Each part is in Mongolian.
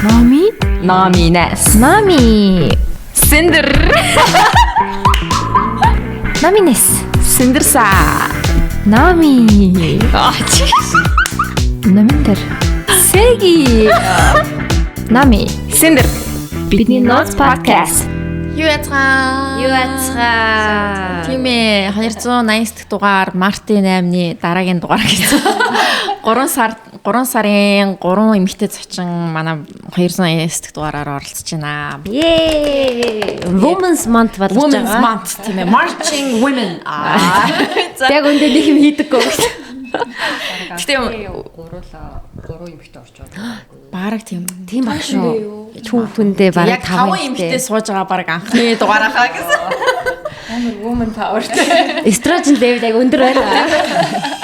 Номи, Номинес. Номи, Синдер. Номинес, Синдерса. Номи, Номиндер, Сеги, Номи, Синдер. Бидний ноц подкаст. Юу яцгаа? Юу яцгаа? Тийм ээ, 289 дахь дугаар Мартын 8-ны дараагийн дугаар гэсэн. 3 сарын 3 эмэгтэй зочин манай 289 дахь дугаараар оролцож байна. Yay! Women's Month болж байгаа. Women's Month тийм ээ. Marching Women. Аа. Яг үндэ нэг юм хийдэггүй. Гэтэ гуруула 3 эмэгтэй орж байгаа. Бараг тийм. Тийм баг шүү. Түүхэндээ бараг Яг 5 эмэгтэй сууж байгаа бараг анхны дугаарахаа гэсэн. Амар woman power. Эстроген левел яг өндөр байна.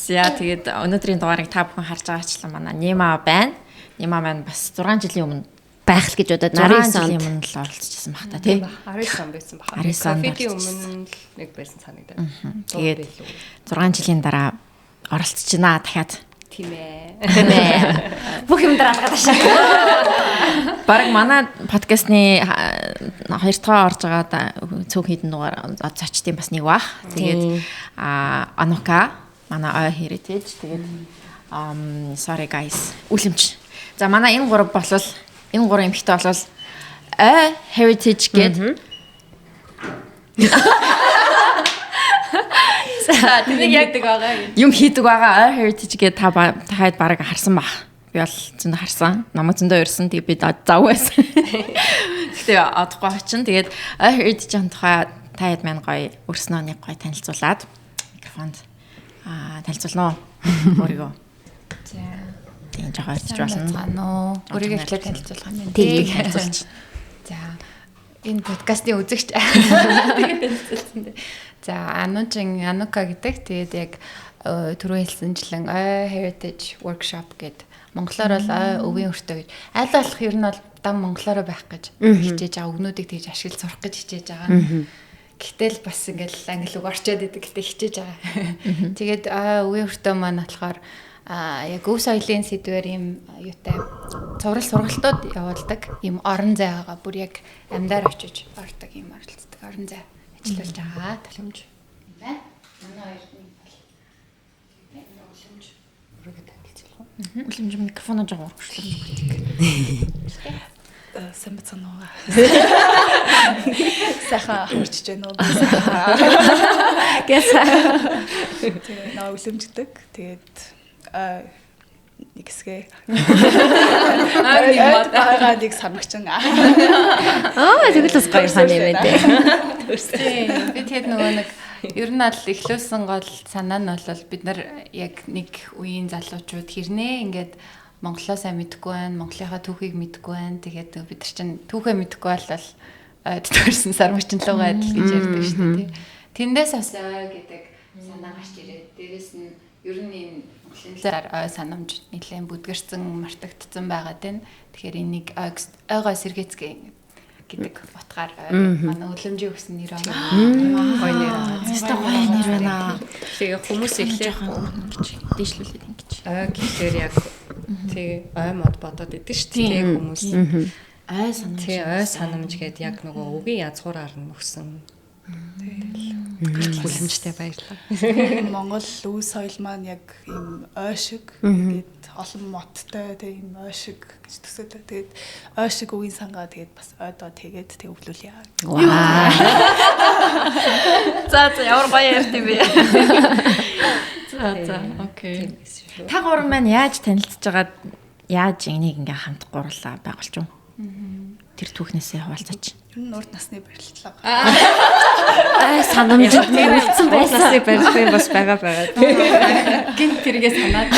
За тэгээд өнөөдрийн дугаарыг та бүхэн харж байгаачлан манай Нима байна. Нима маань бас 6 жилийн өмнө байх л гэж бодоод 19 19 жилийн онд өмнө л оролцож байсан бах та тий. 19 он байсан баха. 19 онд Ковидын оролцсон. өмнө л нэг байсан санагдаад. Тэгээд 6 жилийн дараа оролцож байна дахиад. Тийм ээ. бүх юм дээр алгаад ашаа. Бараг манай подкастны хоёр дахь орж байгаа цөөх хідэн дугаар зочдын бас нэг бах. Тэгээд Анука манай Ой Heritage тэгээд sorry guys үлэмж. За манай энэ гурав болвол энэ гурван эмэгтэй болвол Ой Heritage гээд За тэнийг яг юм хийдэг байгаа. Ой Heritage гээд та тахад бараг харсан бах. Би бол зөндөө харсан. Намайг зөндөө урьсан. Тэгээ би зав байсан. Гэтэ одохгүй очин. Тэгээд Ой Heritage-ийн тухай та хэд маань гоё өрснөө нэг гоё танилцуулаад микрофонд танилцуулна уу? Өөрийгөө. За. Тийм жоохон ойртож болно. Байна уу? Өөрийгөө эхлээд танилцуулах юм байна. Тийм танилцуулж. За. Энэ подкастын үзэгч. Тэгээд танилцуулсан дээ. За, Анучин Анука гэдэг. Тэгээд яг түрүү хэлсэнчлэн Ой Heritage Workshop гэд монголоор бол ой өвийн өртөө гэж. Аль болох ер нь бол дан монголоор байх гэж хичээж байгаа. Үгнүүдийг тэгж ашиглаж сурах гэж хичээж байгаа. Гэтэл бас ингээл англи үг орчоод идэг. Гэтэ хичээж байгаа. Тэгээд өвийн өртөө маань болохоор яг өв соёлын сэдвээр ийм юутай цуврал сургалтууд явуулдаг. Ийм орон зайгаа бүр яг амьдаар очиж ордог ийм оролцдог орон зай ажиллуулж байгаа. Талхимж юм байна. Манай хоёр нь бол Өөрийгөө танилцуулах уу? Үлэмж микрофоноо жоохон урагшлах. Сайн бацхан уу. Сайхан хурцж байна уу? Гэс. Тэгээ наа үлэмждэг. Тэгээд нэг хэсгээ. Аа нэг мод. байгаа нэг самгчин. Аа тэгвэл бас гоё сан юм байна те. Би тэгээд нөгөө нэг ер нь аль эхлүүлсэн гол санаа нь бол бид нар яг нэг үеийн залуучууд хэрнээ ингээд Монголоо сайн мэдэхгүй байна, Монголынхаа түүхийг мэдэхгүй байна. Тэгээд бид нар чинь түүхээ мэдэхгүй болол ойд төрсэн сармагчин лугаа адил гэж ярьдаг шүү дээ. Тэндээс бас ой гэдэг санаа гарч ирээд дээрэс нь ер нь энэ Монголын талаар ой санамж нэлээд бүдгэрсэн, мартагдсан байгаа тань. Тэгэхээр энийг ойгоо сэргээцгээ гэдэг утгаар манай үлэмжийн өгсөн нэр байгаа. Гоё нэр байгаа. Тэстэ гоё нэр байна. Тэгээ хүмүүс эхлээд ингэж дээшлүүлээд ингэж. ой гэхээр яг тий ой мод бодоод идэв шүү дээ хүмүүс. Ой санамж. Тий ой санамж гээд яг нөгөө үгийн язгуураар нь өгсөн. Тэгэл хүлэмжтэй баярлалаа. Монгол үе соёл маань яг ийм ой шиг тэгээд олон моттой тэг ийм ой шиг гэж төсөөлөө. Тэгээд ой шиг үгийн сангаа тэгээд бас ойдоо тэгээд тэг өвлүүлье. Ваа. За за ямар гоё ярьд юм бэ. За за окей. Та гурван маань яаж танилцж байгаад яаж энийг ингээ хамт гурлаа байгуулж юм? Тэр түүхнээсээ хуваалцаач. Ер нь урд насны барилдлага. Ай санамжид үлдсэн байсан. Насны барилгын бас байгаа байгаа. Гинт тэргээ санаад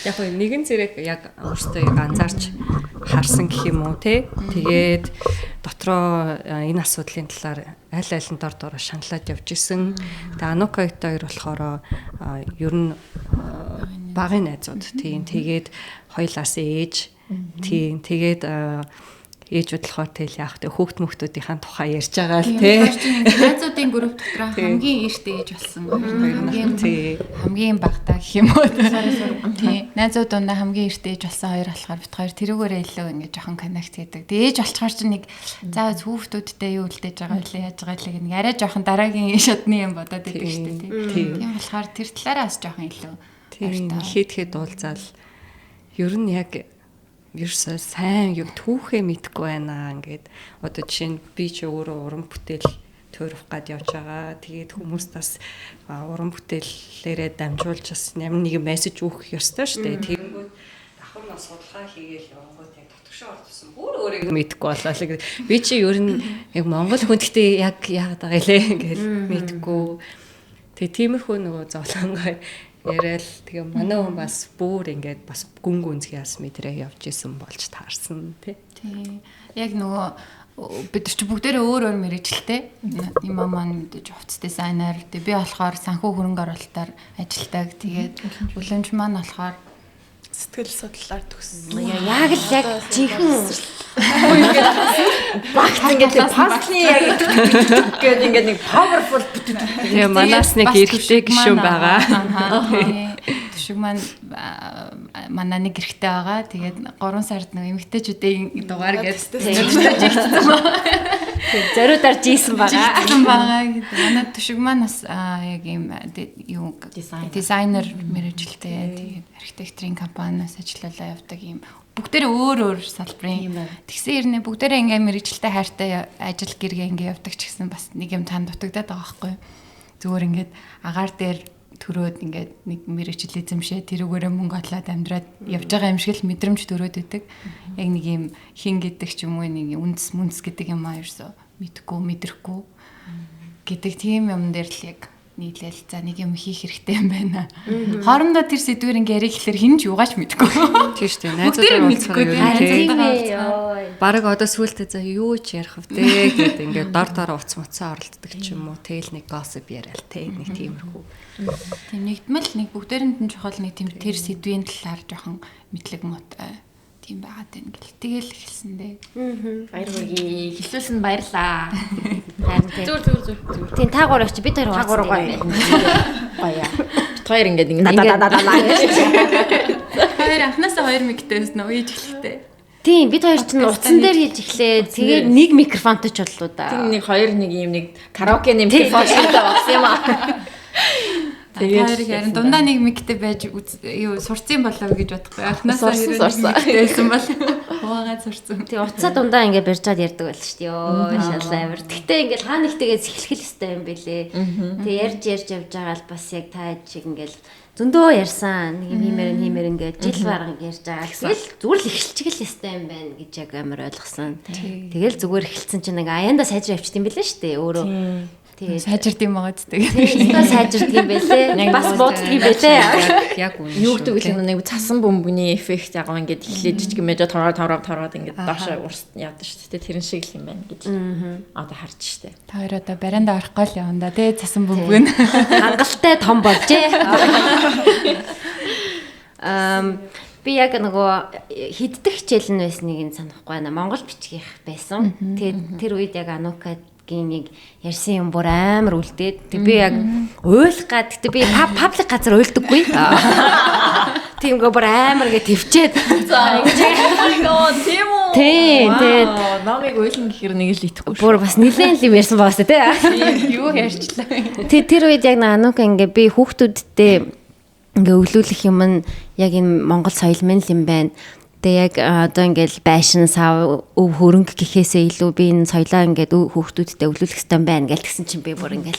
Яг нь нэгэн зэрэг яг өөртөө яг анзаарч харсан гэх юм уу те. Тэгээд дотроо энэ асуудлын талаар аль алин дор дороо шаналаад явж исэн. Тэгээд Анука хоёр болохоор ер нь багын найзууд тийм. Тэгээд хоёлаас ээж тийм. Тэгээд Ээжүүд болохоор тэгэл яах вэ? Хөөхт мөхтүүдийн тухай ярьж байгаа л тий. Найзуудын групп дотор хамгийн эрт ээж болсон. Хамгийн багтаа гэх юм уу. Тий. Найзууд дундаа хамгийн эрт ээж болсон хоёр болохоор бит хоёр тэрүүгээрээ илүү ингэ жоохон connect хийдэг. Тэг ээж болчоор чи нэг за хүүхдүүдтэй юу үлдээж байгаа вэ? Яаж байгаа вэ гэх нэг арай жоохон дараагийн шатны юм бодоод идэг шүү дээ. Тий. Тийм болохоор тэр талаараа бас жоохон илүү хэд хэд уулзаал ер нь яг ерөөсөө сайн юм түүхээ мэдэхгүй байна ингээд одоо жишээ нь би ч өөрөө уран бүтээл тойрох гад явж байгаа. Тэгээд хүмүүс бас уран бүтээлээрээ дамжуулж бас ямар нэгэн мессеж өгөх ёстой шүү дээ. Тэгэнгүүт давхар нь судалгаа хийгээл явангууд яг дотгошоо орсон бүр өөрийгөө мэдэхгүй болоо л. Би чи ер нь яг монгол хүн гэхдээ яг яагаад байгаа илээ ингээл мэдэхгүй. Тэгээ тиймэрхүү нөгөө зовлонгой яриад тэгээ манай хүн бас бүр ингээд бас гүн гүнзгий бас мэдрээ явж исэн болж таарсан тий. Тий. Яг нөгөө бид нар чи бүгдээрээ өөр өөр мэргэжилтэй. Има маань мэдээж хувцас дизайнер. Тэгээ би болохоор санхүү хөрөнгө оруулалтаар ажилладаг. Тэгээд үлэмж маань болохоор сэтгэл судлалаар төгссөн. Яг л яг жинхэнэ багт ингээд паслын яг гээд ингээд нэг powerful. Тэгээ манаас нэг эрэгтэй гишүүн байгаа. Төшөг маань манай нэг эрэгтэй байгаа. Тэгээд 3 сард нэг эмэгтэйчүүдийн дугаар гэж жигдсэн байна. Зориудаар жийсэн байгаа. Жийсэн байгаа гэдэг. Манай төшөг маань бас яг ийм юу дизайнер мэргэжилтэй. Тэгээд архитекторын компаниас ажиллалаа явдаг ийм бүгдээрээ өөр өөр салбарын. Тэгсэн хэрнээ бүгдээрээ ингээ мэргэжилтэй хайртай ажил гэргээ ингээ явдаг ч гэсэн бас нэг юм танд дутагдаад байгаа байхгүй. Зүгээр ингээд агаар дээр төрөөд ингээд нэг мэргэжил эзэмшээ тэрүүгээрээ мөнгө олоод амьдраад явж байгаа юм шиг л мэдрэмж төрөөд өгдөг. Яг нэг юм хин гэдэг ч юм уу нэг үндэс мүндэс гэдэг юм аа ерөөсөө мэдхгүй мэдрэхгүй гэдэг тийм юм дээр л яг нийлээл за нэг юм хийх хэрэгтэй юм байна. Хоорондоо тэр сэдвэр ингээ ярих гэхлээр хэн ч юугаач мэдэхгүй. Тийм шүү дээ. Найзуудаар уулзахаар ер нь бараг одоо сүултээ за юу ч ярих вэ гэд ингээ дор дор уц муцаа оролддог ч юм уу. Тэгэл нэг gossip яриал те нэг тиймэрхүү. Тийм нэгдмэл нэг бүгдээрэнд нь чухал нэг тийм тэр сэдвийн талаар жоохон мэдлэг муутай тийм байгаад байна гэл. Тэгэл эхэлсэн дээ. Баяр хүргэе. Хэлүүлсэн баярлаа. Зүр зүр зүр. Тийм та гурав чи бид хоёр та гурав гоё. Гоё. Бид хоёр ингээд ингэ да да да. Хоёр анхнаасаа хоёр миктэй байсан уу? Хийж эхлэхдээ. Тийм бид хоёр чинь утсан дээр хийж эхлээ. Тэгээд нэг микрофонтой ч боллоо да. Тийм нэг хоёр нэг юм нэг караоке микрофон шигтэй болсон юм аа. Тэгээд харин дундаа нэг миктэй байж юу сурцсан болов гэж бодохгүй. Анхнаасаа сурсан. Байсан бол хуваагаа сурцсан. Тэг утсаа дундаа ингээ барьжаад ярьдаг байл шүү дээ. Йоо шал амар. Гэтэ ингээл хаа нэгтэйгээ эхлэх л ёстой юм бэлээ. Тэг ярьж ярьж явж байгаа л бас яг та чиг ингээл зөндөө ярьсан. Нэг юм хиймээр хиймээр ингээд жил баран ярьж байгаа. Тэгэл зүгээр л эхэлчих л ёстой юм байна гэж яг амар ойлгосон. Тэгэл зүгээр эхэлсэн чинь ингээ аяндаа сайжраа явчихд юм бэлээ шүү дээ. Өөрөө Тэгээд сайжирд юм байгаа зү тэгээд. Тийм сайжирд юм бэлээ. Бас бууддаг юм бэлээ. Яг үнэн. Юу гэдэг вэ нэг цасан бөмбөний эффект яг ингээд эхлээд жижиг мэжэ тороо тороо тороод ингээд доошоо урс яадаг шүү дээ. Тэрэн шиг л юм байна гэж. Одоо харж штэ. Та хоёр одоо барианда орохгүй л явна да тий цасан бөмбөг нь. Хангалттай том болжээ. Би яг нөгөө хиддэх хичээл нь байсныг нь санахгүй байна. Монгол бичгийнх байсан. Тэгээд тэр үед яг Анука нэг ярьсан юм бүр амар үлдээд. Тэг би яг уйлах гад. Гэтэ би паблик газар уйлдаггүй. Тиймгээ бүр амар ингэ төвчээд. За ингэж тийм үү? Тийм тэгээд намыг уйлна гэхэр нэг л итгэхгүй шүү. Бүр бас нилээн л юм ярьсан байгаас тий. Юу ярьчлаа. Тэг тэр үед яг Анука ингэ би хүүхдүүдтэй ингээ өвлүүлэх юм нь яг энэ Монгол соёл мэн л юм байна. Тэгээ яг одоо ингээл байшин сав өв хөрөнгө гэхээсээ илүү би энэ соёлоо ингээд хүүхдүүдтэй өвлүүлэх хэрэгтэй байна гэл тэгсэн чинь би бүр ингээл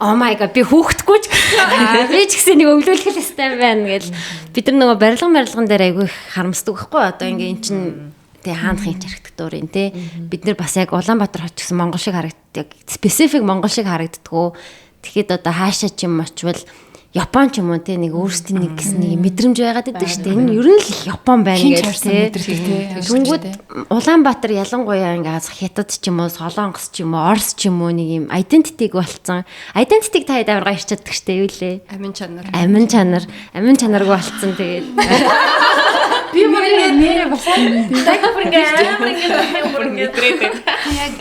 oh my god би хүүхдгүй ч гэсэн би ч гэсэн нэг өвлүүлэх хэрэгтэй байна гэл бид нар нөгөө барилган дээр айгүй их харамсдаг байхгүй одоо ингээ эн чинь тэгээ хаанхын архитектурын тий бид нар бас яг Улаанбаатар хот ч гэсэн монгол шиг харагддаг, специфик монгол шиг харагддгүү. Тэгэхэд одоо хаашаа ч юм очвол Япон ч юм уу те нэг өөрсдийн нэг гэсэн нэг мэдрэмж байгаад идэг шүү дээ. Энэ ер нь л Япон байна гэж те. Түнгүүд Улаанбаатар ялангуяа ингээ хятад ч юм уу, Солонгос ч юм уу, Орос ч юм уу нэг юм identity-г болцсон. Identity-г та хэд амар гоё ярьж чаддаг шүү дээ юу лээ? Амин чанар. Амин чанар. Амин чанаргүй болцсон тэгээд. Би бүр ингээд нэрээ бас яг бүр ингээд амар ингээд бүр ингээд яг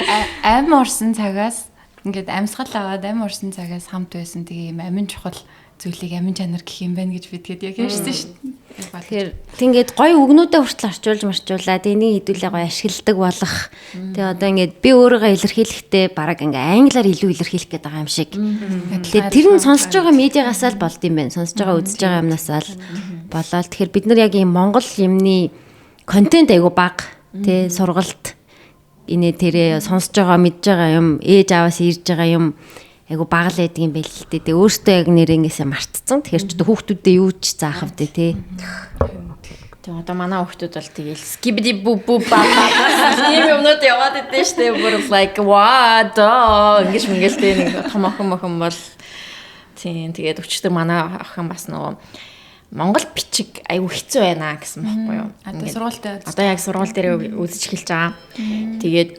ам орсон цагаас ингээд амьсгал аваад ам орсон цагаас хамт байсан. Тэгээ юм амин чухал зүйлийг амин чанар гэх юм байна гэж би тэгээд яг ярьсан шүү дээ. Тэгэхээр ингээд гоё үгнүүдээ хүртэл орчуулж марчуулаад энийг хэдүүлээ гоё ашигладаг болох. Тэгээ одоо ингээд би өөрийгөө илэрхийлэхдээ бараг ингээ англиар илүү илэрхийлэх гээд байгаа юм шиг. Тэгээ тэр нь сонсож байгаа медиагаас л болд юм байна. Сонсож байгаа үзэж байгаа юмнаас л болоод тэгэхээр бид нар яг ийм Монгол юмны контент айгу бага тий сургалт инээ тэрээ сонсож байгаа мэдж байгаа юм ээж ааваас ирж байгаа юм айгу бага л байдаг юм байл л дээ. Тэгээ өөртөө яг нэр ингээсээ мартцсан. Тэгэхээр ч одоо хүүхдүүдэд юу ч заах вэ тий. Тэгээ одоо манай хүүхдүүд бол тэгэл skibidi бу бу ба ба ийм юмнууд яваад идэв штэ. Бүр like what ингэж мэнгээл тэ нэг том охин мохин бол тийм тэгээд өчтөр манай охин бас нөгөө Монгол бичиг айгу хэцүү байна гэсэн байхгүй юу. Одоо сургуультай одоо яг сургууль дээр үзэж эхэлж байгаа. Тэгээд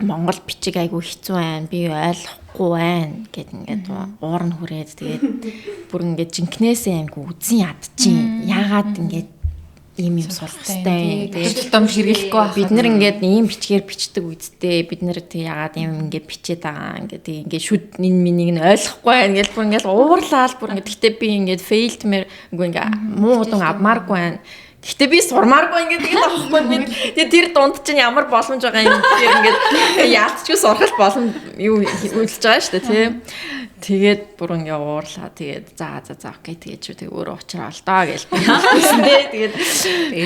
Монгол бичиг айгу хэцүү байна. Би ойлгохгүй байна гэд ингээд уур нь хүрээд тэгээд бүр ингээд жинкнээсээ айгу үзэн ядчих. Яагаад ингээд ийм юм сурах хэвтэй. Тэгээд тутам хэрэглэхгүй байх. Бид нэр ингээд ийм бичгээр бичдэг үедтэй бид нэр тэг яагаад ийм ингээд бичээд байгаа ингээд тэг ингээд шүд энэ минийг нь ойлгохгүй байна гэж бүр ингээд уурлаал бүр ингээд гэхдээ би ингээд failed мэр үгүй ингээд муу удун авмааргүй байна. Гэхдээ би сурмааргүй ингээд тэгээд аахгүй би тэгээд тэр дунд чинь ямар боломж байгаа юм тэгэхээр ингээд яалтчгүй сурах боломж юу үйлдэж байгаа шүү дээ тий. Тэгээд бүр ингээ уурлаа. Тэгээд за за за окей тэгээд чи тэг өөрөө уучраа л доо гэж би хэлсэн дээ. Тэгээд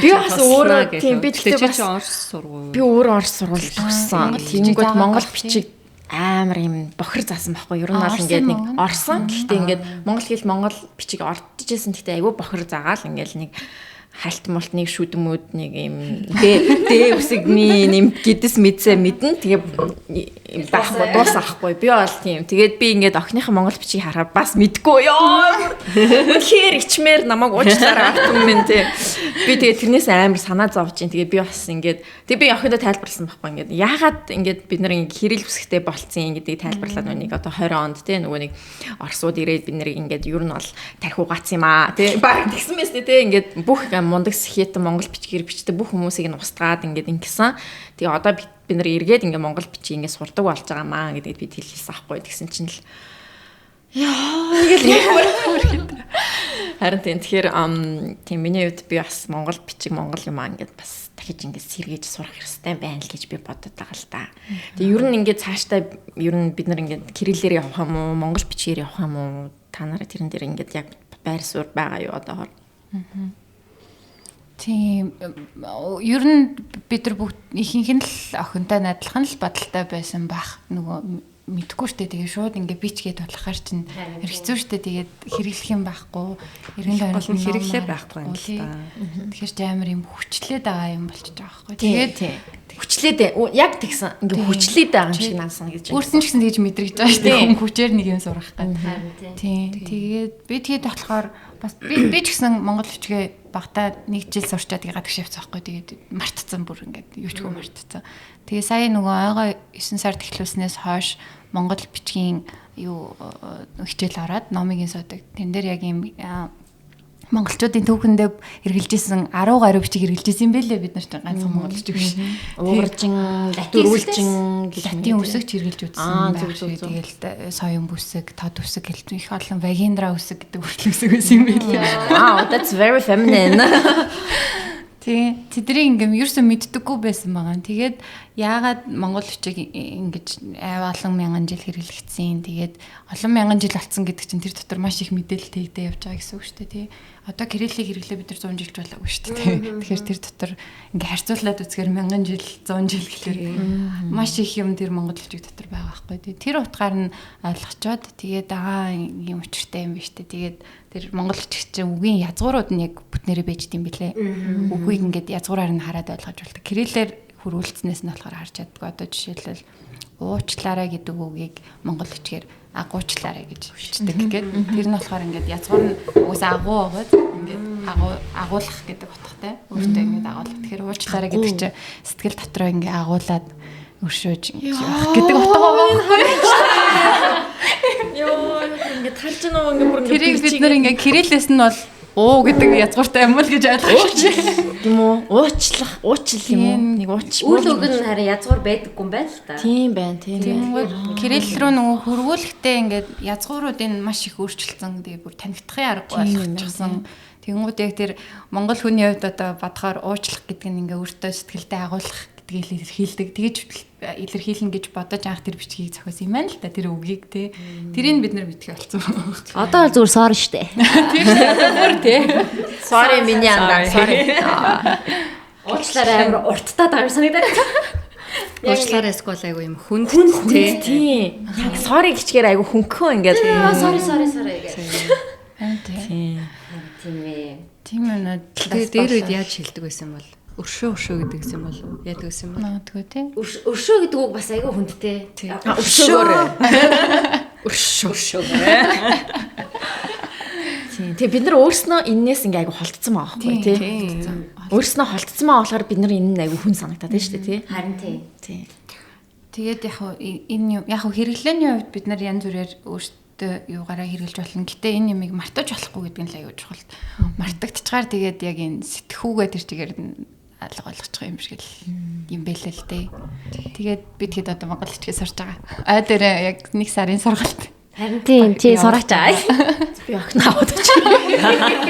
би бас өөрөө тийм би тэгтээ бас орс сургууль. Би өөрөө орс сургууль төгссөн. Тэгэнгүүт монгол бичиг амар юм бохир заасан байхгүй. Ер нь бол ингээд нэг орсон. Гэхдээ ингээд монгол хэл монгол бичиг ордчихсэн. Гэхдээ айгүй бохир заагаал ингээд нэг хальт мулт нэг шүдмүүд нэг юм дэ үсэгний нэм гэдэс мэдсэ мэдэн тэгээ байхгүй дуусахгүй би бол тийм тэгээд би ингээд охиныхаа монгол бичгийг харахаар бас мэдгүй ёо үнэхээр ичмээр намайг уучлаарай автом минь тий би тэгээд тэрнээс амар санаа зовж чинь тэгээд би бас ингээд тэгээд би охиндоо тайлбарласан байхгүй ингээд яагаад ингээд бид нар ингээд хэрэл үсгтэй болцсон гэдгийг тайлбарлаад нэг одоо 20 онд тий нөгөө нэг орсууд ирээд бид нарыг ингээд ер нь бол тархи угаацсан юм аа тий баг тэгсэн мэт тий ингээд бүх мундаг сэхэтэн монгол бичгээр бичдэг бүх хүмүүсийг нь устгаад ингээд ингэсэн. Тэгээ одоо бид нар эргээд ингээд монгол бичиг ингээд сурдаг болж байгаа маа гэдгийг бид хэлсэн аахгүй. Тэгсэн чинь л яа ингээл харин тийм тэгэхээр тийм миний хувьд би бас монгол бичиг монгол юм аа ингээд бас дахиж ингээд сэргээж сурах хэрэгтэй байна л гэж би бодод байгаа л та. Тэгээ ер нь ингээд цаашдаа ер нь бид нар ингээд кириллээр явах юм уу, монгол бичгээр явах юм уу? Та нараа тэрэн дээр ингээд яг байр суурь байгаа юу одоогор? Тийм ер нь бид нар бүгд ихэнх нь л охинтой адилхан л бодолтой байсан бах нөгөө мэдхгүй штэ тэгээ шууд ингээ бичгээд болохаар чинь хэцүү штэ тэгээд хэрэглэх юм байхгүй эргэн тойронд нь хэрэглээ байхгүй юм л та. Тэгэхээр чи амар юм хүчлээд байгаа юм болчихж байгаа байхгүй. Тэгээд хүчлээд яг тэгсэн ингээ хүчлээд байгаа юм шиг надад санагдаж байна. Өөрсөн ч гэсэн тэгж мэдрэгдэж байгаа штэ хүн хүчээр нэг юм сурах гэдэг. Тийм тэгээд би тэгээд болохоор бас би ч гэсэн монгол бичгээ багтаа нэг жил сурчаад тэгээ гадагш явцсан байхгүй. Тэгээд мартцсан бүр ингээд юу ч үгүй мартцсан. Тэгээ сая нөгөө ойгоо 9 сард эхлүүлснээс хойш монгол бичгийн юу хичээл ороод номыг суудаг. Тэн дээр яг юм монголчуудын түүхэндээ хэрэглэжсэн 10 гаруй бичиг хэрэглэжсэн юм бэлээ бид нар чинь ганцхан монгол бичиг биш. Ууржин, дөрвөлжин, латин үсэгч хэрэглэж үзсэн байх шиг. Тэгэл соён бүсэг, тод үсэг гэл их олон вагиндра үсэг гэдэг хүртэл үсэг байсан юм бэлээ. Wow, that's very feminine. Тий, тэднийг ингээм ерөөсөө мэддэггүй байсан байгаа. Тэгээд яагаад монгол бичиг ингэж олон мянган жил хэрэглэгдсэн. Тэгээд олон мянган жил болцсон гэдэг чинь тэр дотор маш их мэдээлэл тэгдэ явж байгаа гэсэн үг шүү дээ, тий. Одоо кириллийг хэрэглээ бид нар 100 жил болоогүй шүү дээ, тий. Тэгэхээр тэр дотор ингээ харьцуулаад үзэхээр мянган жил, 100 жил гэхээр маш их юм тэр монгол бичиг дотор байгаа байхгүй, тий. Тэр утгаар нь ойлгочоод тэгээд аа юм учиртай юм биш үү. Тэгээд тэр монгол бичиг чинь үгийн язгуурууд нь яг бүтнээрээ байж дим билээ. Үгийг ингээд язгуураар нь хараад ойлгож болдог. Кириллээр хөрвүүлснээс нь болохоор харж чаддгүй. Одоо жишээлбэл уучлаарай гэдэг үгийг монгол бичгээр агуучлаарай гэж бичдэг гээд тэр нь болохоор ингээд язгуур нь угсаа агуу байгаад ингээд агуулах гэдэг утгатай. Өөртөө ингээд агуулах. Тэгэхээр уучлаарай гэдэг чинь сэтгэл дотроо ингээд агуулад өршөөж ингэж явах гэдэг утга байгаа байхгүй. Йоо ингээд харж байгаа ингээд бүр ингээд тэрийг бид нар ингээд кириллээс нь бол Уу гэдэг язгууртай юм л гэж ойлгож байна. Тийм үү? Уучлах, уучил юм уу? Нэг ууч. Үйл үг нь харин язгуур байдаггүй юм байна л та. Тийм байна, тийм. Кирилл рүү нөгөө хөрвүүлэхдээ ингээд язгууруудын маш их өөрчлөлтсөн. Тэгээ бүр танигдахын аргагүй болгочихсон. Тэнгүүд яг тэр монгол хүний хувьд одоо бодохоор уучлах гэдэг нь ингээ өөртөө сэтгэлдээ агуулах гэдгийг илэрхийлдэг. Тэгэж илэрхийлнэ гэж бодож анх тэр бичгийг зохиосон юм байна л та тэр үгийг те. Тэрийг бид нар мэдэх болсон. Одоо л зүгээр sorry штэ. Тийм шүү. Бүр те. Sorry миний андаа. Sorry. Уучлаарай амар урттаа байгаа юм санагдаад. Уучлаарай эсвэл айгу юм хүнд те. Тийм. Яг sorry гिचгээр айгу хөнкөн ингээд. Sorry sorry sorry гэх. Тийм. Тийм ээ. Тийм ээ. Тэгээ дээр үед яаж хэлдэг байсан бол өршөө өршөө гэдэг юм бол яадаг байсан бол магадгүй тий. Өршөө гэдэг үг бас айгүй хүндтэй. Өршөөгөөрэй. Өршөө өршөө. Тийм. Тэгээ бид нар өөрснөө эннээс ингээ айгүй холтцсон байгаа байхгүй тий. Өөрснөө холтцсон байгаа болохоор бид нар энэ нь айгүй хүн санагдаад байна шүү дээ тий. Харин тий. Тий. Тэгээд яг энэ яг хэрэглээний хувьд бид нар янз бүрээр өөртөө юугаараа хэрэглэж болно. Гэтэ энэ юмыг мартаж болохгүй гэдэг нь л аюул чухал. Мартагдчихаар тэгээд яг энэ сэтгхүүгээ тэр чигээр алга болгочих юм шиг л юм бэлээ л дээ. Тэгээд би тэгэд одоо монгол хичгээ сурч байгаа. Ой дээр яг 1 сарын сургалт. Харин тийм чи сураач аа. Би охин аваад очив.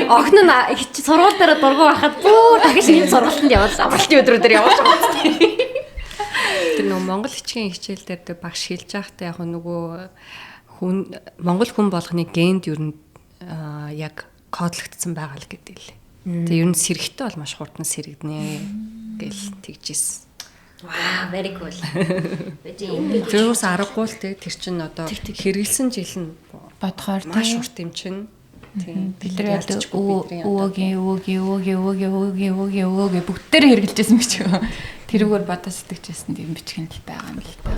Охин нь сургууль дээр дургу байхад бүр дахиж энэ сургалтанд яваад амралтын өдрүүдээр явуулж байгаа. Тэр нөгөө монгол хичгийн хичээл дээр багш хэлж байхдаа яг нөгөө хүн монгол хүн болгоны генд ер нь яг кодлогдсон байгаа л гэдэг л. Тэгээ ер нь сэрэгтэй бол маш хурдан сэрэгднэ гэл тэгжсэн. Вау, very cool. Тэрүүс аргагүй л те тэр чин одоо хэрэгэлсэн жил нь бодохоор маш урт юм чин. Тийм. Бид нар өвөгийн өвөгийн өвөгийн өвөгийн өвөгийн өвөгийн өвөгийн бүгдээр хэрэгжилжсэн бич юу. Тэрүүгээр бодоо сэтгэжсэн тийм бичгэн л байгаа юм л та.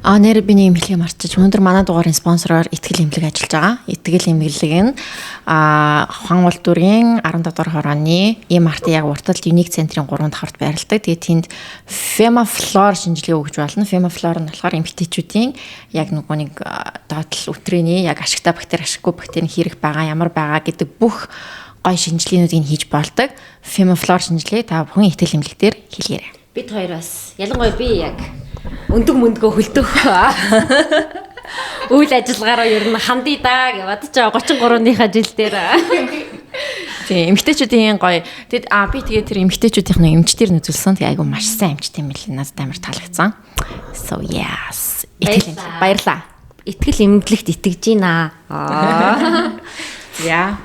А нэр би нэг юм хэлхээ мартчих. Өнөөдөр манай дугаарын спонсороор Итгэл эмнэлэг ажиллаж байгаа. Итгэл эмнэлэг нь Хан улдүрийн 17 дугаар хорооны MRT яг урталт Unique центрийн 3 давхарт байрладаг. Тэгээд тэнд Femaflor шинжилгээ өгч болно. Femaflor нь болохоор эмэгтэйчүүдийн яг нөгөө нэг доотлол өтрээний яг ашигтай бактери, ашиггүй бактери хэрэг байгаа, ямар байгаа гэдэг бүх гой шинжилгээнүүдийг хийж болдог. Femaflor шинжилгээ та бүхэн Итгэл эмнэлэг дээр хийлгээрэй. Бид хоёр бас ялангуяа би яг өндөг мөндгөө хөлдөх үйл ажиллагаараа ер нь хандъя да гэж бодож байгаа 33-ныхаа жил дээр. Тийм, эмэгтэйчүүдийн гоё. Тэгэд би тэгээ тэр эмэгтэйчүүдийнх нь эмчтэр нүзүүлсэн. Тэгээ айгу маш сайн эмчт юм билээ. Надад амар таалагдсан. So yes. Итгэл эмнэлэг. Баярлаа. Итгэл эмнэлэгт итгэж гинэ. Яа.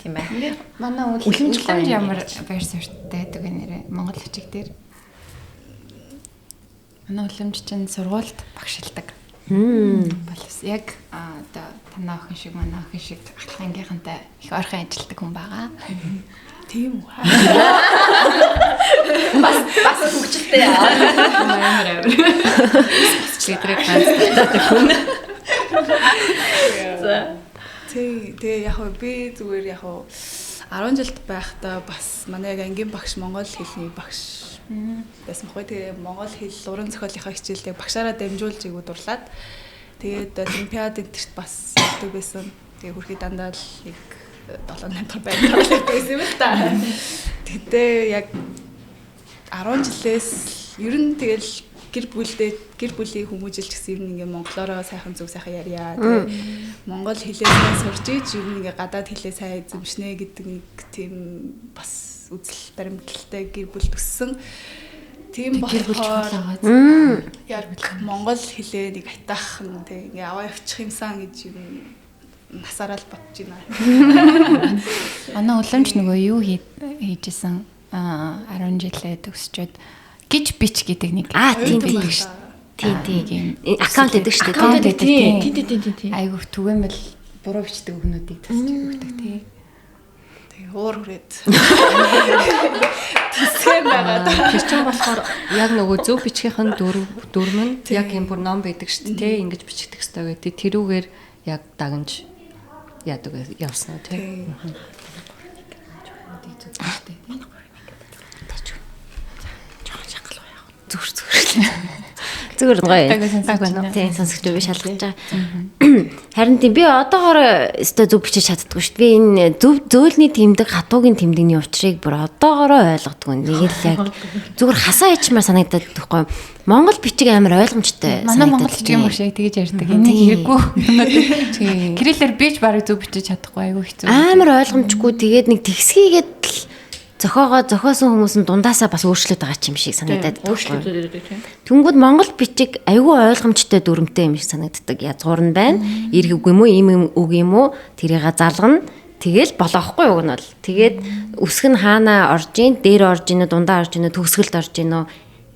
Тийм ээ. Манай үлэмж ямар байр суурьтай байдаг вэ нэрээ Монгол бичиг дээр. Манай үлэмж чинь сургуульд багшилдаг. Болс яг одоо танаа охин шиг манай охин шиг ахлах ангийнхантай их ойрхон ажилладаг хүн байгаа. Тийм үү. Бас хөгжилтэй яа. Амар амар. Тэдрэг ганц татдаг хүн. За. Тий, тэгээ яг би зүгээр яг 10 жилд байхдаа бас манай яг ангийн багш монгол хэлний багш байсан байхгүй. Тэгээ монгол хэл уран зохиолынхаа хичээлдээ багшаараа дамжуулж игүү дурлаад тэгээд олимпиад энтерт бас явдаг байсан. Тэгээ хөрхий дандаа л нэг 7 8 дахь байр тавлаад байсан юм л та. Тэгтээ яг 10 жилээс ер нь тэгэл гэр бүлдээ гэр бүлийн хүмүүжил гэсэн юм ингээ монголоороо сайхан зүг сайхан ярья. Тэгээ монгол хэлээ сайн сурч иж ер нь ингээ гадаад хэлээ сайн эзэмшнэ гэдэг нэг тийм бас үзэл баримтлалтай гэр бүл төссөн. Тийм болохоор яг монгол хэлээ нэг айтаахан тэг ингээ аваа явчих юмсан гэж юм насаараа л бодож байна. Манай уламж нөгөө юу хийжсэн 10 жилээ төгсчөөд гэж бич гэдэг нэг тийм байдаг шүү. Тийм. Аккаунт гэдэг шүү дээ. Аккаунт гэдэг тийм. Тийм. Айгүйх түгээмэл буруу бичдэг үгнүүдийг тасч өгдөг тий. Тэгээ уур хүрээд. Тэсгэн байгаа. Тэр чинь болохоор яг нөгөө зөв бичгийнх нь дүрм нь яг юм бүр ном байдаг шүү дээ тий. Ингэж бичигдэх ёстой гэдэг. Тэрүүгээр яг дагнж яадаг явсан уу тий. Зүр зүр. Зүгээр гоё. Тийм сонсогч би шалгаж байгаа. Харин тийм би одоогоор өстой зөв бичиж чаддаггүй шүү дээ. Би энэ зөв зөөлний тэмдэг, хатуугийн тэмдэгний учрыг бүр одоогоороо ойлгодгүй. Нэг л яг зүгээр хасаа ичмаар санагдаад байхгүй. Монгол бичиг амар ойлгомжтой. Манай монгол бичгийн багш яг тэгэж ярьдаг. Энийг хэрэггүй. Кириллээр би ч барыг зөв бичиж чадахгүй айгүй хэцүү. Амар ойлгомжгүй. Тэгээд нэг тэгсгийгээд л зохиогоо зохиосон хүмүүс нь дундаасаа бас өөрчлөөд байгаа юм шиг санагдаад өөрчлөлт тийм. Тэнгүүд Монгол бичиг айгүй ойлгомжтой дүрмтэй юм шиг санагддаг. Язгуур нь байна. Эрг үг юм уу, ийм үг юм уу? Тэрийг залгана. Тэгэл болохгүй уг нь бол. Тэгээд үсэг нь хаана орж ийн, дээр орж ийн үү, дундаа орж ийн үү, төгсгөлд орж ийн үү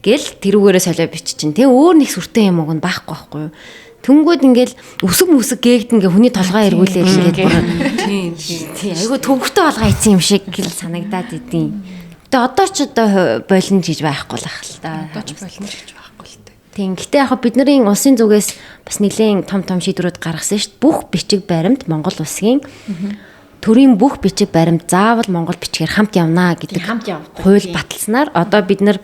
гэл тэрүүгээрээ солио бичиж чинь. Тэг өөр нэг сүртэй юм уг нь байхгүй байхгүй юу? Тэнгүүд ингээл үсэг мүсэг гээгд ингээ хүний толгой эргүүлээл ингээд бүр Тийм. тий айгүй төвхтэй болгоо ийцэн юм шиг гэл санагдаад идэв. Тэгээ одоо ч одоо болно гэж байхгүй л ах л та. Одоо ч болно гэж байхгүй л тэ. Тийм. Гэтэ яг бидний улсын зүгээс бас нэлээд том том шийдвэрүүд гаргасан шүү дээ. Бүх бичиг баримт Монгол улсын төрийн бүх бичиг баримт заавал монгол бичгээр хамт явна гэдэг хамт явдаг. Хууль баталснаар одоо бид нар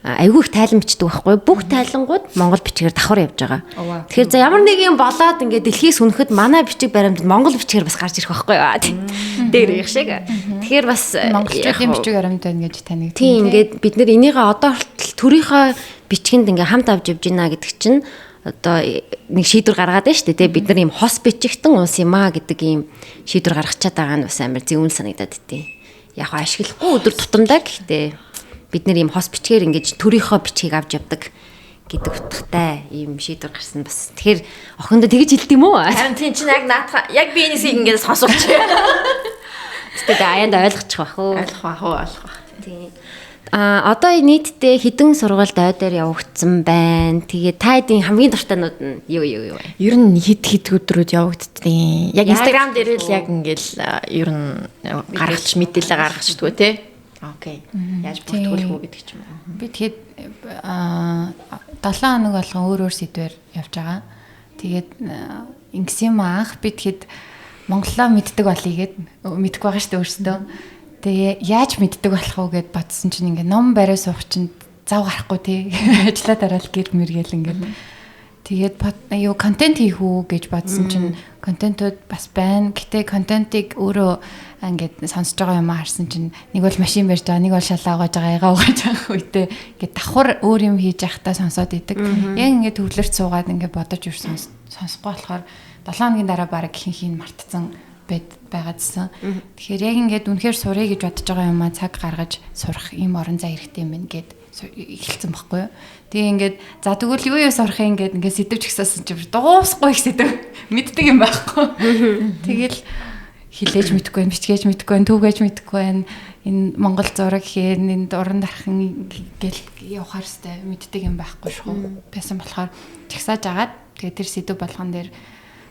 айгүй их тайлан бичдэг байхгүй бүх тайлангууд монгол бичгээр давхар явж байгаа. Тэгэхээр за ямар нэг юм болоод ингээд дэлхийг сүнэхэд манай бичиг баримт монгол бичгээр бас гарч ирэх байхгүй юу? Дээр их шиг. Тэгэхээр бас монголчуудын бичиг баримт байна гэж танигдсан. Тийм ингээд бид нэр энийгээ одоо хүртэл төрийнхөө бичгэнд ингээд хамт авч явж байна гэдэг чинь одоо нэг шийдвэр гаргаад байна шүү дээ. Бид нар ийм хос бичигтэн улс юм аа гэдэг ийм шийдвэр гаргачаад байгаа нь бас амар зөвүүн санагдаад тээ. Яг ашиглахгүй өдөр тутамдаа гэхдээ бид нэр ийм хос бичгээр ингэж төрийнхөө бичгийг авч явдаг гэдэг утгатай ийм шийдвэр гарсан бас. Тэгэхээр охиндоо тэгж хэлдэг юм уу? Харин тийм чинь яг наадах яг би энэсийг ингэж сонсуулчих. Тэгтээ аяанд ойлгочих бах уу? Ойлгох бах уу, ойлгох бах. Тийм. А одоо нийтдээ хэдэн сургуульд ой дээр явагдсан байна. Тэгээ та хэдийн хамгийн дуртайнууд нь юу юу юу вэ? Ер нь хэд хэд өдрүүд явагддیں۔ Яг Instagram дээр л яг ингээл ер нь гаргач мэдээлэл гаргачдгүй те. Окей. Яаж бүртгүүлэх үү гэдэг ч юм уу. Би тэгэхэд 7 хоног болгон өөр өөр сэдвээр явж байгаа. Тэгээд ингэсэн юм анх би тэгэхэд монголоо мэддэг болъё гэд мэдэхгүй байгаа шүү дээ өөрсдөө. Тэгээ яаж мэддэг болох уу гэд бодсон чинь ингээ ном бариа суух чинь зав гарахгүй тий. Ажлаа дараал гэр мэргээл ингээд. Тэгээд юу контент хийх үү гэж бодсон чинь контентууд бас байна. Гэтэ контентыг өөрөө ингээд сонсож байгаа юм харсан чинь нэг бол машин барьж байгаа, нэг бол шалаа угааж байгаа, ягаа угааж байгаа үедээ ингээд давхар өөр юм хийж байхдаа сонсоод идэг. Яг ингээд төвлөрч суугаад ингээд бодож юр сонсохгүй болохоор 7 хоногийн дараа бараг ихэнх нь мартцсан байгаадсан. Тэгэхээр яг ингээд үнэхээр сурыг гэж бодож байгаа юм а цаг гаргаж сурах ийм орон зай хэрэгтэй юм байна гэд эхэлсэн байхгүй юу. Тэгээ ингээд за тэгвэл юу юу сурах юм гээд ингээд сэдвч гиссэн чинь дуусахгүй их сэдв мэддэг юм байхгүй. Тэгэл хилээж мэдхгүй байна, бичгээж мэдхгүй байна, түүгээж мэдхгүй байна. Энэ монгол зураг хийн, энэ уран дархан гэл явахаар хэвээр мэддэг юм байхгүй шүү. Байсан болохоор чагсааж агаад тэгээ тэр сэдв болгон дээр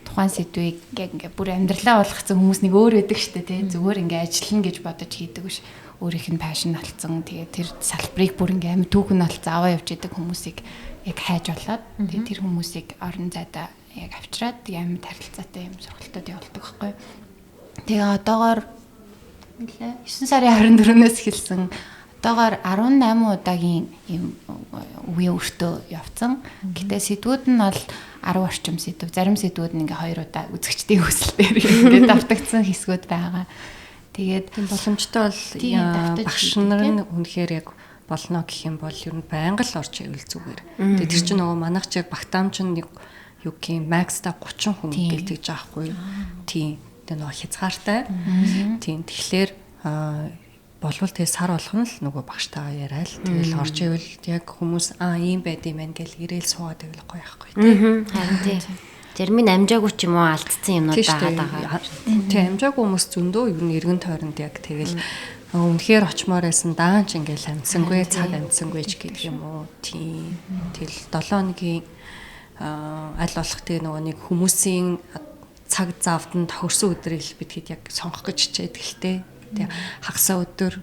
тухайн сэдвийг яг ингээд бүр амьдралаа болгоцсон хүмүүс нэг өөр байдаг штэ тий. Зүгээр ингээд ажиллана гэж бодож хийдэг биш. Өөрийнх нь пашн олцсон. Тэгээ тэр салбарыг бүр ингээм амьд түүхэн олцсон аваа явж идэг хүмүүсийг яг хайж болоод тэгээ тэр хүмүүсийг орон зайдаа яг авчираад тэгээ амьд харилцаатай юм сургалтууд явуулдаг байхгүй. Тэгээ одоогоор нэлээ 9 сарын 24-өөс эхэлсэн. Одоогоор 18 удаагийн юм үеийн өртөө явцсан. Гэтэ сэдвүүд нь бол 10 орчим сэдв. Зарим сэдвүүд нь ингээ 2 удаа үзэгчдийн хүсэлтээр ингээ давтагдсан хэсгүүд байгаа. Тэгээд боломжтой бол багш нар нь үнэхээр яг болно гэх юм бол ер нь байнга л орж ивэл зүгээр. Тэгээд тэр чинь нөгөө манайх чи багтаамч нь нэг юу гэх юм макста 30 хүн гэлтэж байгаа хгүй юу. Тийм. Тэгээд нөгөө хязгаартай. Тийм. Тэгэхээр болвол тэгээ сар болгоно л нөгөө багштайгаа яриад тэгэл орж ивэл яг хүмүүс аа ийм байд юм байна гэл ирээл суугаад байвал гоё байхгүй тий. Харин тий. Зарим нь амжаагүй ч юм уу алдсан юмнууд байгаа даа. Тий, амжаагүй хүмүүс зөндөө ер нь эргэн тойронд яг тэгэл үнэхээр очмоор байсан даанч ингээл амжсангүй цаг амжсангүй ч гэх юм уу. Тий. Тэгэл 7 хоногийн аль болох тэгээ нөгөө нэг хүмүүсийн цаг завд нь тохирсон өдрийг л бид хэд яг сонгох гэж хичээдэг л дээ. Тэг хагасаа өдөр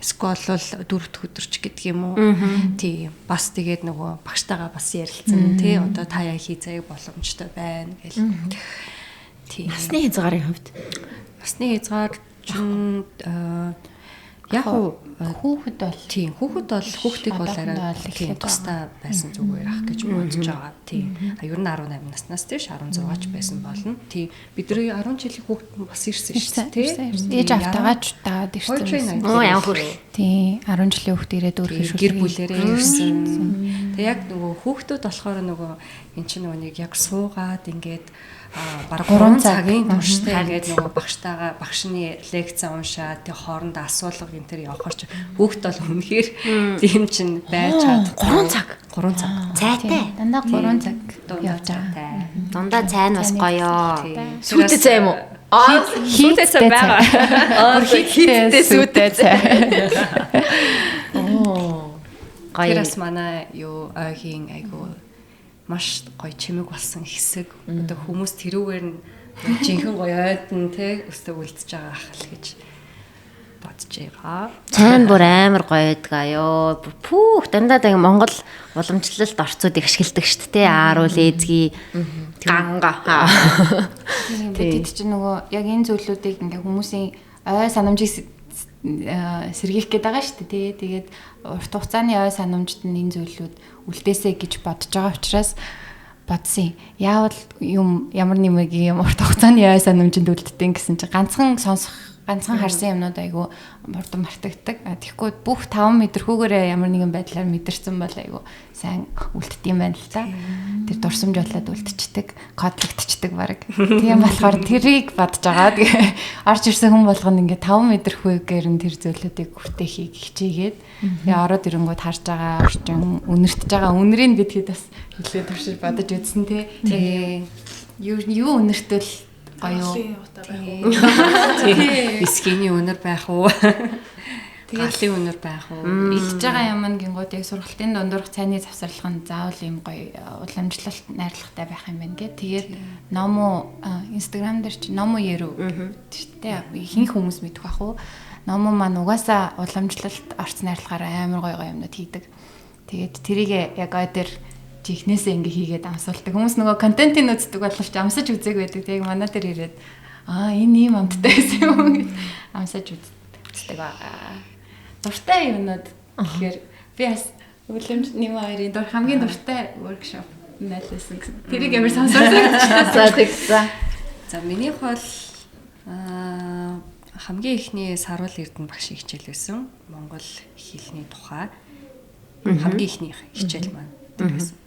эсвэл бол дөрөв дэх өдөр ч гэдэг юм уу. Тий. Бас тэгээд нөгөө багштайгаа бас ярилцсан тий. Одоо та яа хий заяа боломжтой байна гэл. Тий. Насны хязгаарын хувьд. Насны хязгаар чинь Яг уу хүүхэд бол тийм хүүхэд бол хүүхдийг бол арай тийм тусдаа байсан зүгээр ах гэж бодож байгаа. Тийм. А ер нь 18 наснаас тийш 16 ч байсан болно. Тийм. Бидний 10 жилийн хүүхэд нь бас ирсэн шүү дээ, тийм. Ээж автаагач дагаад ирсэн. Оо ямар хөрх. Тийм. 10 жилийн хүүхэд ирээд өөрхөн гэр бүлэрээ ирсэн. Тэг яг нөгөө хүүхдүүд болохоор нөгөө эн чинь нөгөө нэг яг суугаад ингээд бараг 3 цагийн турштай ингээд нөгөө багштайгаа багшны лекц уншаад тэг хоорондоо асуулга энэ төр явахар чи хүүхд бол үнэхээр тийм чин байж чадахгүй. 3 цаг. 3 цаг. Цайтай. Дандаа 3 цаг явж байгаа. Дундаа цай нь бас гоё. Сүйтэй цай юм уу? Сүйтэй цай байгаа. Хиттэй сүйтэй цай. Гоё. Тэр бас манай юу ойгийн айгуу маш гоё чимэг болсон хэсэг. Одоо хүмүүс тэрүүгээр нь жинхэнэ гоё ойд нь те өстө үлдэж байгаа ах л гэж бодож байгаа. Цай нь бүр амар гоё байдгаа ёо. Пүүх дандаа даг Монгол уламжлалт орцуудыг ашигладаг шүү дээ. Ааруул эзгий Ганга. Тийм бид чинь нөгөө яг энэ зүйлүүдийг ингээ хүмүүсийн ой санамжийг сэргийлэх гээд байгаа шүү дээ. Тэгээд урт хугацааны ой санамжид нь энэ зүйлүүд үлдээсэй гэж бодож байгаа учраас бодсон. Яавал юм ямар нэг юм урт хугацааны ой санамжинд үлддэг гэсэн чинь ганцхан сонсох, ганцхан харсан юмнууд айгүй хурдан мартагддаг. Тэгэхгүй бүх 5 мэдрэхүүгээрээ ямар нэгэн байдлаар мэдэрсэн бол айгүй сайн үлддэг юм байна л та. Тэр дурсамж болоод үлдчихдэг, кодлогдчихдаг баг. Тийм болохоор тэрийг бодож байгаа. Тэгээ орж ирсэн хүн болгоно ингээ 5 мэдрэхүүгээр нь тэр зүйлүүдийг хүртээхийг хичээгээд тэгээ ороод ирэнгүүт харж байгаа орчин, үнэртэж байгаа үнэрийг бид хэд бас хэлээ туршиж бодож үзсэн тий. Тэгээ юу үнэртэл гоё. Тийм. Вискиний үнэр байх уу? Галын үнэр байх уу? Идж байгаа юм нь гингууд яг сургалтын дундурх цайны завсарлага нь заавал юм гоё уламжлалт найрлагатай байх юм байна гэ. Тэгээд номоо Instagram дээр чи номоо яруу гэдэг дээ. Ихэнх хүмүүс мэдэх бах уу. Номоо маань угаасаа уламжлалт орц найрлагаараа амар гоё гоё юмнууд хийдэг. Тэгээд тэрийг яг ой дээр жихнээсээ ингээ хийгээд амсуулдаг. Хүмүүс нөгөө контентыг үздэг боловч амсаж үзег байдаг. Тэгээд манай дээр ирээд энэ ийм амттай байсан юм уу гэж амсаж үздэг байгаа. Дуртай юмнууд гэхээр би бас үлэмж нэм хоёрын дур хамгийн дуртай workshop найлсан гэсэн. Тэрийг амар сонсоор санагдчихлаа. За тэг. За. За минийх бол хамгийн эхний Саруул Эрдэнэ багшийн хичээл байсан. Монгол хэлний тухай хамгийн эхний хичээл маань тэр байсан.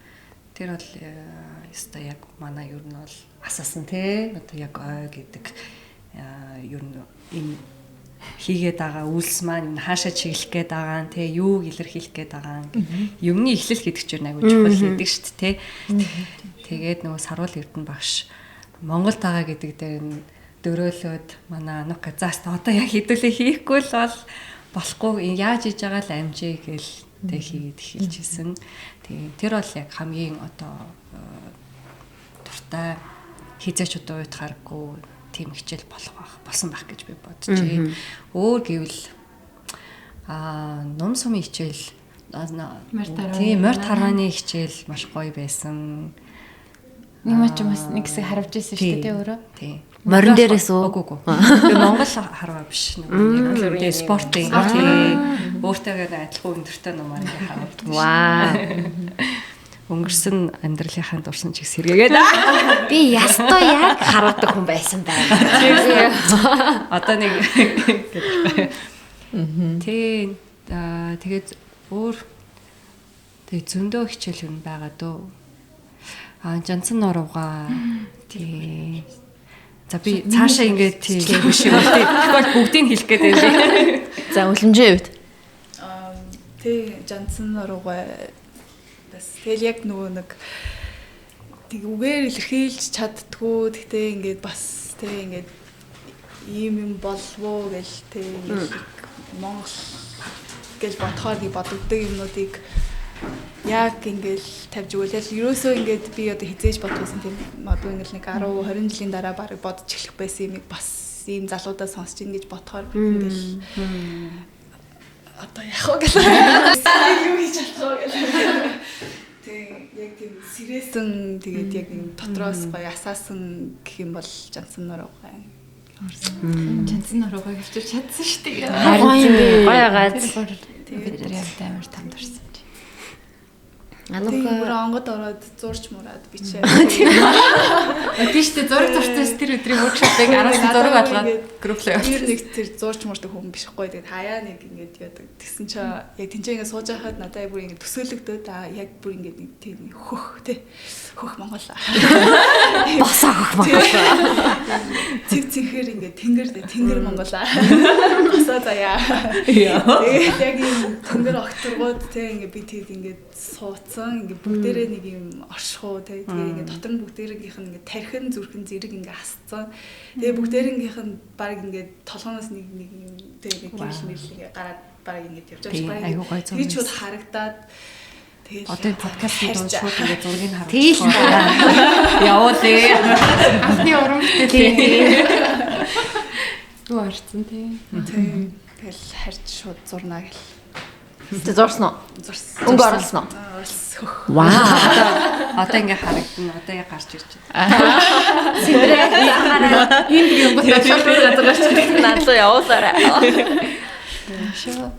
Тэр бол ёстой яг манай ер нь бол асаасан те одоо яг ой гэдэг ер нь энэ хийгээд байгаа үйлс маань хаашаа чиглэх гээд байгаа нь те юуг илэрхийлэх гээд байгаа нь юмны эхлэл гэдэг чинь айгүй чухал гэдэг шүү дээ те. Тэгээд нөгөө Саруул Эрдэнэ багш Монголд байгаа гэдэг дээр нь дөрөөлөөд манай Анука зааст одоо яг хэдүүлээ хийхгүй л бол болохгүй яаж хийж байгаа л амжээ гэл тэг хийгээд эхэлж исэн. Тийм тэр бол яг хамгийн одоо дуртай хизээч одоо уйд хараггүй тийм хичээл болох байх болсон байх гэж би бодчихъя. Өөр гэвэл ном сумын хичээл тийм морь таргааны хичээл маш гоё байсан. Нэг мач бас нэг хэсэг харавж ирсэн шүү дээ өөрөө. Тийм. Морин дээрээс үү? Үгүй үгүй. Би Монгол харваа биш нөгөө тийм спортын тийм өөртөөгөө адилхан өндөртэй номоор ингээ харавдаг. Вау. Өнгөрсөн амьдралынхаа дурсан чиг сэргээгээд би ястой яг харуулдаг хүн байсан байна. Одоо нэг тий тэгээд өөр тэгээд зөндөө хичээл юм байгаа дөө. Жанцсан нуруугаа тий. За би цаашаа ингээд тий биш юм тий. Тэгвэл бүгдийг хэлэх гээд байна. За үлэмжийн хувьд тий Жанцсан нуруугаа бас тэгэл яг нөгөө нэг тэг үгээр илэрхийлж чаддгүй гэхдээ ингээд бас тий ингээд ийм юм болвоо гэл тий ингээд Монгол гэж бодохоор нэг бодогддог юмнуудыг яг ингээл тавьж өгөөл. Ерөөсөө ингээд би одоо хизээж бодгоосон тийм магадгүй ингээл нэг 10 20 жилийн дараа барыг бодож эхлэх байсан юмыг бас ийм залуудаа сонсч ин гэж бодохоор ингээл одоо яах вэ гэл юу хийж чадах вэ гэл. Тэг яг тийм сэрээсэн тэгээд яг юм дотроос гоё асаасан гэх юм бол Жанцсан нуруугаа Чанцсан нуруугаа хөвчөж чадсан шүү дээ. Харин гоё гааз. Тэр яг амар тамд орсон. Анука бүр онгод ороод зурж мураад бичээ. Тийм шүү дээ. Зураг зурцсан тэр өдрийн воркшопыг араас нь зураг алгаад групп лээ. Тэр нэг тэр зурж мурдаг хүн биш хгүй. Тэгээд хаяа нэг ингээд яадаг. Тэгсэн чи яг тэнцээ ингээд сууж байхад надад бүр ингээд төсөөлөгдөөд аа яг бүр ингээд нэг тийм хөх тий. Хөх Монгол. Босоо хөх Монгол. Цэг цэнхэр ингээд тэнгэр тэнгэр Монгол. Босоо заяа. Тэгээд яг юм тэнгэр огторгууд тий ингээд би тэгэд ингээд сууцсан ингээд бүгдээрээ нэг юм оршихуу тий тэгээ ингээд дотор нь бүгдээрийнх нь ингээд тархин зүрхэн зэрэг ингээд асцсан. Тэгээ бүгдээрийнх нь баг ингээд толгоноос нэг нэг юм тий ингээд гэрэл мэрэл ингээд гараад баг ингээд явж байгаа шиг баг. Тэр шууд харагдаад тэгэл одоо энэ подкастын дунд шууд ингээд зургийг харуулж. Тэгэл явуулъя. Анхны уран бүтээл тий. Юу харцсан тий. Тэгэл харж шууд зурнаа гэл. Тэ зурсан уу? Зурсан. Өнгө оруулсан уу? Оруулсан. Вау. Одоо ингээ харагдана. Одоо яг гарч ирж байна. Синдрээ захаараа энд гингүүт шууд газар гарч ирсэн. Надлуу явуулаарай. Шүү.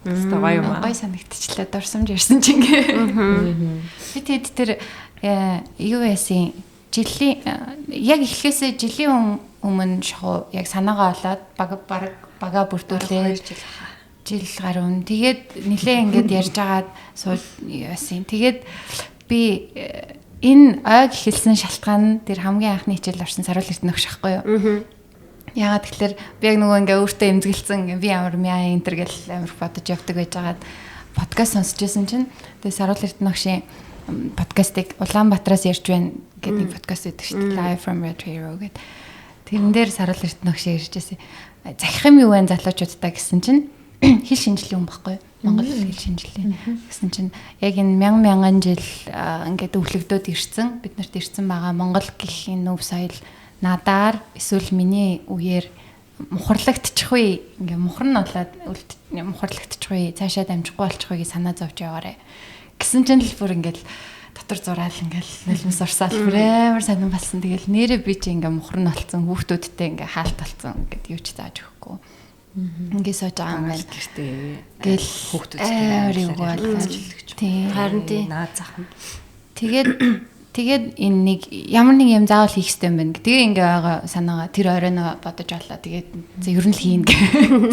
Тэстэ гоё юм аа. Гоё санагдчихлаа. Дурсамж ирсэн чинь ингээ. Би тэгэд тэр юу яасан жилийн яг эхлээсээ жилийн өмнө шахуу яг санаагаа олоод баг бага бүрдүүлээ. Жил гаруй өмнө. Тэгээд нилээ ингээд ярьж агаад сууж яасан. Тэгээд би энэ ойг эхэлсэн шалтгаан тэр хамгийн анхны хичээл орсон Саруул Эрдэнэ өгш ахгүй юу? Яагаад тэгэхээр би яг нөгөө ингээ өөртөө эмзэгэлцэн би ямар мяа энэ төр гэл амар бодож явдаг байжгаад подкаст сонсч байсан чинь тэгээд Саруул Эрдэнэ өгшийн подкастыг Улаанбаатараас ярьж байна гэдэг нэг подкаст байдаг шүү дээ. Live from Red Hero гэдэг. Тэрэн дээр Саруул Эрдэнэ өгш ярьж байсан. Захих юм юу вэ залуучуудаа гэсэн чинь хэл шинжлэлийн хүн байхгүй юу? Монгол хэл шинжлэлийн гэсэн чинь яг энэ мянган жил ингээд өвлөгдөөд ирсэн бид нарт ирсэн байгаа Монгол гэх энэ нүүв соёл надаар эсвэл миний үеэр мухарлагдчихвээ ингээ мухар нь болоод мухарлагдчихвээ цаашаа дамжихгүй болчихвээ гэж санаа зовж яваарэ гэсэн чинь л бүр ингээд дотор зураал ингээл нулимс урсаал бүр амар сонирн болсон. Тэгэл нэрээ би чи ингээ мухар нь болцсон хүүхдүүдтэй ингээ хаалт болцсон гэд юу ч зааж өгөхгүй. Ингээ сууж байгаа юм байна. Гэртээ. Гэл хүүхдүүдтэй амар юу болчихж. Тийм. Харин тий. Наад зах нь. Тэгээд энэ нэг ямар нэг юм заавал хийх хэрэгтэй юм байна. Тэгээ ингээ байгаа санаагаа тэр оройноо бодож олоо. Тэгээд ер нь л хийн гэж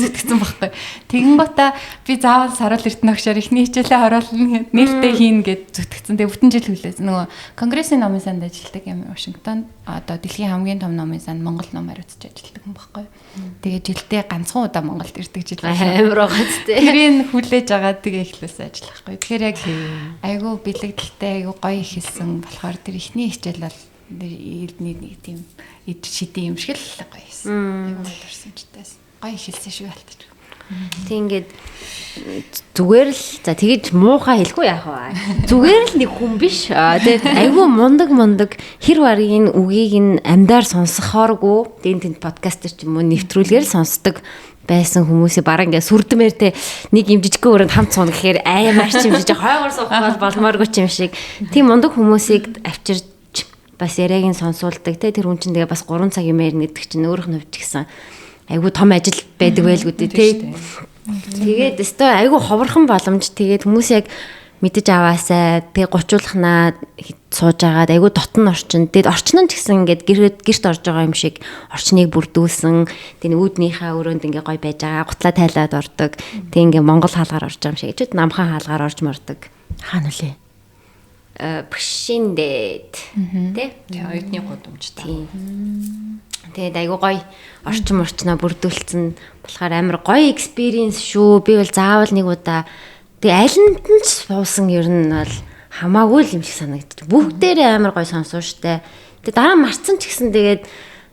зүтгэсэн байхгүй. Тэгэн гутаа би заавал Саруул Эрдэнэ өгшөөр эхний хичээлээ оруулна гэд нээлттэй хийн гэд зүтгэсэн. Тэгээ бүтэн жил хүлээсэн. Нөгөө Конгрессийн номын санд ажилладаг юм Вашингтонд одоо дэлхийн хамгийн том номын санд Монгол ном хариуцж ажилладаг юм байхгүй. Тэгээ жилдээ ганцхан удаа Монголд ирдэг жил амар байгаа зү. Тэрийг хүлээж агаад тэгээ эхлээсээ ажиллах байхгүй. Тэгэхээр яг айгүй бэлэгдэлтэй айгүй гоё эхэлсэн болохоор тэр эхний хичээл бол элдний нэг тийм ид шидийн юм шиг л гоё байсан. Айгүй гоё дурсамжтай. Гоё эхэлсэн шиг болтож. Тэг ингээд зүгээр л за тэгэж муухай хэлэхгүй яах вэ? Зүгээр л нэг хүн биш. Тэгээд айгүй мундаг хэр барыг энэ үгийг нь амьдаар сонсохооргүй энэ тэнд подкастер ч юм уу нэвтрүүлгээр л сонсдог байсан хүмүүсээ бараг ингээд сүрдмээр те нэг юм жижигхэн өрөөнд хамт сууна гэхээр аймаар ч юм шиг хойгоор суух бол болмооргүй ч юм шиг тийм мундаг хүмүүсийг авчирч бас яриаг нь сонсуулдаг те тэр хүн чинь тэгээ бас 3 цаг юм ярина гэдэг чинь өөрөх нь хувьд ч гэсэн айгүй том ажил байдаг байлгүй дээ тий. Тэгээд өстой айгүй ховорхон боломж тэгээд хүмүүс яг мэдэж аваасай тэгээ гочуулахнаа сууж агаад айгүй дотн орчин. Тэгээд орчин нь ч гэсэн ингээд гэрт орж байгаа юм шиг орчныг бүрдүүлсэн. Тэгээд үүднийхээ өрөөнд ингээд гой байж байгаа гутлаа тайлаад ордог. Тэгээд ингээд Монгол хаалгаар орж байгаа юм шиг. Чүүд намхан хаалгаар орж мордог. Хаана үлээ? Пшиндэд тий. Тэгээ оюутны гудамжтай. Тэгээд айгүй гоё орчин морчноо бүрдүүлсэн болохоор амар гоё experience шүү. Би бол заавал нэг удаа тэгээ алинд нь ч суусан ер нь бол хамаагүй л юм шиг санагдчих. Бүгдээрээ амар гоё сонсууштай. Тэгээ дараа марцсан ч гэсэн тэгээд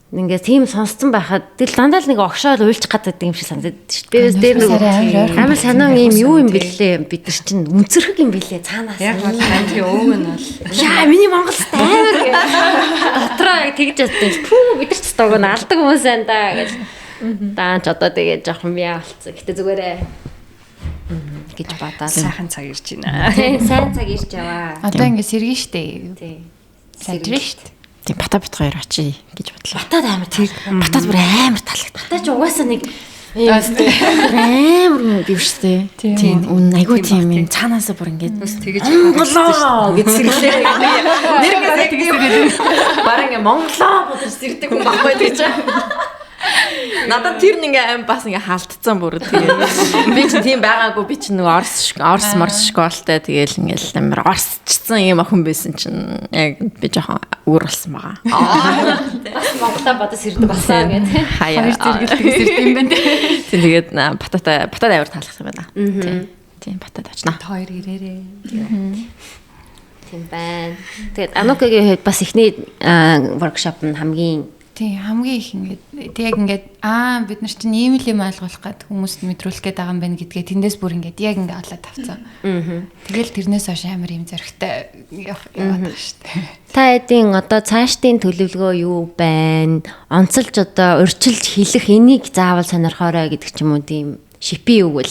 ингээд тийм сонсцсон байхад тэгэл дандаа л нэг огшоол уйлчих гад гэдэг юм шиг санагдаад шүү дээ. Би бас дээр нэг амар санаа юм юу юм бэлээ бид нар чинь үнцэрхэг юм бэлээ цаанаас. Яг бол амтгийн өвг нь бол яа миний Монголд амар дотроо яг тэгж бодсон. Пүү бид нар ч дог нь алдаг хүмүүс байна да гэж. Даанч одоо тэгээд жоохон яа болцсон. Гэтэ зүгээрээ гэж бодоод сайхан цаг ирж байна. Тийм сайн цаг ирж яваа. Одоо ингээд сэргэн штэ. Тийм. Сайжрын штэ. Тийм бата бит хоёр очие гэж бодлоо. Батад амар тэр. Батад бүр амар таалагдав. Батад ч угаасаа нэг амар юм шүү дээ. Тийм үн айгуу тийм юм цаанаасаа бүр ингээд тэгэж Монголоо гэж сэргэлээ. Нэр ингээд тэгэж сэргэлээ. Бараг ингээ Монголоо бодож сэрдэг хүн баггүй гэж. Надад тэр нэг ингээ аим бас ингээ хаалтцсан бүр тэгээ. Би чинь тийм байгаагүй, би чинь нэг Орос морс школтой тэгээл ингээл амар орсчсан юм охин байсан чинь яг би жоохон өөр болсон байгаа. Бас Монголоо бодож сэрдэг болсон гэдэг. Хоёр зэрэгэлдэг сэрдэг юм байна. Тийм тэгээд батат амар таалагдсан байна. Тийм. Тийм батат очно. Хоёр ирээрээ. Тийм байна. Тэгээд Анукагийн хувьд бас эхний воркшоп нь хамгийн Тийм хамгийн их ингээд тэг яг ингээд бид нар чинь ийм л юм ойлгуулах гээд хүмүүст мэдрүүлэх гээд байгаа юм байна гэдгээ тэндээс бүр ингээд яг ингээд олоод авцсан. Тэгэл тэрнээс хойш амар юм зоригтой яваад байгаа шүү дээ. Та хэдийн одоо цаашдын төлөвлөгөө юу байна? Онцолж одоо урьдчилж хэлэх энийг заавал сонирхоорой гэдэг ч юм уу тийм шипи юу вэ?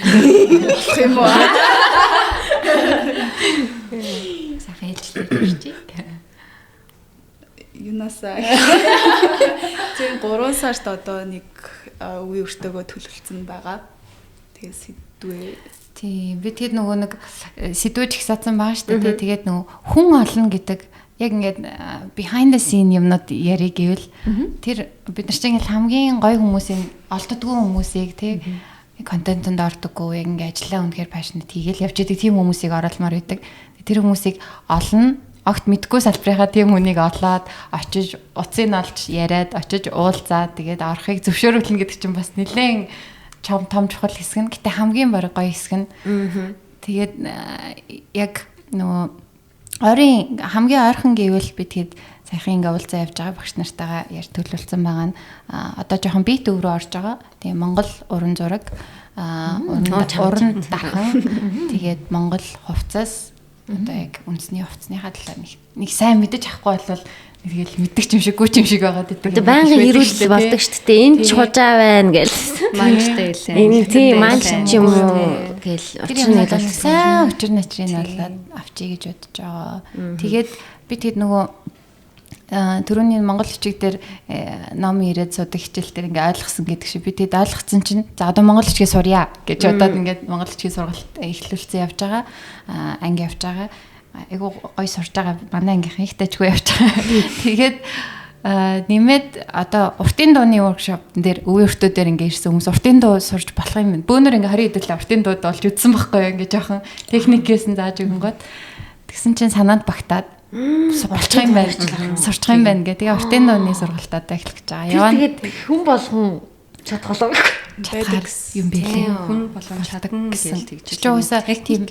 Болох юм уу? Юунасаа. Тийм 3 сард одоо нэг үе өртөөгөө төлөвлөсөн байгаа. Тэгээ сэдвээ. Тийм би тэгэд нөгөө нэг сэдвүүч их сацсан байгаа шүү дээ. Тэгээд нөгөө хүн олон гэдэг яг ингээд behind the scene юмнууд яриг гэвэл тэр бид нар чинь ингээд хамгийн гоё хүмүүсийн олддгүй хүмүүсийг тий контентэнд ордоггүй яг ингээд ажиллаа үнэхээр passionate хийгээл явж идэг тийм хүмүүсийг оруулмаар байдаг. Тэр хүмүүсийг олно. Огт мэдгүй салбарынхаа тийм хүнийг олоод очиж утсыг олж яриад очиж уулзаад тэгээд орохыг зөвшөөрүүлнэ гэдэг чинь бас нэлээд том чухал хэсэг нь. Гэтэ хамгийн бараг гоё хэсэг нь. Тэгээд яг нөгөө ойрын хамгийн ойрхон гэвэл би тэгээд саяхан ингээ уулзаа явж байгаа багш нартайгаа ярьж төлөвлөсөн байгаа нь одоо жоохон бие төв рүү орж байгаа. Тэгээ Монгол уран зураг, уран дархан, тэгээд Монгол хувцас одоо яг үндэсний хувцсныхаа талаар нэг сайн мэдэж авахгүй бол тэгэл мэддэг юм шиггүй юм шиг байгаа гэдэг. Одоо байнгын хэрүүлэл болдог шүү дээ. Энэ ч хужаа байна гэл. Манжтай хэлээ. Энэ тийм манж ч юм уу гэл учир нь бол сайн учир начрыг олоод авчий гэж бодож байгаа. Тэгээд би тэгэд нөгөө түрүүний Монгол бичиг дээр ном ирээд судаг хичээл дээр ингээ ойлгосон гэдэг шиг би тэгэд ойлгоцсон чинь за одоо монгол бичгээ сурья гэж бодоод ингээд монгол бичгийн сургалт эхлүүлсэн явж байгаа, анги явж байгаа, айгуу гоё сурж байгаа, манай ангийнхан их тажгүй явж байгаа. Тэгээд нэмээд одоо уртын дууны воркшоп дээр өвөө өртөө дээр ингээ ирсэн хүмүүс уртын дуу сурж болох юм байна. Бөөнөр ингээ 20 хэдүүлээ уртын дууд олж үзсэн байхгүй юу, ингээ жоохон техникээс нь зааж өгөнгөт тэгсэн чинь санаанд багтаад сурчих юм байна. Сурчих юм байна гэх. Тэгээ уртын дууны сургалтаа эхлэх гэж байгаа. Яваа. Тэгээд хүн болгон чадхолоо байдаг юм билээ. Хүн болгон чадна гэсэн тэгж. Чи угаасаа тийм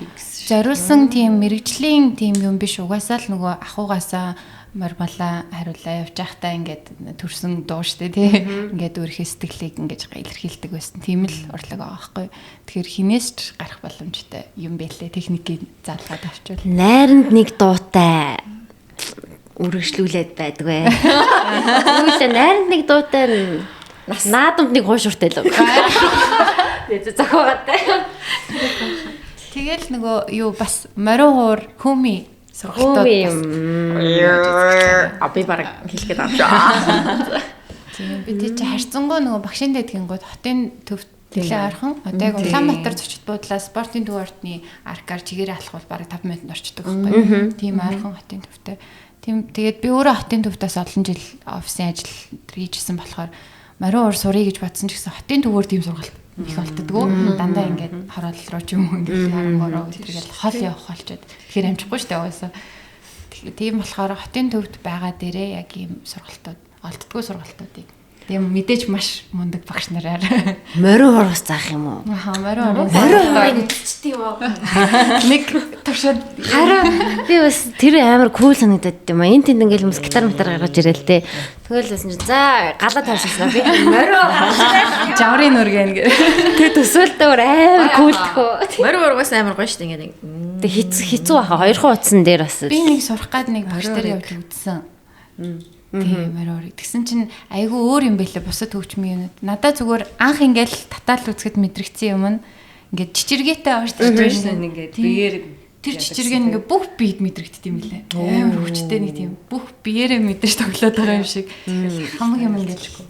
зориулсан тийм мэрэгжлийн тийм юм биш. Угаасаа л нөгөө ахуйгаасаа мормалаа хариулаа явж байхдаа ингээд төрсөн дуу штэ тий. Ингээд өөрийнхөө сэтгэлийг ингээд илэрхийлдэг байсан. Тийм л урлаг байгаа байхгүй. Тэгэхээр хинээс ч гарах боломжтой юм бэлээ. Техникийг заалгаад авчвал. Найранд нэг дуутай үргэлжлүүлээд байдгүй. Үүлээ найранд нэг дуутай наадамд нэг хуушуртай л. Зохиогоод. Тэгэл нөгөө юу бас морин хуур хүми сургалтууд бас би бараг хэлэх гээд байгаа. Тийм би тий чи харьцангуй нөгөө багшийн дэдгингүүд хотын төвд нэлээ ойрхон. Одоо яг Улаанбаатар зочид буудлаа спортын төв ордны аркаар чигээр алхвал бараг 5 минутанд орчдөг байхгүй. Тийм ойрхон хотын төвтэй. Тийм тэгээд би өөрөө хотын төвдөөс олон жил офисын ажил хийжсэн болохоор морин уур сурыг гэж бодсон ч гэсэн хотын төвөөр тийм сургалт их болтдгоо. Дандаа ингээд хороолол руу ч юм уу ингээд 13 өдргээл хол явах болчоод тэгэхээр амжихгүй шүү дээ угаасаа. Тийм болохоор хотын төвд байгаа дээрээ яг ийм сургалтууд олддгоо сургалтуудыг тийм мэдээж маш мундаг багш нараар морин хураас заах юм уу? Аха, морин хураас. Морин хуурыг үзчихдэг юм уу? Нэг туршаад харин би бас тэр амар кул санагдаад юм аа. Энэ тэнд ингээл хүмүүс гитар метар гаргаж ирээл те. Тэгэл байсан чинь за галаа тавьчихсан би морин хуураа жаврын нүргэн гэ. Тэр төсөөлтөө амар кул тхөө. Морин хуургаас амар гоё шүү дээ ингээд. Тэг хэцүү баха хоёрхан утсан дээр бас. Би нэг сурах гад нэг багш дээр явж үзсэн. Тийм морин. Тэгсэн чинь айгүй өөр юм байлээ бусад хөгжмийн юмнууд. Надаа зүгээр анх ингээл татаал үзэхэд мэдрэгдсэн юм нь ингээд чичиргээтэй байгаа шүү дээ. Ингээд биеэр Тэр чичиргээ ингээ бүх биед мэдрэгддэг юм лээ. Амар хүчтэй нэг тийм бүх биеэрээ мэдэрч тоглоод байгаа юм шиг. Хамаг юм ингээл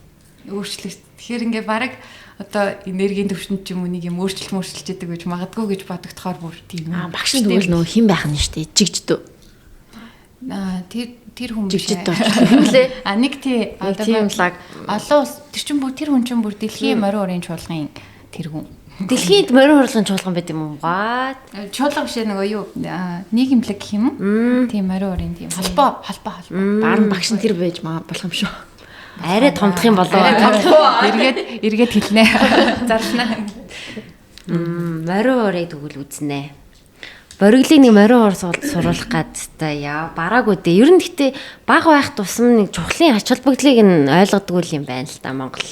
өөрчлөгд. Тэгэхээр ингээ бараг одоо энергийн төвшөнд ч юм уу нэг юм өөрчлөлт мөрчлөж идэг гэж магадгүй гэж бодогдохоор бүр тийм. Аа багш нь тэгвэл нөгөө хэн байх нь шүү дээ. Жигждүү. Аа тэр хүн биш. Жигжид болчихлоо. А нэг тий одоо тийм лаг олон улс тэр чин бүр тэр хүн чин бүр дэлхийн морин урын чуулган тэр хүн. Дэлхийд морин хурлын чуулган байт юм уу? What? Чуулга биш нөгөө юу нийгэмлэг гэх юм уу? Тийм морин урын тийм холбоо. Баар нь багш нь тэр байж болох юм шүү. Арай томдох юм болов. Эргээд хэлнэ. Зарлана. Морин урыг тэгвэл үзнэ. Бориглыг нэг морин уур суруулах гад та яа бараагүй дээ. Ер нь гэхдээ баг байх тусам нэг чухлын ач холбогдлыг нь ойлгодгүй юм байна л да Монгол.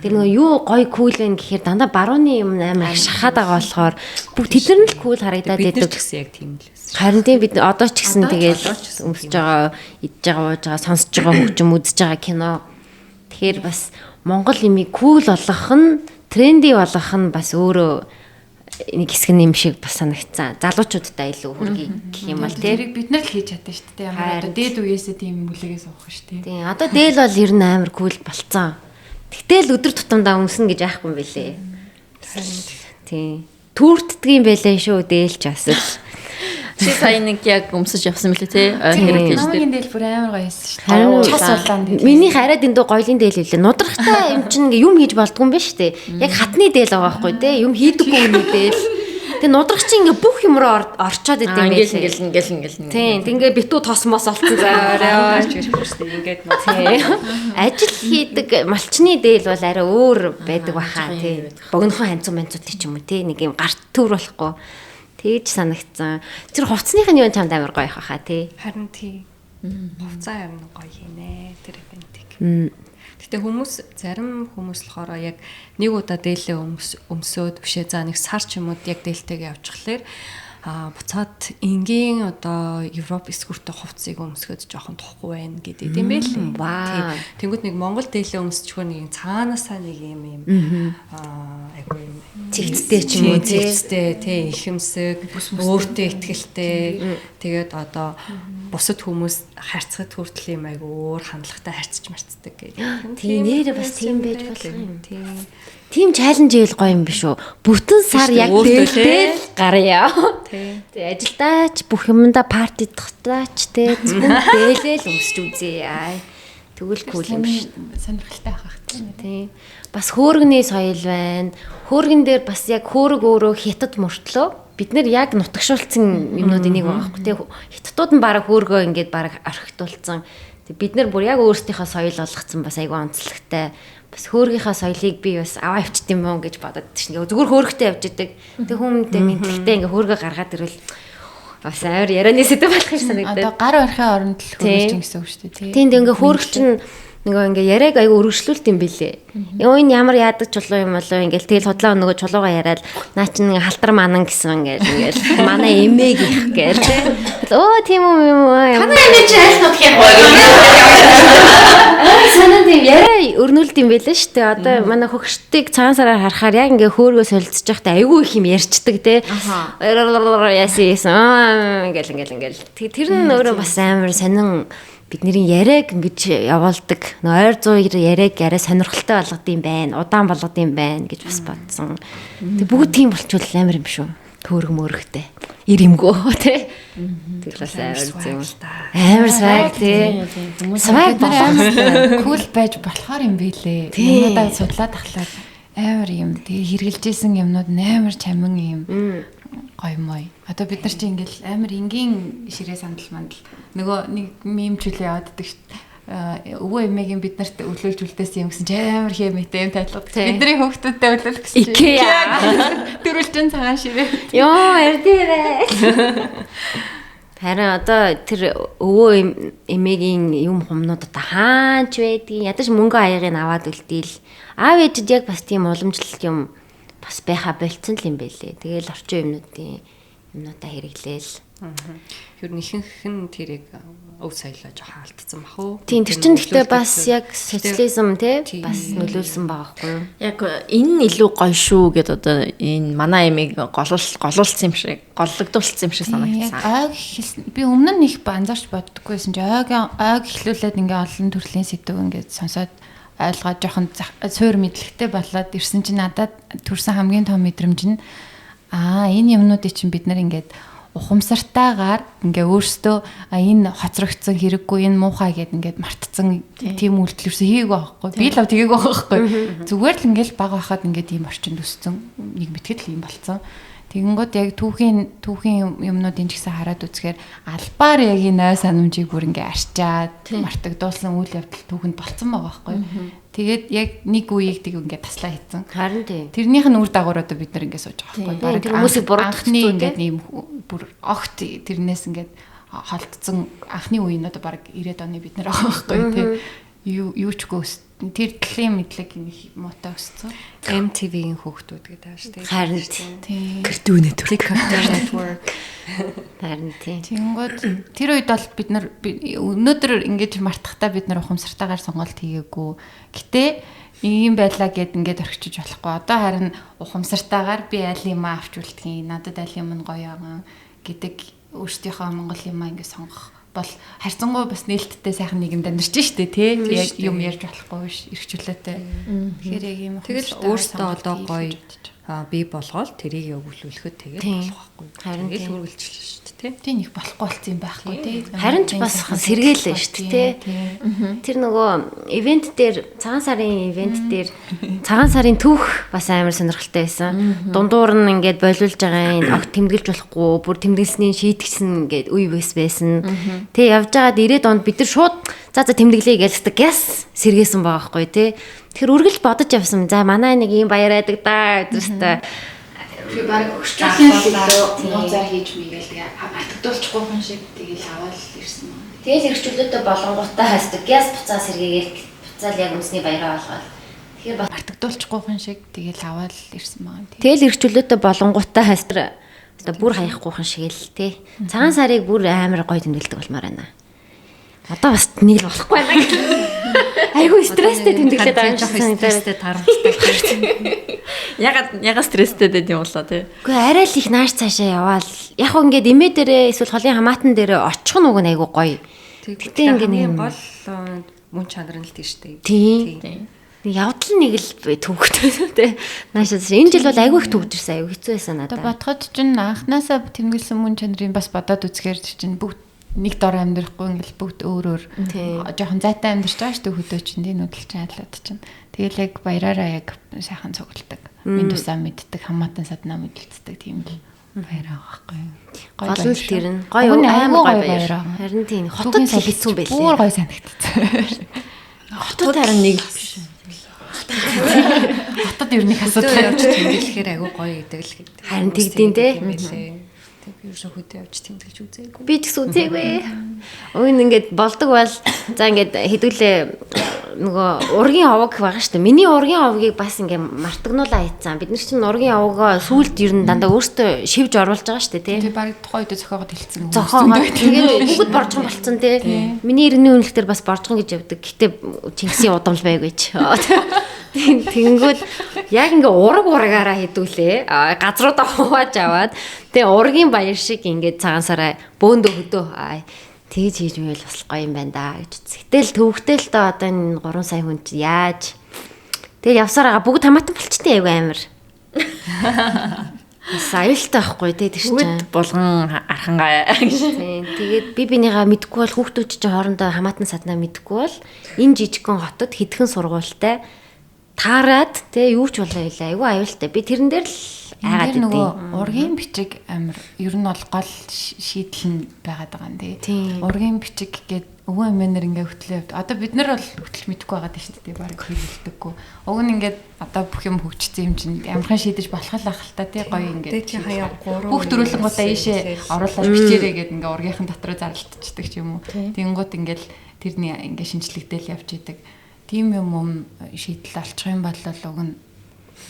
Тэр нөгөө юу гоё кул вэ гэхээр дандаа барууны юм амар их шахаад байгаа болохоор бүх тэд нар нь л кул харагдаад байдаг. Бид байдаг. нар ч гэсэн яг тийм л байсан. Харин тийм бид одоо ч гэсэн тэгэл өмсөж байгаа, идж байгаа, ууж байгаа, сонсож байгаа хөгжим, үзэж байгаа кино. Тэгэхээр бас Монгол имийг кул болгох нь, тренди болгох нь бас өөрөө нэг хэсэг нь юм шиг бас санагцсан. Залуучуудтай илүү хүргэе гэх юм бол тий. Тэрийг бид нар л хийж чадсан шүү дээ. Ямар одоо дээд үеэсээ тийм бүлэгээ суух шүү дээ. Тийм. Одоо дээл бол ер нь амар кул болцсон. Тэгтэл өдөр тутамдаа өмснө гэж яахгүй юм бэлээ. Тийм. Түүртдэг юм бэлээ шүү дээлч бас л. Чи сая нэг яг өмсөж явсан мөлий те. Heritage дээр. Намгийн дээл бүр амар гоё байсан шүү дээ. Час улаан дээл. Минийх арай дэндүү гоёлын дээл үлээ. Нудрахтай юм чинь ингээ юм хийж болдгүй юм байна шүү дээ. Яг хатны дээл байгаа байхгүй те. Юм хийдэггүй хүний дээл. Тэгээ нудрах чинь ингээ бүх юм руу орчоод идэм байх. Ингээл ингээл ингээл. Тийм. Тэг ингээ битүү тосмоос олцсон заа. Орой. Ингээд Тийм. Ажил хийдэг малчны дээл бол арай өөр байдаг баха тий. Богинохон ханцуу манцуутай ч юм уу тий. Нэг юм гарт төр болохгүй. Тэгж санагдсан. Тэр хувцсных нь юу чамд амар гоё хаа тий. Харин тий. Хувцас амар гоё хийнэ тэр ивентийг. Гэтэ хүмүүс зарим хүмүүс болохоор яг нэг удаа дээлээ өмсөөд бишээ за нэг сар ч юм уу яг дээлтэйгээ явчихлаар буцаад энгийн одоо Европ эсгүүртэй хувцсыг өмсгöd жоохон тухгүй байна гэдэг юм байл. Вау. Тэнгүүд нэг Монгол дээлээ өмсчихвөр нэг цаанаасаа нэг юм юм айгүй юм цэгцтэй ч юм уу цэгцтэй тий ихэмсэг өөртөө ихтгэлтэй тэгээд одоо бусад хүмүүс харьцахад хүртэл юм айгүй өөр хандлагатай харьцаж марцдаг гэдэг. Тий нэрээ бас тийм байж болох юм. Тий. Тийм чаленж ивэл гоё юм биш үү? Бүтэн сар яг дээлтэй л гаръя. Тий. Ажилдаач бүх юмдаа партидахтаач тий зөвхөн дээлээ л өмсч үзье. Тэгвэл кул юм биш. Сонирхолтой байх бах тийм. Тий. Бас хөөргөний соёл байна. Хөөргөн дээр бас яг хөөрөг өөрөө хятад мөртлөө бид нэр яг нутагшуулсан юмнуудын нэг байгаа байхгүй тий. Хятадууд нь бараг хөөргөө ингээд бараг орхитуулсан. Тэг бид нар бүр яг өөрсдийнхөө соёл болгоцсон бас айгүй онцлогтой. Бас хөөргийнхаа соёлыг би бас аваа явчт юм уу гэж бодод чинь. Зүгээр хөөргөтэй явж идэг. Тэг хүмүүнтэй мэдлэгтэй ингээ хөөргөө гаргаад ирвэл бас амар ярианы сэдэв болох юм санагдаад. Одоо гар орхин оронд л хөргөж гэсэн үг шүү дээ. Тийм ингээ хөөргч чинь нөгөө ингээ яриаг айгүй өргөжлүүлт юм бэлээ. Йоо энэ ямар яадаг чулуу юм болоо ингээл тэгэл худлаа нөгөө чулуугаа яриад наа чинь ингээ халтар манан гэсэн ингээл ингээл манай эмээг их гээл тэ. Өө тийм үү юм уу. Манай эмээ чи аль нутгийн юм бэ? Санаа тийм яриа өрнүүлд юм бэлээ шүү дээ. Одоо манай хөгштийг цагаан сараар харахаар яг ингээ хөөргөө солилцож байхдаа айгүй их юм ярьцдаг те. Яасан ингээл ингээл ингээл. Тэр нь өөрөө бас амар сонин бидний яриаг ингэж явуулдаг. Нөө ойр зуур яриаг арай сонирхолтой болгод юм байна. Удаан болгод юм байна гэж бас бодсон. Тэг бүгд тийм болчвол амар юм шүү. Хөөрг мөрөгтэй. Ир юмгөө тий. Тэр бас амар зүг. Амар swag тий. Swag амар кул байж болохоор юм бэлээ. Юмудаа судлаад ахлаар амар юм. Тэгээ хэрэгжилжсэн юмнууд амар чамин юм. Гоё мой. Одоо бид нар чи ингээл амар энгийн ширээ сандал мандал нөгөө нэг мем чөлөө яваад идэг шүү дээ. Өвөө эмээгийн бид нарт өлөөлж үлдээсэн юм гэсэн чи амар хэмээтэй юм тайлбар. Бидний хүүхдүүдтэй өлөөлөх гэсэн чи. Икеа. Дөрвөлжин цагаан ширээ. Йоо, эрдээрээ. Харин одоо тэр өвөө эмээгийн юм хумнууд одоо хаач байдгийг ядаж мөнгө аягийг аваад үлдээл. Аав ээжид яг бас тийм уламжлалт юм бас байха болцсон л юм байлээ. Тэгэл орчин юмнуудын юмнуудаа хэрэглээл. Ер нь ихэнх нь тэрийг өв соёлоо жоохон алдсан бах уу? Тийм, тэр чинь гэхдээ бас яг социализм тий бас нөлөөлсөн байгаа хгүй юу? Яг энэ нь илүү гоё шүү гэд одоо энэ манай ямиг голуулсан юм шиг, голлогдуулсан юм шиг санагдсан. Яг ойг хэлсэн. Би өмнө нь их анзаарч боддоггүйсэн чи ойг эхлүүлээд ингээ олон төрлийн сэдв ингээ сонсоод ойлгоод жоохон суур мэдлэгтэй болоод ирсэн чинь надад төрсэн хамгийн том мэдрэмж нь энэ юмнуудыг чинь бид нар ингээд ухамсартайгаар ингээ өөрсдөө энэ хоцрогдсон хэрэггүй, энэ муухай гэд ингээд мартцсан тийм үйлдэл ерөөсөө хийгээгүй байхгүй. Би л ав тэгээгүй байхгүй. Зүгээр л ингээл бага байхад ингээд ийм орчинд өссөн. Нэг мэтгэд л ийм болцсон. Тэгэнгүүт яг түүхийн юмнуудын ч гэсэн хараад үзэхээр албаар яг энэ ой санамжийг бүр ингээ арчаад мартагдуулсан үйл явдал түүхэнд болцсон байгаа байхгүй. Тэгээд яг нэг үеийг тэг ингээ таслаа хийцэн. Харин тийм. Тэрнийх нь үр дагавар одоо бид нар ингээ сууж байгаа байхгүй. Бараг хүмүүсийг буруутгах ингээд ийм бүр огт тэрнээс ингээд холдсон анхны үе нь одоо бараг 90-ад оны бид нар байгаа байхгүй тий. Юу ч үгүй тэр талын мэдлэг их муутай өссөн. MTV-ийн хүүхдүүд гэдэг аа шүү дээ. Харин тийм. Cartoon Network. Cartoon Network. Харин тийм. Тэгэнгүүт тэр үед бол бид нар өнөөдөр ингэж мартахтаа бид нар ухамсартайгаар сонголт хийгээгүй. Гэтэ ийм байлаа гэд ингээд орхичиж болохгүй. Одоо харин ухамсартайгаар би аль юм авч үлдэх юм, надад аль юм нь гоё байгаа гэдэг өөрсдийнхөө монгол юм аа ингээд сонгох бол харьцангуй бас нээлттэй сайхан нийгэмд амьдарч штэ тий. Яг юм ярьж болохгүй биш, эрх чөлөөтэй. Тэгэхээр яг ийм тэгэл өөртөө одоо гоё бий болгоол тэрийг өвлүүлэхэд тэгэл болох байхгүй. Харин тэгэл үргэлжлэн штэ тий. Тийм их болохгүй болсон юм байхгүй тий. Харин ч бас сэргээлээ штэ тий. Тэр нөгөө ивент дээр цагаан сарын ивент дээр цагаан сарын түүх бас амар сонирхолтой байсан. Дундуур нь ингээд болиулж байгаа юм огт тэмдэглэж болохгүй, бүр тэмдэглэсний шийтгсэн ингээд үе бас байсан. Тэ явж байгаад 90-ад онд бид нар шууд за тэмдэглэе гэж л гяс сэргээсэн байгаа байхгүй тий. Тэгэхээр үргэлж бодож явсан. За манай нэг ийм баяр байдаг да гэдэртэй. Би баг өгчүүлсэн л нууцаар хийж мийгээл тэгээ мартагдуулчихгүй хүн шиг тэгэл аваад ирсэн. Тэгэл эрхчлөөтэй болонгуудаа хайстаг. Гяс буцаа сэргээгээл буцаал яг үнсний баяраа болгоод. Тэгэхээр мартагдуулчихгүй хүн шиг тэгэл аваад ирсэн байгаа. Тэгэл эрхчлөөтэй болонгуудаа хайстар одоо бүр хаяхгүй хүн шиг л тий. Цагаан сарыг бүр амар гоё тэмдэглэдэг болмоор байна. Одоо бас нэг л болохгүй байна гэх. Айгүй стресстэй тэмдэглээд байгаа юм шиг санагдаад. Стресстэй тарамжтай. Ягаад стресстэй байд юм болоо тий. Үгүй арай л их нааш цаашаа яваал. Яг хөө ингээд эмээ дээрээ эсвэл холын хамаатан дээрээ очих нь уг нь айгүй гоё. Гэтэ ингээд нэг гол мөн чанар нь л тийш дээ. Тийм. Явдал нэг л төвхтэй тий. Наашаа энэ жил бол айгүй их төвжирсэн, айгүй хэцүү байсан надад. Одоо бодоход чинь анханасаа тэмдэглэсэн мөн чанарын бас бодоод үзэхээр чинь бүгд нэг дор амьдрахгүй ингээл бүгд өөр өөр жоохон зайтай амьдарч байгаа шүү дээ хөдөө чинь тий нүүдэл чинь айлууд чинь. Тэгэл яг баяраараа яг сайхан цугладаг. Минь тусаа мэддэг, хамаатан саднаа мэдэлцдэг тийм л баяр байгаа байхгүй юу. Гол нь тэр нь гоё амар гоё баяр. Харин тийм хотод хэцүү байлээ. Бүр гоё санагдчихсан. Хотод харин нэг л биш. Хотод ер нь их Асуудал асуудал явж тэмдэглэхээр айгүй гоё гэдэг л гэдэг. Харин тэгдэм те. Тэг би ерөөсөө хөдөө явж тэмдэглэж үзээгүй. Би ч гэсэн үзээгүй. Уг нь ингээд болдог бол за ингээд хэдүүлээ нөгөө ургийн овог байгаа шүү дээ. Миний ургийн овгийг бас ингээд мартагнуулаа хийцэн. Бид нар чинь ургийн овгоо сүүлд ер нь дандаа өөртөө шивж оруулж байгаа шүү дээ, тий. Тэг баг тухайн үед зохиогоод хэлсэн. Зохиогоод тэгээд бүгд боржгон болцсон тий. Миний иргэний үнэлэх дээр бас боржгон гэж явдаг. Гэтэ Чингисийн удамл байггүй ч. Тэнгүүд яг ингээ ураг урагаараа хэдүүлээ. Газруудаа хувааж аваад тэгээ ургийн баяр шиг ингээд цагаан сараа бөөндөө хөдөө тэгж хийж мэвэл бас гоё юм байна да гэж үзсэн. Гэтэл төвөгтэй л доо одоо энэ 3 сая хүн чи яаж тэгэл явсаар байгаа бүгд хамаатан болчтой айгүй амар. Бас аюултай байхгүй тий тэр чинь. Бүгд булган архангай гэж. Тийм. Тэгээд би бинийгаа мэдгүй бол хүүхдүүд чинь хоорондоо хамаатан саднаа мэдгүй бол энэ жижигхэн хотод хэдхэн сургуультай таарад те юу ч болоо илаа айгүй аюултай. Би тэрэн дээр л айгаад Тэр нөгөө идэв. ургийн бичиг амар ер нь бол гол шийдэл нь байгаад байгаа юм тий. Тийм. Ургийн бичиг гээд өвөө эмээнэр ингээ хөтлөө явд. Одоо бид нар бол хөтлөх мэдэхгүй байгаа тийм шүү дээ. Бараг хэрэглэдэггүй. Уг нь ингээд одоо бүх юм хөгжсөн юм чинь ямархан шийдэж болох л ах л та тий гоё ингээд. Дээдлийн хаяа 3 Бүх дөрүлэнгуудаа ийшээ оруулаад бичээрэй гээд ингээ ургийнхан дотор зарлалтчдаг ч юм уу. Тэнгууд ингээл тэрний ингээ шинжлэгдээл явж идэг. Тийм юм шийдэл олчих юм бол уг нь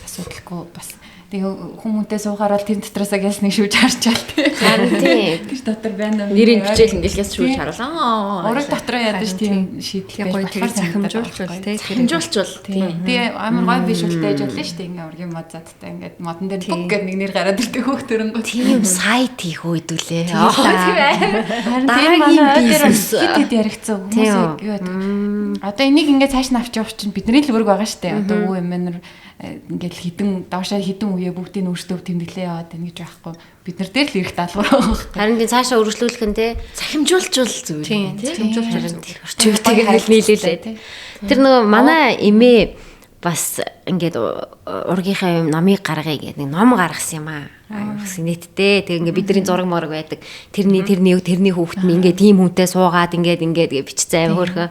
асуудалгүй бас Тэгээ хүмүүнтэй суухаар бол тэр дотроосоо гялс нэг шүүж харчаал тий. Харин тийм. Тэр дотор байна уу? Нэрийг бичээл ингээл яс шүүж харуулаа. Ураг дотроо ядаж тийм шийдэл Тэг гоё тэр захимжуулчвал тий. Захимжуулчвал тий. Тэгээ амар гоё вижуалтай байж болно шүү дээ. Ингээ ургийн мод задтай ингээд модон дээр бүг гэдэг нэг нэр гараад ирдэг хөөх төрөнгөө. Тийм сайт хийх үүдүүлээ. Тийм ээ. Дараагийн бизнес хэд хэд яригдсан хүмүүс юу гэдэг. Одоо энийг ингээд цааш нь авч явах чинь бидний л үүрэг байгаа шүү дээ. Одоо үе юм ингээл хідэн доошоо хідэн үе бүгдийг нь өөртөө тэмдэглээ яваад байна гэж байхгүй. Бид нар дээр л ирэх даалгавар байгаа байхгүй. Харин тийм цаашаа үргэлжлүүлэх нь те захимжуулчвал зүгээр Тийм тий. захимжуулчвал орчуултайг хэл нийлүүлээ. Тэр нөгөө манай эмээ бас ингээд ургийнхаа юм номыг гаргая гэдэг нэг ном гаргасан юм аа. Бас нийтдээ тэг ингээд бидний зураг морог байдаг. Тэрний тэрний тэрний хүүхэд нь ингээд ийм хүнтэй суугаад ингээд ингээд гэж бичсэн аим хөөрхөн.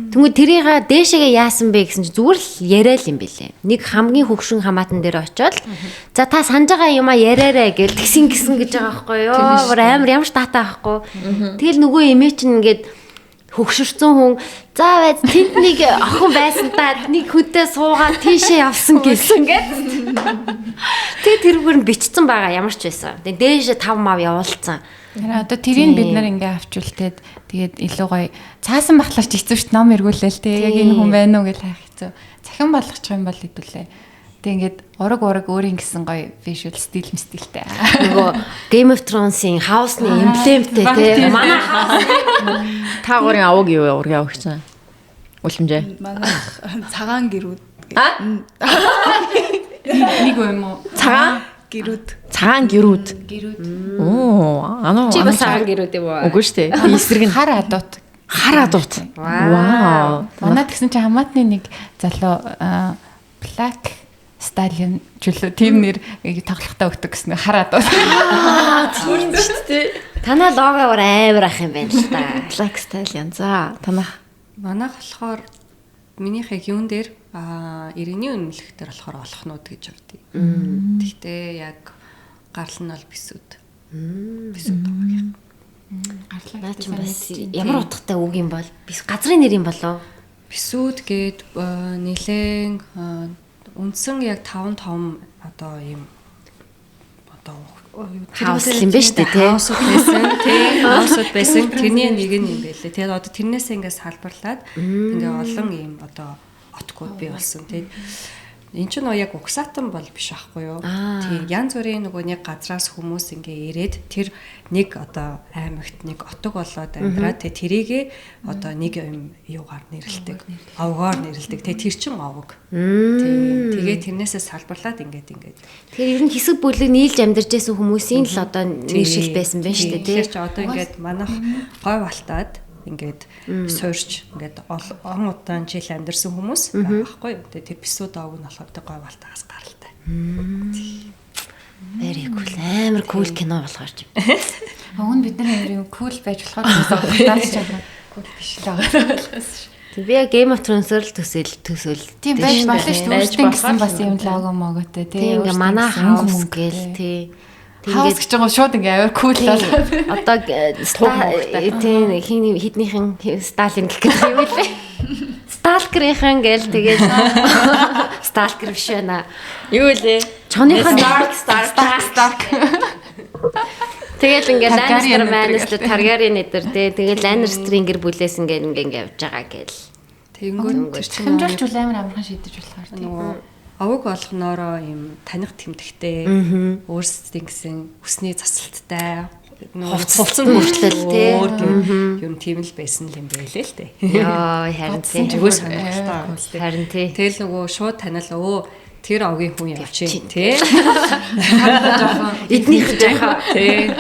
Тэнгүү тэрийг дээшээгээ яасан бэ гэсэн чинь зүгээр л яриа л юм бэлээ. Нэг хамгийн хөгшин хамаатан дээр очиод за та санаж байгаа юм а яриарай гэл тэгсэн гисэн гэж байгаа байхгүй юу. Бүр амар ямар ч дата байхгүй. Тэгэл нөгөө эмээ чинь ингээд хөгшөрсөн хүн за байз тэнд нэг охин байсан та нэг хүнтэй суугаад тийшээ явсан гэсэн гээд. Тэгээ тэрүүгээр нь бичсэн байгаа ямар ч байсан. Тэгээ дээшээ 5 мав явуулсан. Тэгэхээр одоо тэрийг бид нар ингээ авчултээд тэгээд илүү гоё цаасан бахлаач хэцүү шүү дээ ном эргүүлээл те яг энэ хүн байна уу гэж хайх хэцүү. Цахим болгочих юм бол хэдүүлээ. Тэг ингээд ураг ураг өөрийн гэсэн гоё visual стил мстилтэй. Нөгөө Game of Thrones-ийн house-ны эмблемтэй те. Манай Та гурийн аваг юу вэ? Ургийн аваг чинь. Үлэмжээ. Манайх цагаан гэрүүд. Нэг юм уу? Цагаан гэрүүд. Цагаан гэрүүд. Гэрүүд. Оо, ануу. Чи бас цагаан гэрүүд юм уу? Үгүй шүү дээ. Би эсрэг нь хар адуут. Хар адуут. Вау. Манай тэгсэн чинь хамаатны нэг залуу Black Stallion чөлөө тийм нэр тоглохтой өгдөг гэсэн хар адуут. Тийм шүү дээ. Танаа лого амар ах юм байна л та. Black Stallion. За, танах. Манайх болохоор минийх яг юун дээр иргэний үнэмлэх дээр болохоор олохнууд гэж явдیں۔ Тэгтээ яг гарал нь бол бисүүд. Бисүүд байгаа. Гарлаа. Наа чи бас ямар утгатай үг юм бол бис газрын нэр юм болов? Бисүүд гээд нэлээн үндсэн яг 5 том одоо ийм одоо хаус юм байна шүү дээ тий. Хаусууд байсан тий. Хаусууд байсан. Тэрний нэг нь юм байлээ. Тэгээд одоо тэрнээсээ ингээд салбарлаад ингээ олон ийм одоо отгууд бий болсон тий. Энд чинь яг угсаатан бол биш аахгүй юу? Тийм янз бүрийн нөгөө нэг газраас хүмүүс ингээ ирээд тэр нэг одоо аймагт нэг отог болоод амьдраад тэ тэрийгээ одоо нэг юм юугаар нэрлэдэг. Овгоор нэрлэдэг. Тэ тэр чин овг. Тийм. Тэгээ тэрнээсээ салбарлаад ингээд ингээд. Тэгэхээр ер нь хэсэг бүлэг нийлж амьдарч байсан хүмүүсийн л одоо нэршил байсан байна шүү дээ тий. Тэгэхээр чи одоо ингээд манайх гой балтаад ингээд суурч ингээд он удаан жил амьдарсан хүмүүс байхгүй юу. Тэгээ тэр бисүүд овг нь болохоор тэг гой балтаагаас гаралтай. Very cool. Амар cool кино болохоор ч юм. Уг нь бид нар амар юм cool байж болохоор таач чадна. Cool биш л байгаа болохоос. Би яг Game of Thrones-оор л төсөөл. Тийм байж болно шүү дээ. Өөртөө гэсэн бас юм лого моготой тий. Ингээ манай хаус гээл тий. Хаус гэж байгаа шууд ингээ амар кул болоод. Одоо тийм хин хиднийхэн Сталин гэх гэдэг юм лээ. Сталкерийнхэн гээл тэгээд Сталкер биш байна. Юу лээ? Чоныхон Stark Stark Stark. Тэгэл ингээ Lannister Mannister Targaryen эдэр тий. Тэгэл Lannister-ийн гэр бүлээс ингээ ингээ ингээ явж байгаа гээл. Тэнгүүт тэр чинь хэмжүүлж амар амархан шийдэж болохоор тий. Овог болгоноороо юм таних тэмдэгтэй өөрсдийн гэсэн үсний засалттай хувцсан хүртэл тий юм тийм л байсан юм байлээ л дээ. Йоо харин тий. Зүгээр сонирхолтой. Харин тий. Тэгэл нөгөө шууд танил өө тэр овгийн хүн явчих тий. Эднийх жоохон тий.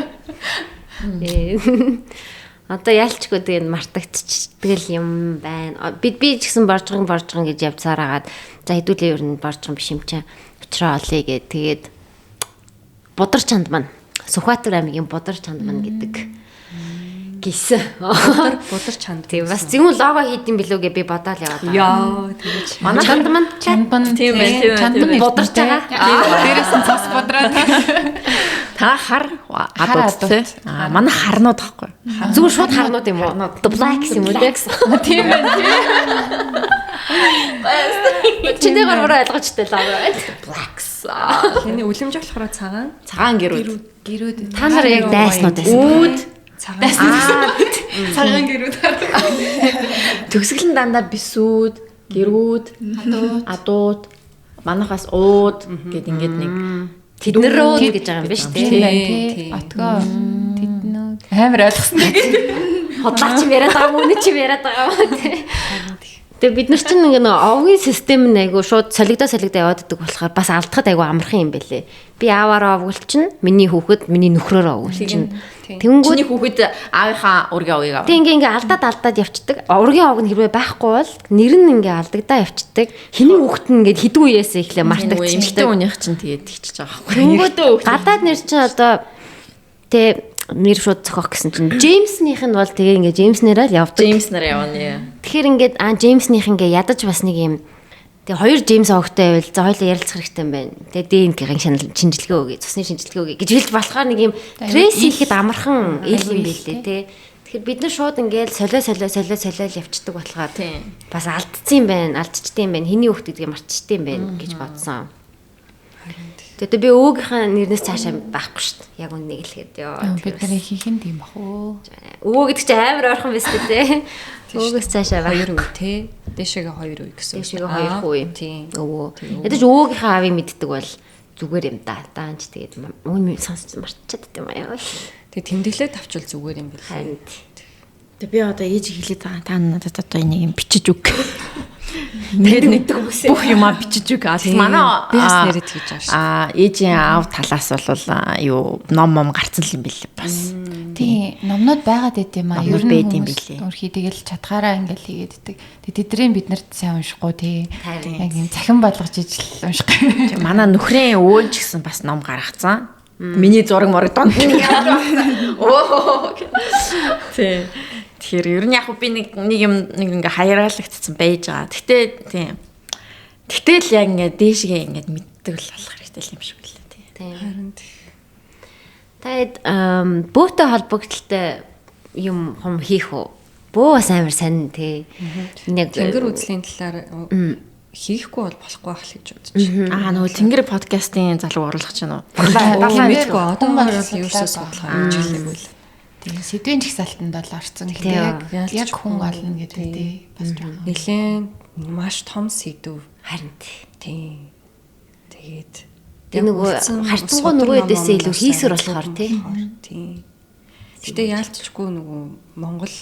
Одоо ялчгүй тэгээд мартагдчихдаг юм байна. Би ч гэсэн боржгон гэж явцаар агаад за хэдүүлээ ер нь боржгон биш юм чинь учраа олъё гэд тэгээд Будар чанд маань Сүхбаатар аймгийн Будар чанд маань гэдэг гисэн. Будар чанд. Тийм бас зэвүүн лого хийдэм билүү гэ би бодоол яваад. Яа тэгэж. Манай чанд маань чанд маань тийм байх тийм чанд нь бударч байгаа. Дээрээс нь цус будраад. Та хар адууд тий. Аа манай харнууд байхгүй. Зүгээр шууд харнууд юм уу? The Blacks юм уу те? Тийм байх тийм. Чиний гар бүрээ ойлгочтой лого. Blacks. Тэний үлэмж болохоор цагаан. Цагаан гэрүүд. Гэрүүд. Та нар яг дайснууд байсан. Үүд Цагаан. Цагаан гэрүүд. Төгсгөл нь дандаа бисүүд, гэрүүд, адууд, манайхаас ууд гэд ингээд нэг Тэднэр рүү гэж байгаа юм биш Тийм үү? байна тий. Отгоо тэднүүд амар ойлгосон тэгээд. Хотлаа чи яриад байгаа юм, үнэ чи яриад байгаа юм тий. Тэгээ бид нар чинь ингээ нэг овгийн систем нь айгу шууд солигдоо солигдоо яваад идэг болохоор бас алдахад айгу амархан юм бэлээ. Би ааваараа овголчин, миний хүүхэд миний нөхрөөрөө овголчин. Тэнгүүд Чиний хүүхэд аавынхаа ургийн овгийг авна. Тэг ингээ ингээ алдаад алдаад явцдаг. Ургийн овг нь хэрвээ байхгүй бол нэр нь ингээ алдагдаа явцдаг. Хиний хүүхэд нь ингээ хідүү үеэсээ эхлээ Эмэгтэй мартагдчихдаг. хүнийх чинь тэгээд тэгчихэж байгаа байхгүй. Тэнгүүд гадаад нэр чинь одоо тэ нэр шууд зохиох гэсэн чинь Джеймснийх нь бол тэгээ ингээ Джеймс нэрээр л явдаг. Джеймс нар явна. Тэгэхээр ингээд Джеймснийх ингээ ядаж бас нэг юм тэгээ хоёр Джеймс овгтой байвал за хоёлаа ярилцах хэрэгтэй юм байна. Тэгээ ДНК-ийн шанал шинжилгээ өгье, цусны шинжилгээ өгье гэж хэлж болохоор нэг юм трейс хийхэд амархан ил юм билээ те. Тэгэхээр бид нар шууд ингээд солио солио солио солио л явцдаг болохоор Тийм. бас алдсан юм байна, алдчихдээ юм байна, хэний хүүхд гэдгийг мартчихдээ юм байна гэж бодсон. Тэгээд би өвөөгийнхээ нэрнээс цаашаа байхгүй шүү дээ. Яг үннийг хэлэхэд ёо. Бид нарыг хийх нь тийм бах уу. Өвөө гэдэг чинь амар ойрхон биз дээ те. Өвөөгөөс цаашаа байх. Хоёр үе те. Дээшээгээ хоёр үе гэсэн. Дээшээгээ хоёр үе. Тийм. Өвөө. Ядаж өвөөгийнхээ аавыг мэддэг бол зүгээр юм да. Даанч тэгээд үн сонсч мартчихад юм аа. Тэгээ тэмдэглээд авчвал зүгээр юм билээ. Харин Тэгээ би одоо ээж хэлээд байгаа. Та надад одоо энийг юм бичиж өг. Ингээд нэг бүх юмаа бичиж өг. Манай Би бас нэрээ тэгж байгаа шүү. Ээжийн аав талаас бол юу ном мом гарцсан юм билээ бас. Тийм, номнууд байгаад байт юм аа. Номнууд Ер нь байд юм хүмүүс билээ. Өрхий тэгэл чадхаараа ингээл хийгээд идэг. Тэг тэднийг бид нарт сайн уншихгүй тий. Харин. Яг юм цахим болгож ижил уншихгүй. Тэг, Манай нөхрийн өвөө ч гэсэн бас ном гаргацсан. Миний зураг морог донд. Оо. Тий. Тэгэхээр ер нь яг би нэг нэг юм нэг ингээ хаяраалагдсан байж байгаа. Гэтэ тийм. Гэтэл яг ингээ дээшгээ ингээ мэддэг л болох хэрэгтэй юм шиг үлээ тий. тийм. Харин Та хэд бөөтэй холбогдлолтой юм хум хийх үү? Бөө бас амар сонин тий. Нэг тэнгэр үзлийн талаар хийхгүй бол болохгүй байх л гэж бодож байна. Аа нөгөө Тэнгэр подкастын залуу оруулах чинь үү? Далаа мэдгүй одоо Хүн бол бол ерөөсөө судлаа судлаа гэж хэлээгүй л. Тийм, сэдвийн жагсаалтанд бол орсон. Гэтэ Тийм. яг яг хүн олно гэдэг тий. Бас жоохон. Нилээн маш том сэдв. Харин тий. Тийм. Тэгээд Тэг нөгөө харьцангуй нөгөө хэдээсээ илүү хийсвэр болохоор тий. Тийм. Гэтэ яалтчгүй нөгөө Монгол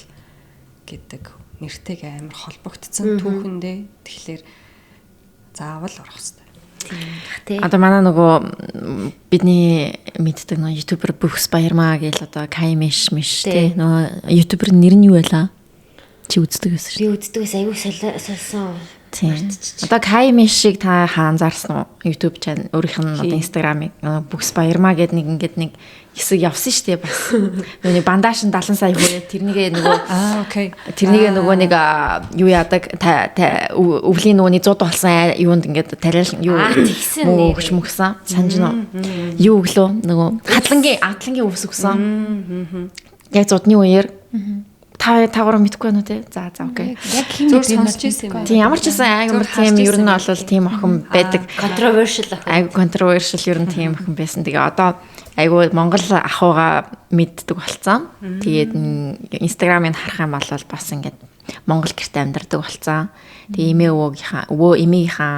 гэдэг нэртэйг амар холбогдсон түүхэндээ тэгэхээр заавал орох хэрэгтэй. Тий. Одоо манай нөгөө бидний мэддэг нөгөө ютубер Бүхс Баярмаа гээл одоо Каймиш миш Тий. тий нөгөө ютубер нэр нь юу байлаа? Чи үздэг байсан шүү. Би үздэг ус аягүй солисон. Тийм. Одоо Каймишийг та хаа анзаарсан уу? YouTube channel өөрийнх нь одоо Instagram-ыг нөгөө Бүхс Баярмаа гээд нэг ингээд нэг хэсэг явсан шүү дээ бас. Нөгөө нэг бандаж нь 70 сая хүрээ тэрнийгээ нөгөө Аа окей. Тэрнийг нөгөө нэг юу яадаг өвлийн нөгөө нэг зуд болсон юунд ингээд тариал юу Аа, тэгсэн нэрээ. өгч мөгсөн санаж нөө юу өглөө нөгөө хатлангийн өвс өгсөн яг зудны үеэр та та гурав мэдгүй байна уу те за за окей Яг хин Зур гэдгийг нь сонсч ирсэн юм байна. тийм ямар ч гэсэн амар Зур тийм харж ер нь ирсэн бол тийм охин байдаг Controversial ах. айгу controversial ер нь тийм охин байсан. Тэгээ одоо айгу Монгол ахуйгаа мэддэг болцсон. Тэгээд Instagram-ыг харах юм бол бас ингээд Монгол гэрте амьдардаг болцсон. Тэгээ эмээ өвөөгийнхаа өвөө эмээгийнхаа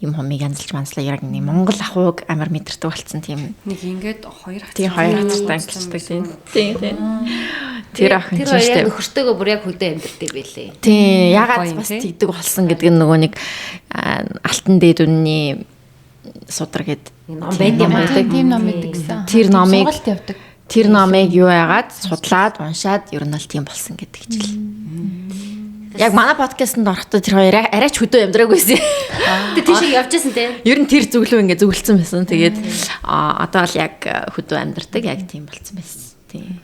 юм хумыг янзалж манслаа яг нэг Монгол ахуйг амар мэдэрдэг болцсон тийм. Нэг ингээд хоёр хатар. Тийм хоёр хатартай ангилчдаг тийм. Тийм тийм. Тэр охин Тэр чинь хоёр яг штэ. нөхөртөөгөө бүр яг хөдөө амьдэрдэг байлээ. Тийм ягаад Гоё юм, бас тий? тэгдэг болсон гэдэг нь нөгөө нэг алтан дээд үнний судар гэд Нэг ном байд юм аа. байдаг. Тийм ном байдаг гэсэн. Тэр номыг- сургалт явдаг. Тэр номыг юу яагаад судлаад уншаад ер нь л тийм болсон гэдэг чил. Яг манай подкастэнд орохдоо тэр хоёр арай ч хөдөө амьдраагүй байсан. Тэг тийш явж байсан те. Ер нь тэр зөвлөө ингээ зөвлөсөн байсан. Тэгээд одоо л яг хөдөө амьдрдаг яг тийм болцсон байсан. Тийм.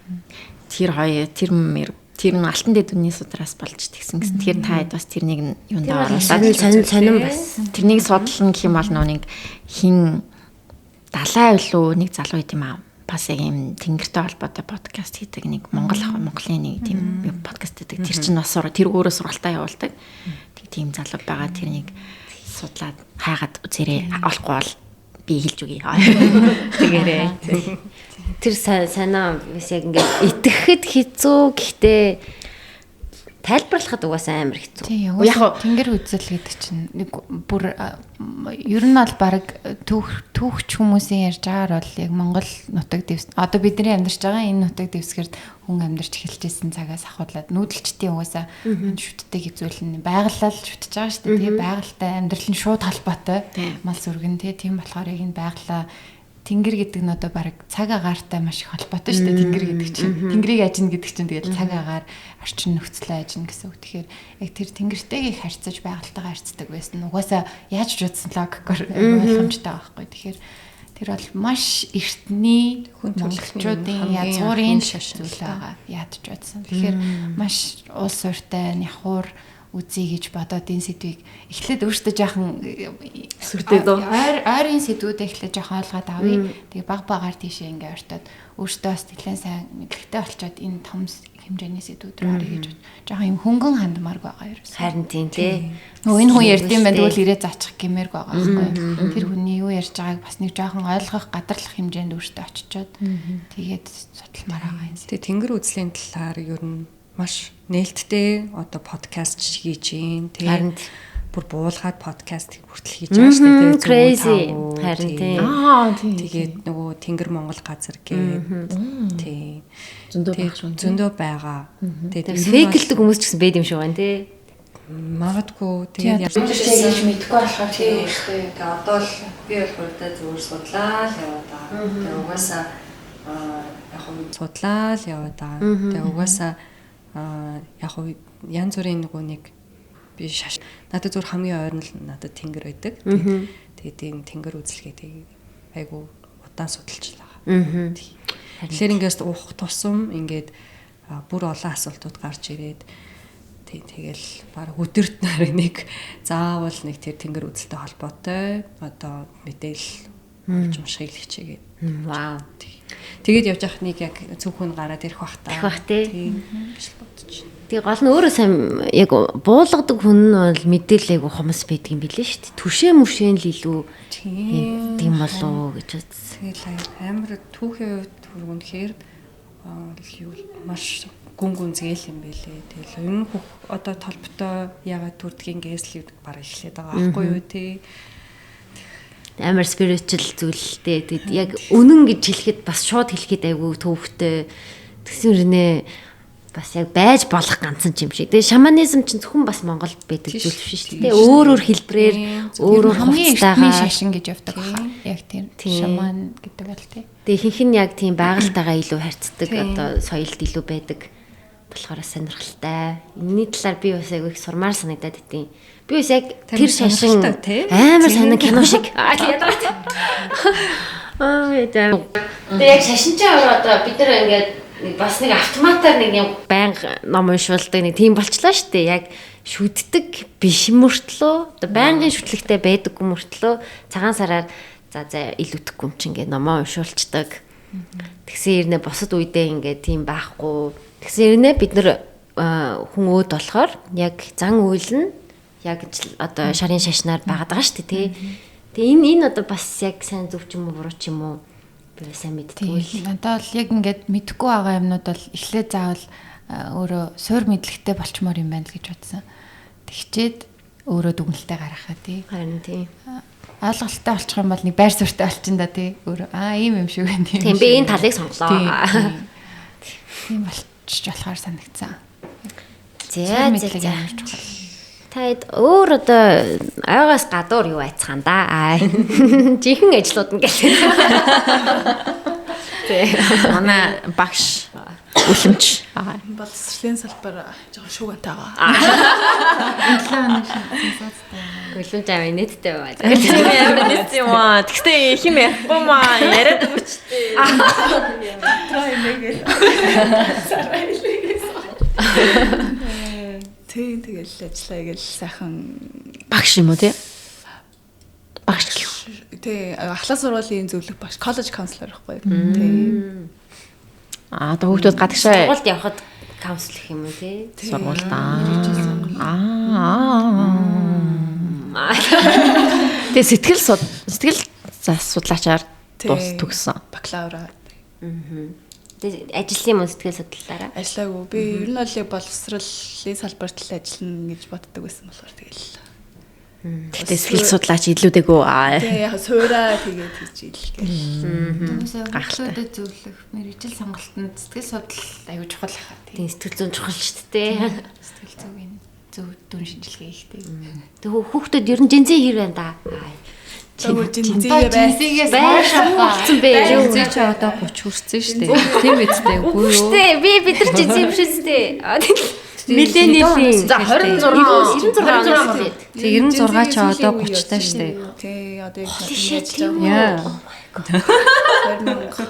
Тэр хоёр тэр мэр тэр нь алтан дэд үнний судраас болж тэгсэн гэсэн. Тэгэхээр та хэд бас тэрнийг нь юунд Тэр бол оруулаад сонин сонин сонин бас. Тэрнийг судлана гэх юм бол нөө нэг хин далай билүү нэг залуу байт юм аа. Бас яг юм тэнгэртэй холбоотой подкаст хийдэг нэг Монгол ах Монголын нэг тийм подкаст хийдэг. Тэр чинь бас тэр өөрөө сургалтаа явуулдаг. Тэг тийм залуу байгаа тэрнийг судлаад хайгаад үзээрэй. Олохгүй бол Би хэлж өгье. Тэгээрээ. Тэр санаа бас яг ингээд итгэхэд хэцүү гэхдээ тайлбарлахад угаасаа амар хэцүү. Тийм яг тэнгэр үзэл гэдэг чинь нэг бүр ер нь бол баг түүхч хүмүүсийн ярьж байгаагаар бол яг Монгол нутаг дэвс одоо бидний амьдарч байгаа энэ нутаг дэвсгэрт хүн амьдарч эхэлж исэн цагаас ахуулаад нүүдэлчдийн угаасаа шүтдэг зүйл нь байгалаа л шүтж байгаа шүү дээ. Тэгээ байгальтай амьдрал нь шууд холбоотой мал сүргэн тийм болохоор яг энэ байгалаа тэнгэр гэдэг нь одоо баг цаг агаартай маш их холбоотой шүү дээ. Тэнгэр гэдэг чинь тэнгэрийг ажина гэдэг чинь тэгэл цаг агаар орчин нөхцөлөө ажина гэсэн үг. Тэгэхээр яг тэр тэнгэртэйг их харьцаж байгальтайгаа харьцдаг байсан. Угаасаа яаж ч утсан логикоор ойлгомжтой байгаа байхгүй. Тэгэхээр тэр бол маш эртний монголчуудын язгуурын зүйл байгаа. Яаж ч утсан. Тэгэхээр маш улс уртай нягхуур үзье гэж бодоод энэ сэдвийг эхлээд өөртөө жоохон сүртэй дөө ойрын сэдвүүдээ эхлээд жоохон ойлгоод авъя. Тэгээ баг багаар тийшээ ингээ ортоод өөртөө бас нэлээд сайн мэдлэгтэй болчоод энэ том хэмжээний сэдвүүд рүү орё гэж жоохон юм хөнгөн хандмаарг байгаа ерөөсөө. Харин тийм тий. Нөгөө энэ хүн ярьд юм байна тэгвэл ирээ заачих гэмээрг байгаа байхгүй. Тэр хүний юу ярьж байгааг бас нэг жоохон ойлгох, гадарлах хэмжээнд өөртөө очичоод тэгээд судалмаар байгаа юм. Тэгээ тэнгэр үзлийн талаар ер нь маш нээлттэй одоо подкаст хийж гин тий. Харин бүр буулгаад подкаст хүртэл хийж байгаа шүү дээ. Crazy. Харин тий. Аа тий. Тэгээд нөгөө Тэнгэр Монгол газар гээд тий. Зөндөө байх шүү. Зөндөө байгаа. Тэгээд фейклдэг хүмүүс ч гэсэн байд юм шиг байна тий. Магадгүй тэгээд яаж мэдэхгүй болохоор тий шүү дээ. Тэгээд одоо л би бол хурдаа зүгээр судлаа л яваад байгаа. Тэгээд угаасаа яг хөө судлаа л яваад байгаа. Тэгээд угаасаа яг хөө янз бүрийн нөгөө нэг би шаш надад зүгээр хамгийн ойр нь л надад тэнгэр байдаг. Тэгээд ийм тэнгэр үзэлгээдэг айгу удаан судалж байгаа. Тэгэхээр ингээс уух тусам ингээд бүр олон асуултууд гарч ирээд тэгэл баг өдөрт нэг заавал нэг тэр тэнгэр үзэлтэй холбоотой одоо мэдээлэл олж уншихыг л хичээгээд. Вау. Тэгээд явж явах нэг яг цөөхөн гараад ирэх бах та. Ирэх бах тий. Гэж л бодож байна. Тэгээ гол нь өөрөө сайн яг буулгадаг хүн нь бол мэдээлэл айгу хомс байдаг юм билээ шүү дээ. Түшээ мүшээ л илүү тийм болов уу гэж бодсон. Тэгэл амар түүхийн хувьд үнэхээр юу маш гүн гүнзгий юм бэлээ. Тэгэл энэ бүх одоо толботой ягаад төрдгийг гээсл баг эхлээд байгаа байхгүй юу тий. Амар spiritual зүйлтэй. Тэгэд яг үнэн гэж хэлэхэд бас шууд хэлэхэд айгүй төвхтэй. Тэгсэн хэрнээ бас яг байж болох ганцхан юм шиг. Тэгээ шаманизм чинь зөвхөн бас Монголд байдаг зүйл биш шүү дээ. Өөр өөр хэлбэрээр өөр өөр хувцастайгаа шашин гэж явдаг хаа. Яг тийм шаман гэдэг бол тий. Тэгээ ихэнх нь яг тийм байгальтайгаа илүү харьцдаг, одоо соёлд илүү байдаг болохоор сонирхолтой. Энэний талаар би бас айгүй их сурмаар санагдаад идэв. Би бас яг тэр шашин амар сонин кино шиг. Аа тэгээ яг шашинчаа одоо бид нар ингээд бас нэг автоматар нэг юм байнга ном уншуулдаг нэг тийм болчлаа шүү дээ. Яг шүддэг биш мөртлөө одоо байнгын шүтлэгтэй байдаггүй мөртлөө цагаан сараар за за илүүтэхгүй юм чинь ингээд номоо уншуулцдаг. Тэгсэн хэрнээ бусад үедээ ингээд тийм байхгүй. Тэгсэн хэрнээ бид нар хүн өөд болохоор яг зан үйл нь яг одоо шарын шашнаар байгаад байгаа шүү дээ тий. Тэгээ энэ одоо бас яг сайн зөв ч юм уу буруу ч юм уу би сайн мэддэггүй л. Надад бол яг ингээд мэдэхгүй байгаа юмнууд бол эхлээд заавал өөрөө суур мэдлэгтэй болчмоор юм байна л гэж бодсон. Тэгчээд өөрөө дүгнэлтээ гаргахаа тий. Харин тий. Ойлголттой болчих юм бол нэг байр суурьтай болчин да тий. Өөрөө аа ийм юм шиг байна тийм. Тийм би энэ талыг сонголоо. Тийм болчих болохоор санагдсан. За за. Та хэд өөр одоо ойгоос гадуур юу айцгаан да. Жинхэнэ ажлууд нь гэх. Тэ. Манай багш үлэмж боловсролын салбар жоохон шүүгэнтэй байгаа. Энэ 7 хоног шинэ сууцтай. Үлэмж амар нэттэй бай. Амар нэттэй юм аа. Тэгтээ их юм ярихгүй маа. Яриад өгчтэй. Трай нэгээл. Сарай лээс. Тийм тэгэл ажиллаа гэл сайхан багш юм уу тий? Багш гэх. Тий, ахлах сургуулийн зөвлөх багш, college counselor байхгүй. Тий. Аа, одоо хүүхдүүд гадагшаа сургуульд явхад counselor юм уу тий? Сургуульд аа. Тэгээ сэтгэл За судлаачаар дуус төгссөн. Бакалавра. Тэгээ ажлын юм сэтгэл судлалаараа. Ажиллаагүй. Би ер нь бол яг боловсролын салбарт л ажиллана гэж боддог байсан болохоор тэгэл. Гэтэ сэтгэл судлаач илүүдэгөө. Тэгээ яг суураа тэгээд хийж ил гэл. Түүнээсээ хүүхдүүдэд зөвлөх мэргэжил сонголтод сэтгэл судлал аюу чухал хаа. Тийм сэтгэл зүйн чухал шүү дээ. Сэтгэл зүйн зөв дүн шинжилгээ хийхтэй. Тэг хүүхдүүд ер нь жинзээ хэр байна да. Тэгвэл жинзээ Жинзээс Болсон бэ. Жинзээ чи одоо 30 хүрсэн шүү дээ. Тийм үстэй үгүй юу? Үгүй би бид нар жинзээ юм шүү дээ. Миллениалийн За 26 96 оноос тэгээд. Тэг 96 чи одоо 30 таа шүү дээ. Тий, одоо яг shit, ажиллаж байгаа. Яа. 2000.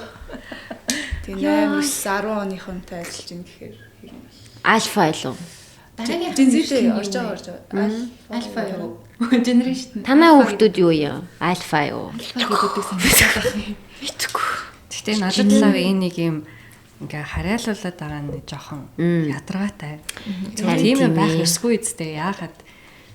Тий 8 9 10 оныхонтой ажиллаж ин гэхээр ер нь Альфа илүү. Дараагийн Жинзээ орж байгаа орж байгаа. Альфа юу? Generation. Танай хүүхдүүд юу юм? Альфа юу? Альфа гэдэг санагдаад байна. Гэтэ надад л энэ нэг юм ингээ харьяалуулаад байгаа нь жоохон ядаргаатай. Зүгээр тийм юм байх ёсгүй үстэй. Яагаад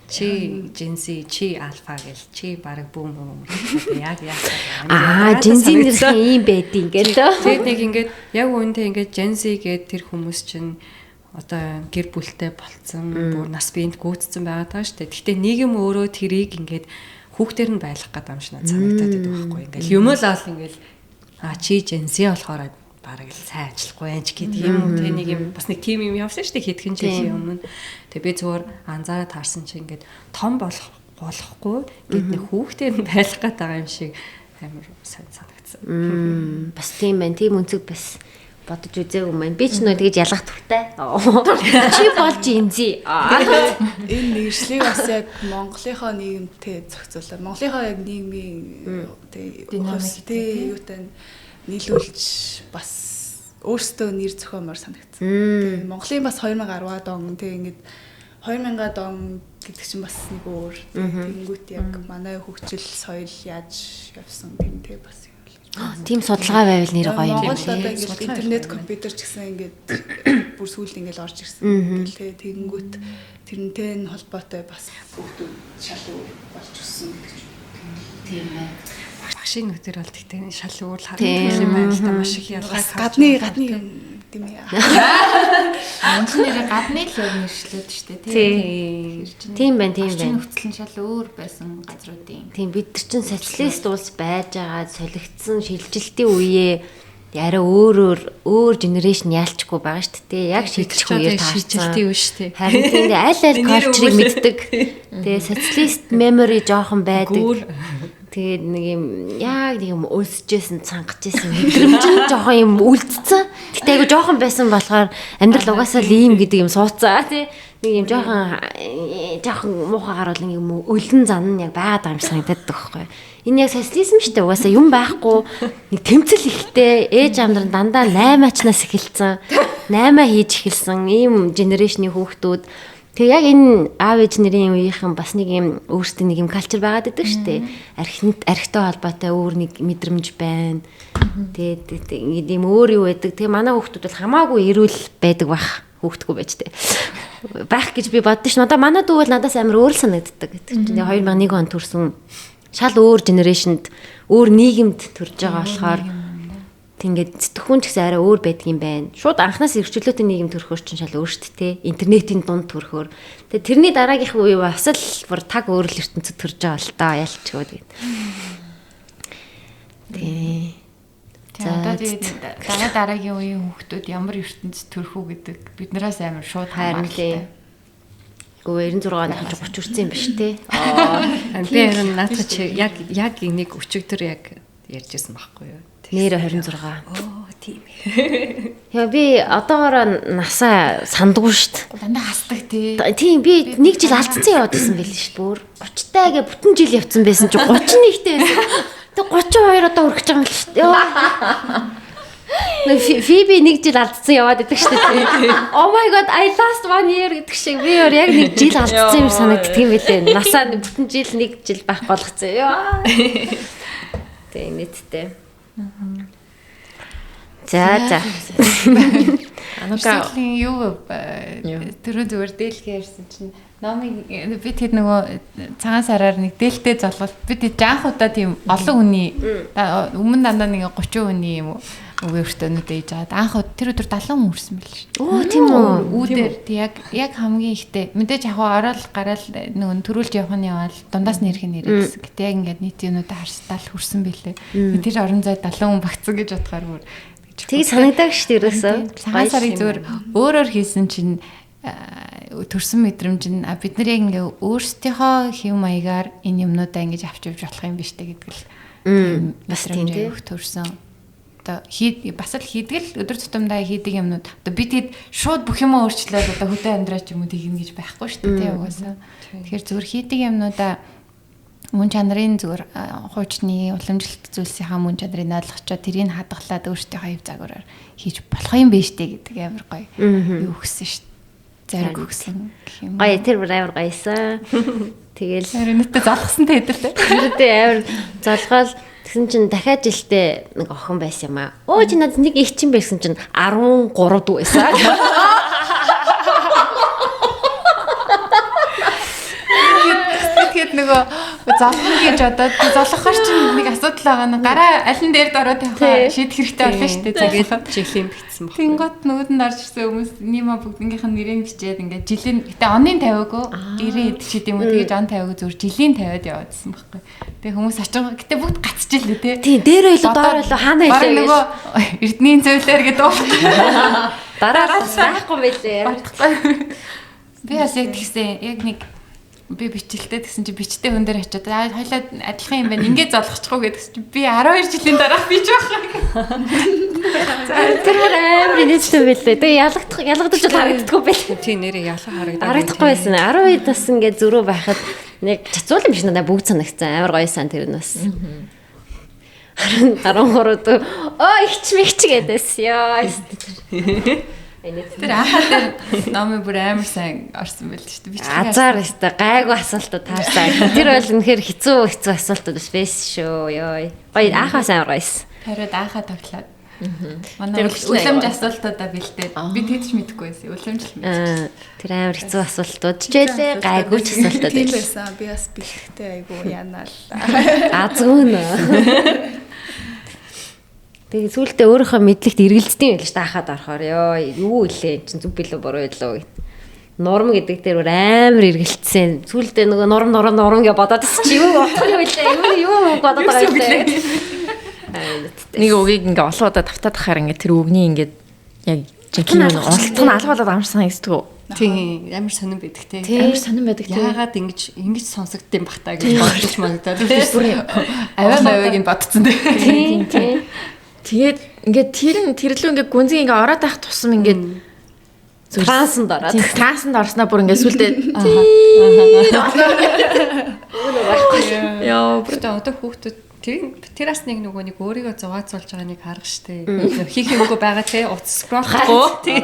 чи жинзи, чи альфа гэл чи бараг бүүм бүүм гэдэг яг яахаа. Аа, жинзийн нэр ийм байдیں۔ гэлээ. Тэгээд нэг ингээд яг үүнтэй ингээд жинзи гээд тэр хүмүүс чинь одоо гэр бүлтэй болцсон, бүр нас биеинд гүйцсэн байгаа даа шүү дээ. Гэхдээ нийгэм өөрөө тэрийг ингээд хүүхдээр нь байлгах гэдэг юм шиг надад санагдаад байдаг байхгүй. Ингээл юм л ал ингээл а чи жинзи болохоор бараг л сайн ажиллахгүй юм ч гэдэг юм уу те нэг юм бас нэг тим юм явсан шүү дээ хэдхэн жилийн өмнө. Тэгээ би зүгээр анзаараад харсан чинь ингээд том болох болохгүй гээд нэг хүүхдээр нь байлгах гээд байгаа юм шиг амар сайн санагдсан. Бас тийм байна. Тийм өнцөг бас бодож үзээгүй юм байна. Би ч нөө тэгэж ялгах туртай. Чи болж инзи. Энэ нэршлиг бас яг Монголынхоо нийгэмтэй зохицуулаад Монголынхоо яг нийгмийн Динамик тэ юутай нийлүүлж бас өөрсдөө нэр зохиомоор санагдсан. Тэгээ Монголын бас 2010-ад он тэг ингээд 2000-ад он гэдэг чинь бас нэг өөр. Тэнгүүт яг манай хөгжил соёл яаж явсан тэрнтэй бас юм л гэж. Тийм судалгаа байвал нэр гоё юм. Монголд одоо ингээд интернет компьютер ч гэсэн ингээд бүр сүүлд ингээд орж ирсэн. Тэгэл тэ тэгэнгүүт тэрнтэй нь холбоотой бас хүүхдүүд шал өөр болж өссөн гэдэг чинь. Тийм байна. Багшийн нүдээр бол тэгтээ шал өөр л харагдах юм байна л да маш их ялгаа Бас гадны гадны юм тийм ээ. Инженерийн гадны л яг нэршлээд штэ Тийм. Тийм байна, тийм Орчин байна. нөхцөл нь шал өөр байсан газруудын. Тийм бид нар чинь социалист улс байж байгаа солигдсон шилжилтийн үеэ арай өөр өөр генерашн яалчгүй байгаа шүү дээ. Яг шилжих үеэр таарсан. шилжилтийн үе шүү дээ. Харин тийм аль аль Нэр culture-ыг өгөөл. мэддэг. Тэгээ социалист memory жоохон байдаг. Гүүр. Тэгээд нэг юм яг нэг юм өлсөжсэн, цангажсэн мэдрэмж нь жоохон юм үлдсэн. Гэтэ айгу жоохон байсан болохоор амьдрал угаасаа л ийм гэдэг юм сууцаа тий. Нэг юм жоохон жоохон муухай гарвал нэг юм өлөн зан нь яг байгаад байгаа юм шиг санагдаад байгаа байхгүй. Энэ яг социализм шүү дээ. Угаасаа юм байхгүй. Нэг тэмцэл ихтэй ээж амдран дандаа 8 ачнаас эхэлсэн. 8 хийж эхэлсэн ийм генерашны хүүхдүүд. Тэгээ яг энэ аав ээж нарын үеийнхэн бас нэг юм өөрсдийн нэг юм калчер байгаад идэг шүү дээ. Архинд архитай холбоотой өөр нэг мэдрэмж байна. Тэгээд ингээд юм өөр юу байдаг. Тэгээ манай хүүхдүүд бол хамаагүй эрүүл байдаг бах хүүхдгүй байж тээ. Байх гэж би боддоо шин. Одоо манай дүү бол надаас амар өөр л санагддаг. Тэр чинь 2001 он төрсэн шал өөр генерашнд өөр нийгэмд төрж байгаа болохоор Ингээд сэтгхүүн ч гэсэн арай өөр байдаг юм байна. Шууд анханаас эрхчлөөтэй нийгэм төрөхөөр чинь шал өөр шүү дээ. Интернетийн дунд төрөхөөр. Тэгээ тэрний дараагийнх үе бас л бүр таг өөр л ертөнцид төрж байгаа л доо ялчгүй тэгээд. Тий. За одоо тэгээд дараа дараагийн үеийн хүүхдүүд ямар ертөнцид төрөх үү гэдэг биднээс амар шууд Харин хамааралтай. тий. Гэхдээ 96 оных чинь 30 хүрсэн юм биш тий. Би харин наадах чи яг яг энийг өчигдөр яг ярьжсэн байхгүй юу? Нэр 26. Оо тийм ээ. Яа би одоогоор насаа сандгүй шүү дээ. Дандаа хасдаг тий. Тийм би нэг жил алдсан яваад исэн байл шүү дээ. Бүр 30 таа гэ бүтэн жил явцсан байсан чи 31-тэй байсан. Тэг 32 одоо хүрэх гэж байгаа юм л шүү дээ. Йоо. Нэг Фиби нэг жил алдсан яваад идэг шүү дээ. Oh my god, I lost one year гэдэг шиг би өөр яг нэг жил алдсан юм санагддаг юм билээ. Насаа бүтэн жил нэг жил байхгүй болгоцсон. Йоо. Тэг нийтдээ. За за. Анука юу түрүү зүгээр дээлгээ ярьсан чинь номыг би тэд нөгөө цагаан сараар нэг дээлтэй золгол би тэд жаанхуудаа тийм олон хүний өмнө дандаа нэг 30 хүний юм уу өртөөнүүд ээж аваад анх тэр өдөр 70 хүн үрсэн байл шүү. Оо тийм үү. Үүдэр яг хамгийн ихтэй мэдээж яг ороод гараал нөгөө төрүүлж явах нь яваал дундаас нэрх нь нэрээ гэсэн. Гэтэ яг ингээд нийт юмнуудаа харстаал хүрсэн байлээ. Тэр орон зай 70 хүн багцсан гэж бодохоор бүр тийг санагдаг шүү дээ ерөөсөө. Цагаан сарыг зүгээр өөрөөр хийсэн чинь төрсөн мэдрэмж нь бид нар яг ингээ өөрсдийнхөө хэв маягаар энэ юмнуудаа ингэж авч явж болох юм биш үү гэдэг л бас тийм тий төрсөн. Одоо бас л хийдэг л өдөр тутамдаа хийдэг юмнууд. Одоо бид хэд шууд бүх юмаа өөрчлөөд одоо хөдөө амьдраач юм уу тэгнэ гэж байхгүй шүү дээ тий угаасаа. Тэгэхээр зүгээр хийдэг юмнуудаа мөн чанарын зүгээр хуучны уламжлалт зүйлсийнхаа мөн чанарыг ойлгочоо тэрийг хадгалаад өөртөөхөө хэв загвараар хийж болох юм биш үү гэдэг амар гоё юу өгсөн шүү дээ. Зориг өгсөн гэх юм. Гоё тэр бүр амар гоёсан. Тэгэл тэр өнөөдөө залгасан тэ хэдэлтэй. Тэр амар залгаал тэгсэн чинь дахиад жилдээ нэг охин байсан юм аа. Өө чи надад нэг их чин байсан чинь 13 дүү байсан. Тэгэхэд нөгөө золгоно гэж бодоод золгохоор чинь нэг асуудал байгаа нь гараа алин дээр дороо тавихаа шийдэх хэрэгтэй болно шүү дээ. Тэгээд жилийн битсэн баг. Тэнгот нөгөөдөнд орж ирсэн хүмүүс нима бүгднгийнх нь нэрийг бичээд ингээд жилийн гэтээ онын тавиагүй 90 хэд ч гэдэм үү тэгэж он тавиагүй зүгээр жилийн тавиад яваадсан байхгүй. Тэгээ хүмүүс очин гэтээ бүгд гацчихлээ те. Тийм дээрээ илүү доор илүү хаана илээ. Бараг нөгөө эрдний зөвлөөр гэдэг уут. Дараа байхгүй байлээ. Би бас яг тэгсэн яг нэг би бичлэлтэй тэгсэн чи бичтэй хүн дээр очиод хоёлаа адилхан юм байна. Ингээд золгочихгүй гэдгсэн чи би 12 жилийн дараах бич байх. Тэр бүр амар инээдтэй байлээ. Тэгээ ялгагдаж бол харагддаггүй байлээ. Тийм нэрээ ялга харагдаад харагдахгүй байсан. 12 нас ингээд зөрүү байхад нэг чацуул юм шиг надад бүгд санагдсан. Амар гоёсан тэр нь бас. 13 дөө оо ихч мэгч гэдээс ёо. Тэр ахаа дээр номын бүр амар сайн орсон байл шүү дээ. Азар өстой гайгүй асуултууд таарсан. Тэр бол үнэхээр хэцүү асуултууд бас байсан шүү. Йой. Гоё ахаас амар гоёсэн. Тариад ахаа тоглоод. Манай уламж асуултуудаа бэлдээд би тэгж мэдэхгүй байсан. Уламж л мэдчихсэн. Тэр амар хэцүү асуултууд ч байлээ. Гайгүй ч асуултууд байсан. Би бас бэлтгэхдээ айгүй яанаал. Азгүй нөө. Тэгээ сүүлдээ өөрийнхөө мэдлэгт эргэлздэг юм л шүү дээ ахаад орохоор ёо юу илээ чин зүг билүү буруу билүү гэт. Нурм гэдэг дээр бүр амар эргэлцсэн. Сүүлдээ нөгөө нурм нурм нурм гэж бодоод байсан чи юу утга юу илээ юу бодоод байгаа юм лээ. Нэг үгийг ингээ олон удаа тавтаад ахаар ингээ тэр үгний ингээ яг жинхэнэ ултг нь алга болоод амар санагддаг. Тийм амар сонирн байдаг те. Амар сонирн байдаг те. Яагаад ингэж сонсогдсон юм бах та гэж бодож магадгүй. Бүр аваа мавыг нь бодцсон те. Тийм тийм. Тэгээд ингээд тэр нь тэрлүү ингээд гүнзгий ингээд ороод байх тусам ингээд трансанд ороод. Трансанд орсноо бүр ингээд сүлдээ. Яа, бүр одоо хүүхдүүд тэр бас нэг нөгөө нэг өөрийгөө зугаацуулж байгаа нэг арга штэ. Хийх юмгүй байгаа те утас скроллгүй.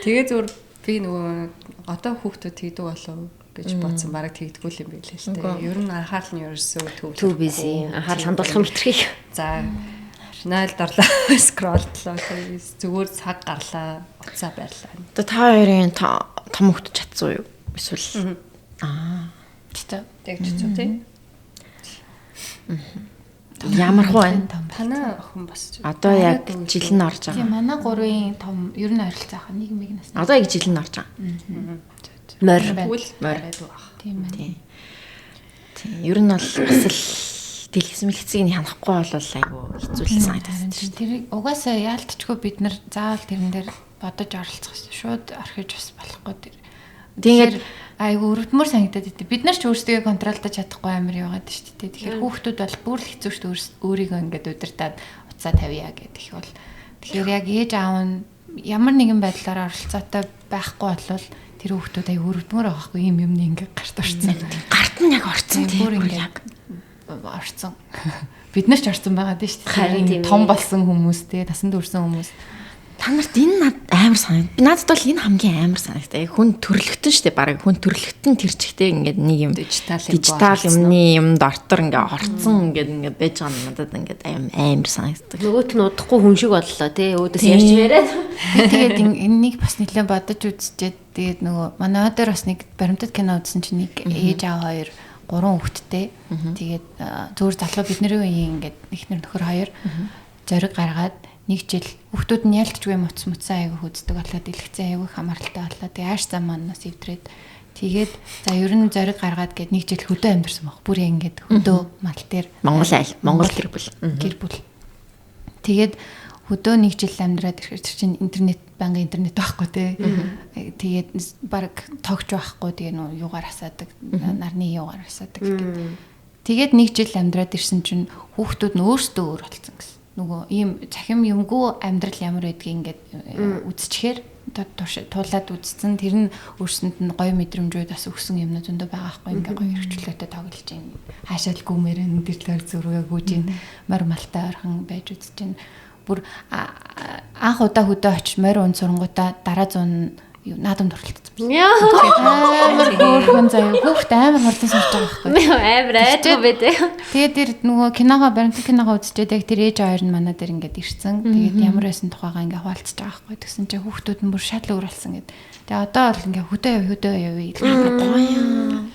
Тэгээ зүгээр би нөгөө одоо хүүхдүүд тэгдэг болов гэж бодсон бараг тэгдэггүй юм билээ л дээ. Ер нь анхаарал нь ерөөсөө too busy. Анхаарал хандуулах юм хитрхий. За 0 дарлаа скроллоо зүгээр цаг гарлаа утсаа байрлаа. Одоо та хоёрын том хөвгт чадсан юу? Эсвэл чицээ. Яг чицүү тий. Ямар хуу байна? Танаа охин бас одоо яг жил нь орж байгаа. Тийм манай гурвын том ер нь ойролцоо хаа нэг мэг насны. Одоо яг жил нь орж байгаа. Морь. Морь. Тийм ээ. Тийм. Ер нь бол бас л дэлгэс мэлгэцийг нь хянахгүй бол айгүй хэцүү л санагдаад шүү. Тэр угаасаа яалтчгүй бид нар заавал тэрэн дээр бодож оролцох шүү. Шууд орхиж бас болохгүй тэр. Тэгээд айгүй өрөвдмөр санагдаад идэв. Бид нар ч өөрсдөө контролдож чадахгүй амар яваад шүү дээ. Тэгэхээр хүүхдүүд бол бүр л хэцүү шүү дээ. Өөрийгөө ингээд удирдаад уцаа тавья гэдэг их бол. Тэгэхээр яг ээж аав нь ямар нэгэн байдлаар оролцоотой байхгүй болвол тэр хүүхдүүд аяг өрөвдмөр байгаа хгүй юм юмны ингээд гарт орцсон. Гарт нь яг орцсон тийм бүр ингээд орцсон. Бид нар ч орцсон байгаа тийм шүү дээ. Том болсон хүмүүс те тасан дүүрсэн хүмүүс. Та Та нарт энэ над амар санагд. Надад бол энэ хамгийн амар санагтай. Хүн төрлөختөн штэ баг хүн төрлөختөн тэр чигтээ ингээд нэг юм дижитал юмны юмд ортор ингээд орцсон ингээд ингээд байж байгаа нь надад ингээд амар санагддаг. Нөгөөт нь удахгүй хүн шиг боллоо тий. Өөдөөс ярьж яриад. Би тэгээд энэнийг бас нэлээд бодож үзчихэд тэгээд нөгөө манай дээр бас нэг баримтат кино үзсэн чинь нэг ээж аав хоёр 3 хүүхэдтэй. Тэгээд зүгээр залуу бидний үеийн ингээд эхнэр нөхөр хоёр зориг гаргаад нэг жил хүүхдүүд нь ялтчгүй муц муцсан айгүй хүздэг болоод дэлгэцэн айгүй хамааралтай боллоо. Тэгээ ааш зам манаас эвдрээд тэгээд за ер нь зориг гаргаад гээд нэг жил хөдөө амьдэрсэн баг. Бүр ингээд хөдөө мал дээр Монгол айл, Монгол гэр бүл. Гэр бүл. Тэгээд хөдөө нэг жил амьдраад ирэхээр тэр чинь интернет байнгын интернет байхгүй те. Тэгээд баг тогч байхгүй. Тэгээ нөө юугаар асаадаг, нарны юугаар асаадаг гэдэг. Тэгээд нэг жил амьдраад ирсэн чинь хүүхдүүд нь өөрсдөө өөр болсон гэсэн. Нөгөө ийм цахим юмгүй амьдрал ямар байдгийг ингээд үзчихээр туулаад үзсэн. Тэр нь өөрсөнд нь гоё мэдрэмжүүд бас өгсөн юмнууд зөндөө байгаа хгүй. Ингээ гоё эрхчлөөтэй тоглож ийн. Хаашаа л гүмээр энэ дэрлэр зүргээ гүйж ийн. Морь малтай ойрхон байж үзэж ийн. Бүр анх удаа хөдөө очиж морь ун сурангуудаа дараа зун наадамд оролцсон. Амар хөөрхөн заяа. Хүүхд амар хурдан сурч байгаа байхгүй. Амар айдгүй бэ. Тэгээд тэр нөгөө киногоо баримтат киногоо үзчихэд яг тэр ээж хоёр нь манай дээр ингээд ирсэн. Тэгээд ямар байсан тухайгаа ингээд хуваалцаж байгаа байхгүй. Тэгсэн чинь хүүхдүүд нь бүр шал өөр болсон гэд. Тэгээд одоо бол ингээд хөдөө яв хөдөө явъя гоё.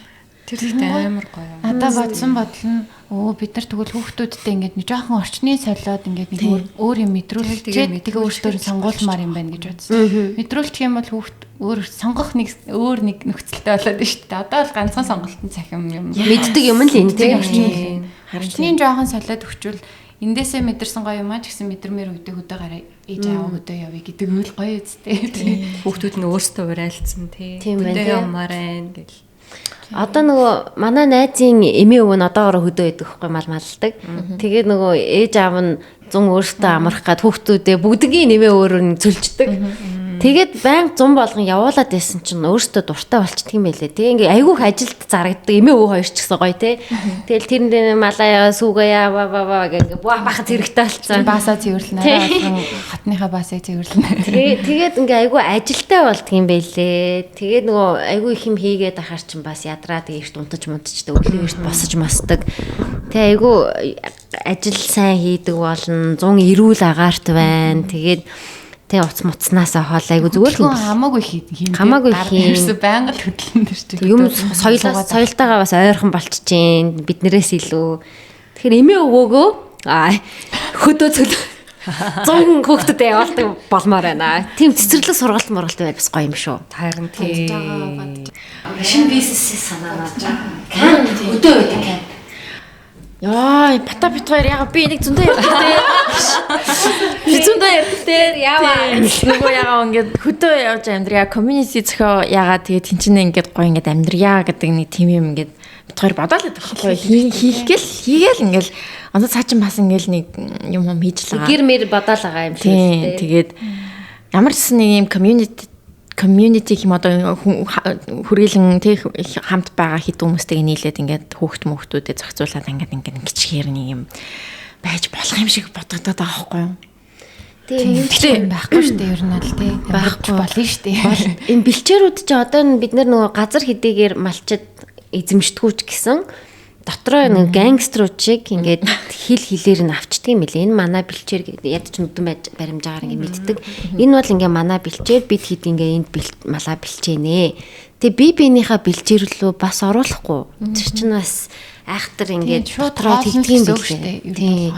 Тэр ихтэй амар гоё. Надад бодсон бодол нь бид нар тэгвэл хүүхдүүдтэй ингээд нэг жоохон орчны солиод ингээд нэг өөр юм мэдрүүлчихээд тэгээ өөртөө сонгуулмаар юм байна гэж бодсон. Мэдрүүлчих юм бол хүүхд өөр сонгох нэг өөр нэг нөхцөлтэй болоод байна шүү дээ. Одоо бол ганцхан сонголтын цахим юм. Мэддэг юм л энэ тийм. Орчны жоохон солиод өгчвөл эндээсээ мэдэрсэн гоё юм аа ч гэсэн мэдэрмээр үедээ хөдөө гараа ээж аав хөдөө явъя гэдэг үйл гоё үстэй. Хүүхдүүд нь өөрсдөө урайлцсан тий. Хөдөө явмаар байна гэл. Одоо нөгөө манай найзын эмээ өвөө нь одоогоор хөдөө байдаг хгүй мал малдаг. Тэгээд нөгөө ээж аав нь зун өөртөө амрах гад хүүхдүүдээ бүгдгийн эмээ өөрөө нь цөлждөг. Тэгээд байнга зун болгон явуулаад байсан чинь өөртөө дуртай болчдөг юм байлээ. Тэгээ ингээ айгүйх ажилд зарагддаг эмээ өвөө хоёр ч гэсэн гоё те. Тэгэл тэрэн малаа сүүгээ яа ба ба ба гэх ингээ баха зэрэгтэй болцсон. Баасаа цэвэрлэнэ. Хотныхаа баасыг цэвэрлэнэ. Тэгээд ингээ айгүй ажилтай болдг юм байлээ. Тэгээд нөгөө айгүй их юм хийгээд ахаар чинь бас ядраа тэгээ эрт унтаж мунтчдаг, өглөө эрт босож мосдог. Тэгээ айгүй ажил сайн хийдэг болно. 100 эрүүл агаарт байна. Тэгээд тэ уц муцнаасаа хоол айгүй зүгээр л хамаагүй хийх. Хамаагүй хийх. Ерөөсө байнга л хөдлөн дээр чинь. Юм соёлтойгоо бас ойрхон болчихж гин биднээс илүү. Тэгэхээр эмээ өвөөгөө хөдөө цөл 100 хүүхдэд явуулдаг болмоор байна. Тийм цэцэрлэг сургалт мургалт байл бас гоё юм шүү. Харин тийм. Шинэ бизнесээ санаа нааж байгаа. Камп өдөө байдаг камп. Яа, бата бит хоёр яга би энийг зөндөө ярьдаг те. Би зөндөө ярьдаг те. Яава. Нөгөө яга ингээд хөдөө явж амьдрья, community зохио яга тэгээ тэнцэнэ ингээд гоё ингээд амьдрья гэдэг нэг тийм юм ингээд бит хоёр бодоол байдаг байхгүй. Хийх гээл хийгээл ингээд онцоо цаа чин бас ингээд нэг юм юм хийж л байгаа. Гэр мэр бодоол байгаа юм шиг те. Тэгээд ямар ч нэг юм community хэм одоо хүрээлэн тэг хамт байгаа хэд хүмүүстэйг нийлээд ингээд хүүхд мөхтүүдэд зохицуулаад ингээд ингээд ингэчгээр нэг юм байж болох юм шиг бодогдоод байгаа байхгүй юу? Тийм юм байхгүй шүү дээ ер нь бол тий. Байхгүй болно шүү дээ. Энэ бэлчээрүүд чи одоо бид нөгөө газар хэдийгээр малчид эзэмшдэггүй ч гэсэн дотроо нэг гангструуд шиг ингээд хил хилээр нь авчдаг юм билээ. Энэ манай бэлчээр ядч нүдэн баримжаагаар ингээд мэддэг. Энэ бол ингээд манай бэлчээр бид хэд ингээд энд малаа бэлчээнэ. Тэгээ би биенийхээ бэлчээр рүү бас оруулахгүй. Тэр чинь бас айхтар ингээд дотроо тэгдэг юм билээ.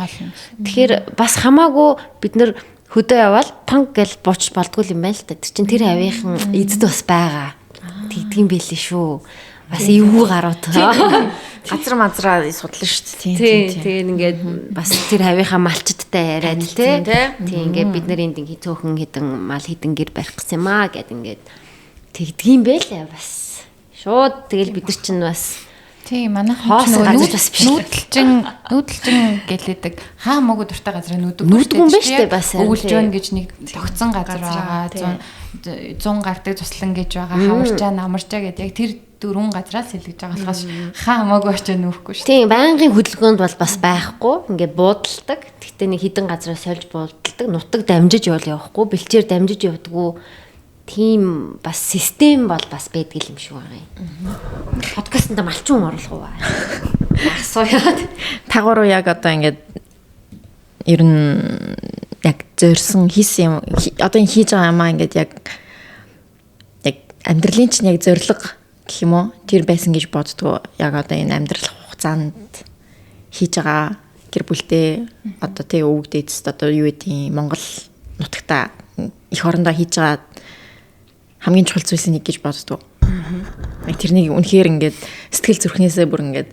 Тэгэхээр бас хамаагүй бид нэр хөдөө явбал панк гэж бууч болдгоо юм байна л та. Тэр чинь тэр авийнхын эзэд бас байгаа. Тэгдэг юм билээ шүү. Бас эвгүй гарууд. Газар мазраа судлаа шүү дээ. Тийм. Тэгээд ингээд бас тэр хавийнхаа малчдтай яриад тий. Тийм ингээд бид нар энд ингээд цөөхөн хэдэн мал хэдэн гэр барих гэсэн юм аа гэд ингээд тэгдгийм байлаа бас. Шууд тэгэл бид нар чинь бас тийм манайхан ч нөгөө бас биш. Нүүдэлчин гэлээдэг. Хаа хамаагүй дуртай газраа нүүдэг. Нүүддэг юм байна шүү дээ бас. Өвөлж байна гэж нэг тогтсон газар байгаа. 100 гардаг туслан гэж байгаа. Хаварчаа, намарчаа гэдэг яг тэр дөрвөн газраас сэлгэж байгаа болохоос хаа хамаагүй очиж нүүхгүй шүү. Тийм, байнгын хөдөлгөөнд бол бас байхгүй. Ингээд буудалдаг. Гэхдээ нэг хідэн газраа сольж хадгалдаг, нутаг дамжиж явал явахгүй, бэлчээр дамжиж явдггүй тийм бас систем бол бас байдаг юм шиг байгаа юм. Подкастт малчин оруулах уу? Асууяад. Та гурав яг одоо ингээд ер нь яг зорьсон хийсэн юм одоо энэ хийж байгаа юмаа ингээд яг амьдралын чинь яг зорилго гэх юм уу тэр байсан гэж боддгоо. Яг одоо энэ амьдрал хугацаанд хийж байгаа гэр бүлтэй одоо тэг өвөг дээдсд одоо юу гэдэг Монгол нутагта эх орондоо хийж байгаа хамгийн чухал зүйлсийн нэг гэж боддгоо. Яг тэрнийг үнэхээр ингээд сэтгэл зүрхнээсээ бүр ингээд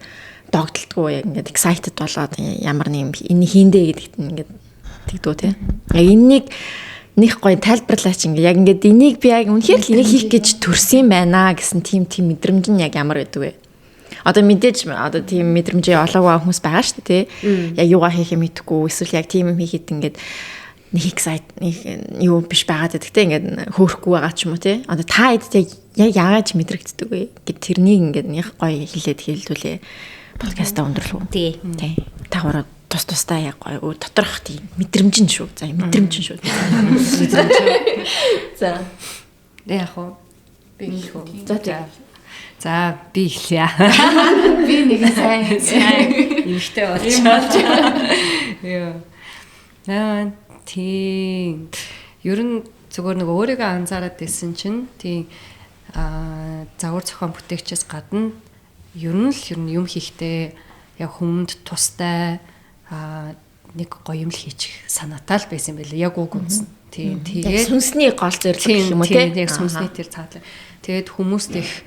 догдолтгүй яг ингээд excited болоод ямар нэг юм энэ хийндэ гэдэгт нь ингээд тэгдүү тий. Яг энэнийг них гоё тайлбарлаач ингээд яг ингээд энийг би яг үнэхээр л энийг хийх гэж төрсөн байна гэсэн тийм мэдрэмж нь яг ямар байдаг вэ? Одоо мэдээж одоо тийм мэдрэмжээ олоогүй хүмүүс байгаа шүү дээ тий. Яг юугаа хийхээ мэдэхгүй эсвэл яг тийм юм хийхэд ингээд нэг excite нэг юу биш байгаад байдаг те ингээд хөөрөхгүй байгаа ч юм уу те. Одоо та хэд яг яагаад мэдрэгддэг вэ гэд тэрнийг ингээд нэг гоё хэлээд хэлдүүлээ подкастаа өндөрлөө. Тий. Та гурав тус тусдаа яг гоё өөр доторх тийм мэдрэмж нь шүү. За мэдрэмж нь шүү. Мэдрэмж. За. Тэ яг уу Би эхлэх үү? За тий. За би эхлэе. Би нэг сайн эмэгтэй болчихоо. Йоо. Аа тийм. Ер нь зүгээр нэг өөрийгөө анзаараад байсан чинь тийм загвар зохион бүтээгчээс гадна ер нь л ер нь юм хийхдээ яг хүмүүнд тустай нэг гоё юм л хийчих санаатай л байсан юм байлээ. Яг уг үнс. Тийм. Тэгээд сүнсний гол зорилго гэх юм уу тийм яг сүнсний тэр цаадлаа. Тэгээд хүмүүст их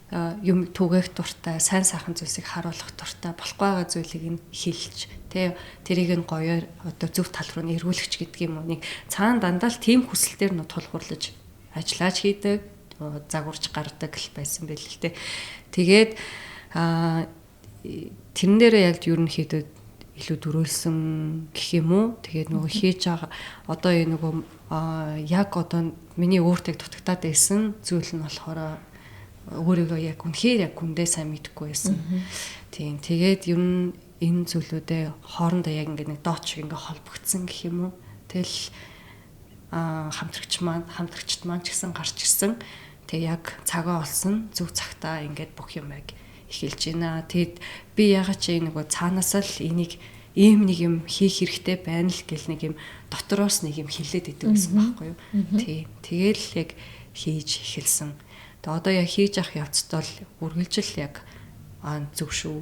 юм түгээх дуртай, сайн сайхан зүйлсийг харуулах дуртай, болохгүй байгаа зүйлийг нь хэлж, тэ тэрийг нь гоёор одоо зөв тал руу нь эргүүлэх гэдэг юм уу. Нэг цаана дандаа л тийм хүсэл дээр нь тулгуурлаж ажиллаач хийдэг, загварч гардаг л байсан байл л тэ. Тэгээд тэрэн дээрээ яг ерөнхийдөө илүү дөрөөлсөн гэх юм уу. Тэгээд нөгөө хийж байгаа одоо энэ нөгөө яг одоо миний өөртөө дутагтаад байсан зүйл нь болохоор өөрийгөө яг үнэхээр яг хүндээ сайн мэдэхгүй байсан. Тийм. Тэгээд ер нь энэ зүйлүүдээ хоорондоо яг ингээд нэг доод шиг ингээд холбогдсон гэх юм уу. Тэгэл хамтрагч маань хамтрагчд маань ч гэсэн гарч ирсэн. Тэг яг цагаа олсон зөв цагтаа ингээд бүх юм яг эхэлж байна. Тэгэд би ягаад чи нөгөө цаанаасаа л энийг ийм нэг юм хийх хэрэгтэй байна л гэл нэг юм дотроос нэг юм хилээд идэг гэсэн байхгүй юу. Тийм. Тэгэл яг хийж эхэлсэн. Тэгээ одоо яг хийж авах явцд бол үргэлжил яг зөв шүү.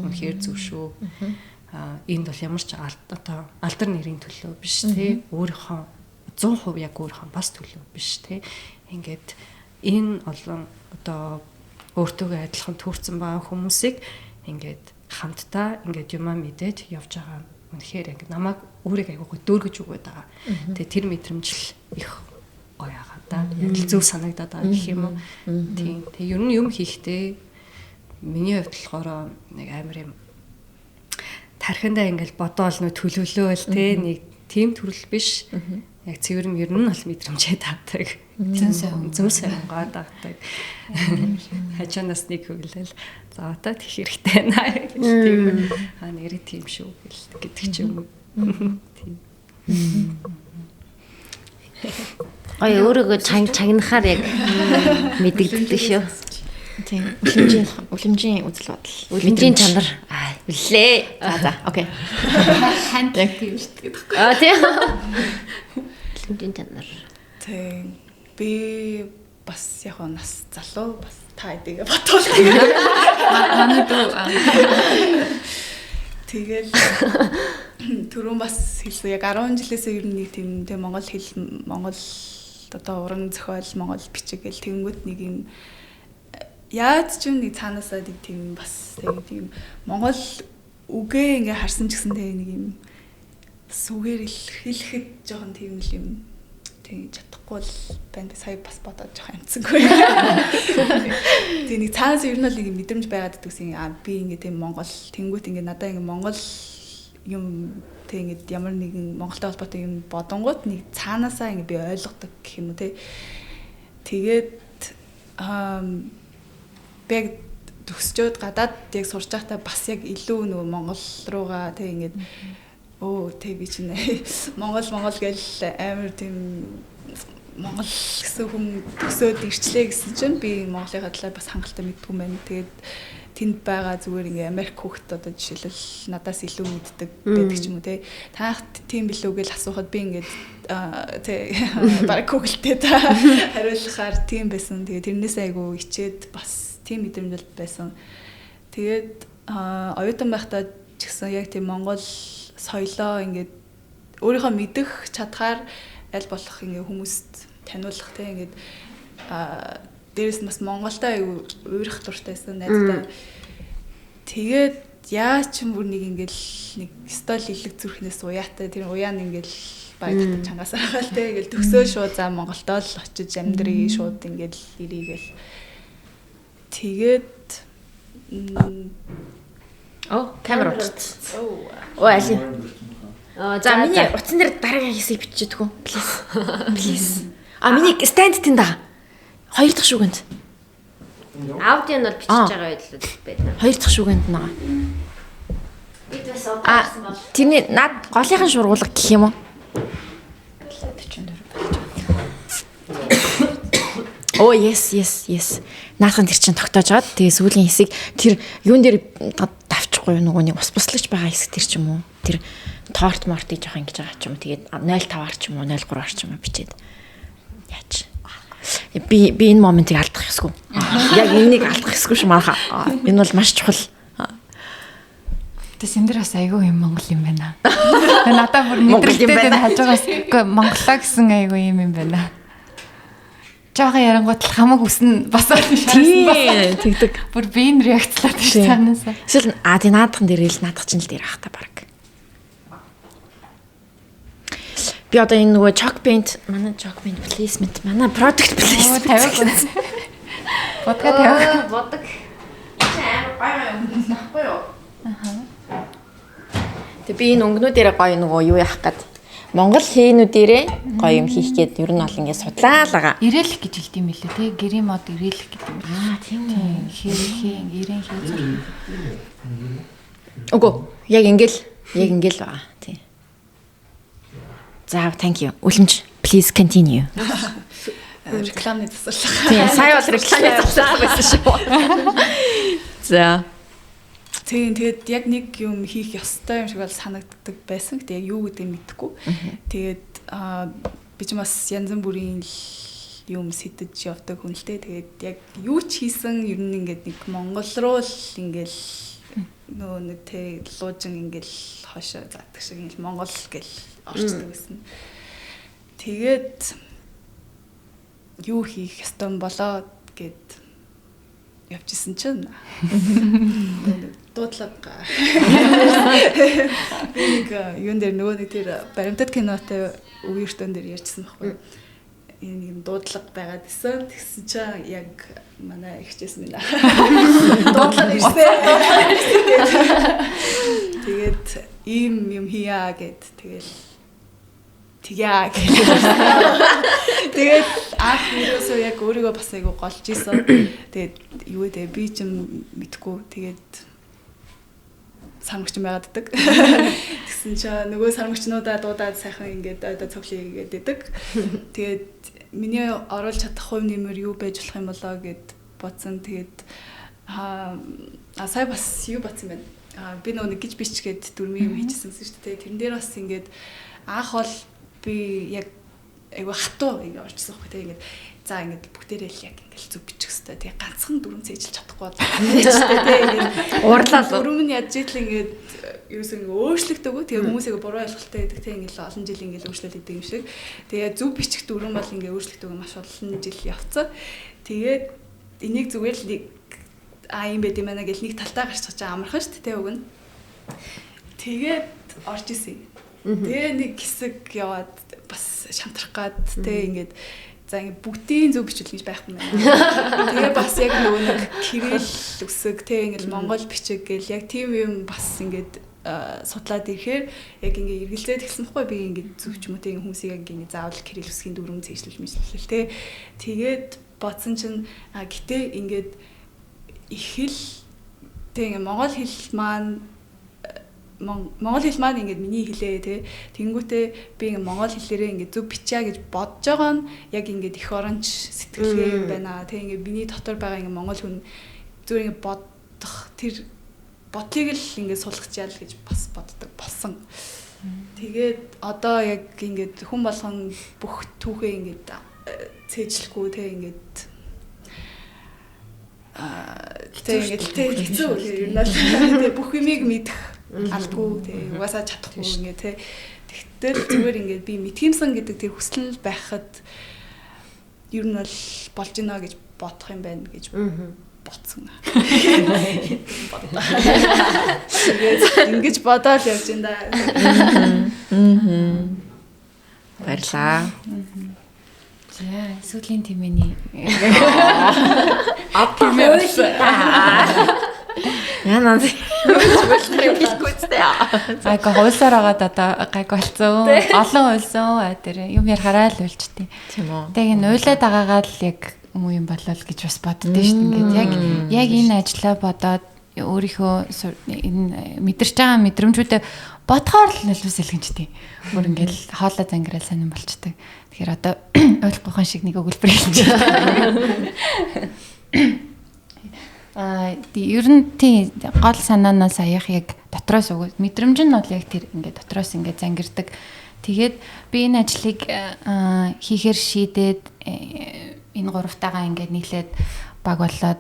Үнэхээр зөв шүү. Энд бол ямар ч одоо алдар нэрийн төлөө биш тий. Өөрийнхөө 100% яг өөрийнхөө бас төлөө биш тий. Ингээд энэ олон одоо өөртөөгөө адилхан төрсэн байгаа хүмүүсийг ингээд хамтдаа ингээд юмаа мэдээд явж байгаа. Үнэхээр ингээд намайг өөрийг айгуугаа дөргөж өгöd байгаа. Тэгээ тэр мэдрэмж л их гоё байгаа да. Яг л зөв санагдаад байгаа гэх юм уу. Тийм. Тэгээ ер нь юм хийхдээ миний хувьд болохоор нэг амар юм тархиндаа ингээд бодоол нөө төлөвлөөл те нэг тийм төрөл биш. Яг цэвэр нь ер нь бол мэдрэмжээ тавдаг. Зөн сайн унгаад авдаг. Хажуунаас нэг хөглөл. За одоо тех хэрэгтэй байна гэж тийм. Нэрээ тийм шүү гэдэг ч юм уу. Тийм. Гоё өөрийгөө чагнахаар яг мэдэгддэг шүү. Тийм. Үлэмжийн үзэл бодол. Үлэмжийн чанар. Үлээ. За окей. Ханд тийм шүү дээ гэдэг. Тийм. Үлэмжийн чанар. Тийм. Би бас яг нас залуу бас та хэдийгээ бодвол манай дүү тэгэл түрүүн бас хэлсэн яг 10 жилээсээ ер нь нэг тийм тэг монгол хэл монгол одоо уран зохиол монгол бичиг гэл тэгэнгүүт нэг юм яаж ч юм нэг цаанаасаа нэг тийм бас тэг тийм монгол үгээ ингээ харсан ч гэсэн тэг нэг юм сүгээр илэрхийлэхэд жоохон тийм л юм тэг чадахгүй л байна. Сая бас бодоод жоохон амтсангүй. Тэг нэг цаанаас ер нь бол нэг мэдрэмж байгаад идэгсэн. Би ингээ тийм монгол тэнгуут ингээ надаа ингээ монгол юм тэг ингээ ямар нэгэн монголтой холбоотой юм бодонгууд нэг цаанаасаа ингээ би ойлгодог гэх юм уу те. Тэгээд би яг төгсчөөд гадаад яг сурч байхдаа бас яг илүү нөгөө монгол руугаа тэг ингээд Өө тэг би чинь Монгол гэл амар тийм Монгол гэсэн хүн төсөөд ирчлээ гэсэн чинь би Монголынхаа талаар бас хангалттай мэддэггүй юм байна. Тэгээд тэнд байгаа зүгээр ингээ Америк хүүхэд одоо жишээлбэл надаас илүү мэддэг байдаг ч юм уу те. Таах тийм билүү гэж асуухад би ингээд те бараг Google-тэй та хариулахаар тийм байсан. Тэгээд тэрнээс айгу хичээд бас тийм мэдрэмж байсан. Тэгээд оюутан байхдаа ч гэсэн яг тийм Монгол соёлоо ингээд өөрийнхөө мэдэх чадхаар аль болох ингээ хүмүүст таниулах те ингээд дээрэс нь бас Монголтой айгу уйрах дуртайсан найзтай. Тэгээд яа ч юм бүр нэг ингээл нэг стол илэг зүрхнээс уяатай тэр уяа нь ингээл баг татан чангаас ахаал те ингээл төгсөө шууд за Монголдоо л очиж амьдрий шууд ингээл ирийгээл тэгээд камер утсан. Оо аль. За миний утсан дээр дараагийн хэсгийг бичиж өгөө. Please. Please. А миний стенд тэнд байгаа. 2 дахь шүгэнд. Аудио нь бол бичиж байгаа байлаа байна. 2 дахь шүгэнд нэг. Бид бас удаарсан бол. Тэрний над голынхын шургуулга гэх юм уу? 44 болж байна. Оо yes yes yes. Наахын тэр чинь тогтоож аваад тэгээ сүүлийн хэсэг тэр юун дээр давчихгүй нөгөө нэг ус буслаж байгаа хэсэг тэр ч юм уу. Тэр торт мортыг жоох ингэж байгаа ч юм уу. Тэгээд 0.5-аар ч юм уу 0.3-аар ч юм уу бичээд яач. Би энэ моментыг алдах ёсгүй. Яг энийг алдах ёсгүй шүү манайха. Энэ бол маш чухал. Тэс энэ дэр бас айгүй юм Монгол юм байна. Надаа бүр мэдрэлтэй энэ хажуугаас үгүй Монголоо гэсэн айгүй юм байна. Жохоо ярангуут л хамаг үсэн бас шаарсан бас тэгдэг. Бүр би энэ реакцлаад шүү цаанаасаа. Эсвэл тий наадхан дээр ил наадах чинь л дээр ах та баг. Би одоо энэ нөгөө chalk paint манай chalk paint placement манай product placement 50. Бодга 50. Бодог. Чи амар гоё гоё өнгөнсөн байхгүй юу? Аха. Тэг би энэ өнгөнүүдээрээ гоё нөгөө юу яах гээд Монгол хээнүүдээрээ гоё юм хийх гээд ер нь бол ингэ судлаа л байгаа. Ирээлэх гэж хэлдэг юм билүү те? Гэрийн мод ирээлэх гэдэг юм. Аа тийм үү. Хээ ирээн хээ зүр. Үгүй яг ингээл байгаа. Тийм. За thank you. Үлэмж please continue. Рекламны засварлага. Тийм сая бол рекламны засварлага байсан шүү. За. Тийм тэгээд яг нэг юм хийх ёстой юм шиг бол санагддаг байсан. Гэтэ яг юу гэдгийг мэдэхгүй. Тэгээд би ч бас янз бүрийн юм сэтэж явдаг хүн л дээ. Тэгээд яг юу ч хийсэн ер нь ингээд нэг Монгол руу л ингээл нөгөө нэг тэ луужин ингээл хошоо заадаг шиг ингээл Монгол гэл орчдөг гэсэн. Тэгээд юу хийх ёстой болоо гэд явчихсан чинь дуудлага би нэг юун дээр нөгөө нэг тэр баримтат кинотой үеэртэн дээр ярьжсэн байхгүй. Энэ нэг дуудлага байгаад исэн. Тэгсэн чинь яг манай ихчээс минь дуудлага ирсэн. Тэгээд ийм юм хийя гэд тэгэл тэгье гэх. Тэгээд анх юусоо яг өөрийгөө бас айгу голж исэн. Тэгээд юу вэ би ч юм мэдгүй. Тэгээд сармагч байгаад идэг. Тэгсэн чинь нөгөө сармагчнуудаа дуудаад сайхан ингээд одоо цоглоё гээд идэг. Тэгээд миний оруулж чадах хувь нэмэр юу байж болох юм болоо гэд бодсон. Тэгээд сая бас юу бодсон бэ? Би нөгөө нэг гэж бич гээд дөрмийн юм хийжсэн гэсэн шүү дээ. Тэрэн дээр бас ингээд анх бол би яг айгу хатуу ингээ орчихсон байхгүй те ингээд за ингээд бүгдээрээ л яг ингээл зүг бичих хэвээр тэгээ ганцхан дүрм цээжилж чадахгүй болоо те ингээд уурлаа дүрм нь ядж итл ингээд ерөөсөө ингээ өөрчлөгдөөгүй тэгээ хүмүүс айгу буруу ойлголттой байдаг те ингээд олон жил ингээд өөрчлөлт идэг юм шиг тэгээ зүг бичих дүрм бол ингээ өөрчлөгдөөгүй маш олон жил явцсан. Тэгээд энийг зүгээр л нэг юм байд юм байна гэл нэг талтаа гарч чаа амархан шүү дээ те уг нь. Тэгээд орж исэн. Тэгээ нэг хэсэг яваад бас шантрах гад те ингээд за ингээд бүгдийн зөв бичвэл гэж байхгүй юм байна. Тэгээ бас яг нөгөө нэг кирилл үсэг те ингээд монгол бичиг гэл яг тийм юм бас ингээд судлаад ирэхээр яг ингээд эргэлзээд эхэлсэн байхгүй би ингээд зөв ч юм уу те хүмүүсийг яг ингээд заавал кирилл үсгийн дүрм цээжлүүл мэтлэл те. Тэгээд бодсон чинь гэтээ ингээд их хэл те ингээд монгол хэл маань Монгол хэл маань ингээд миний хэлээ те. Тэнгүүтээ би ингээд монгол хэлээрээ ингээд зөв бичье гэж бодож байгаа нь яг ингээд эх оронч сэтгэлгээ байна те. Ингээд миний дотор байгаа ингээд монгол хүн зүгээр ингээд бодох тэр бодлыг л ингээд суулгачаал гэж бас боддог болсон. Тэгээд одоо яг ингээд хүн болгон бүх түүхээ ингээд цээжлэхгүй те ингээд тэ ингээд тэ хэцүү ер нь л тэ бүх юмыг мэдэх алдгүй тэ угаасаа чадахгүй ингээд тэ. Тэгтэл зүгээр ингээд би мэдхиймсэн гэдэг тэр хүсэл байхад ер нь бол болж гинэ гэж бодох юм байна гэж бодсон. Тэгээд ингэж бодоол явж байна да. Баярлаа. За, сүүлийн тэмээний Яна хэлэхгүй зү. Айгаа хуулсаар байгаад одоо гайг болцсон. Олон уйлсан ай дээр юм ярихаараа л уйлчихдээ. Тийм үү. Тэгээ энэ уйлаад байгаагаа л яг муу юм болол гэж бас боддөө шүү дээ. Ингээд яг энэ ажлаа бодоод өөрийнхөө энэ мэдэрч байгаа мэдрэмжүүдээ бодохоор л нулимс элгэнчтэй. Бүр ингээд хоолой зангираал сонирн болчдөг. Тэгэхээр одоо ойлгохын шиг нэг өгүүлбэр хэлж байна. Ер нь тийм гол санаанаас аях яг дотроос өгөө. Мэдрэмж нь бол яг тэр ингээд дотроос ингээд зангирдаг. Тэгээд би энэ ажлыг хийхээр шийдээд энэ гуравтайгаа ингээд нийлээд баг болоод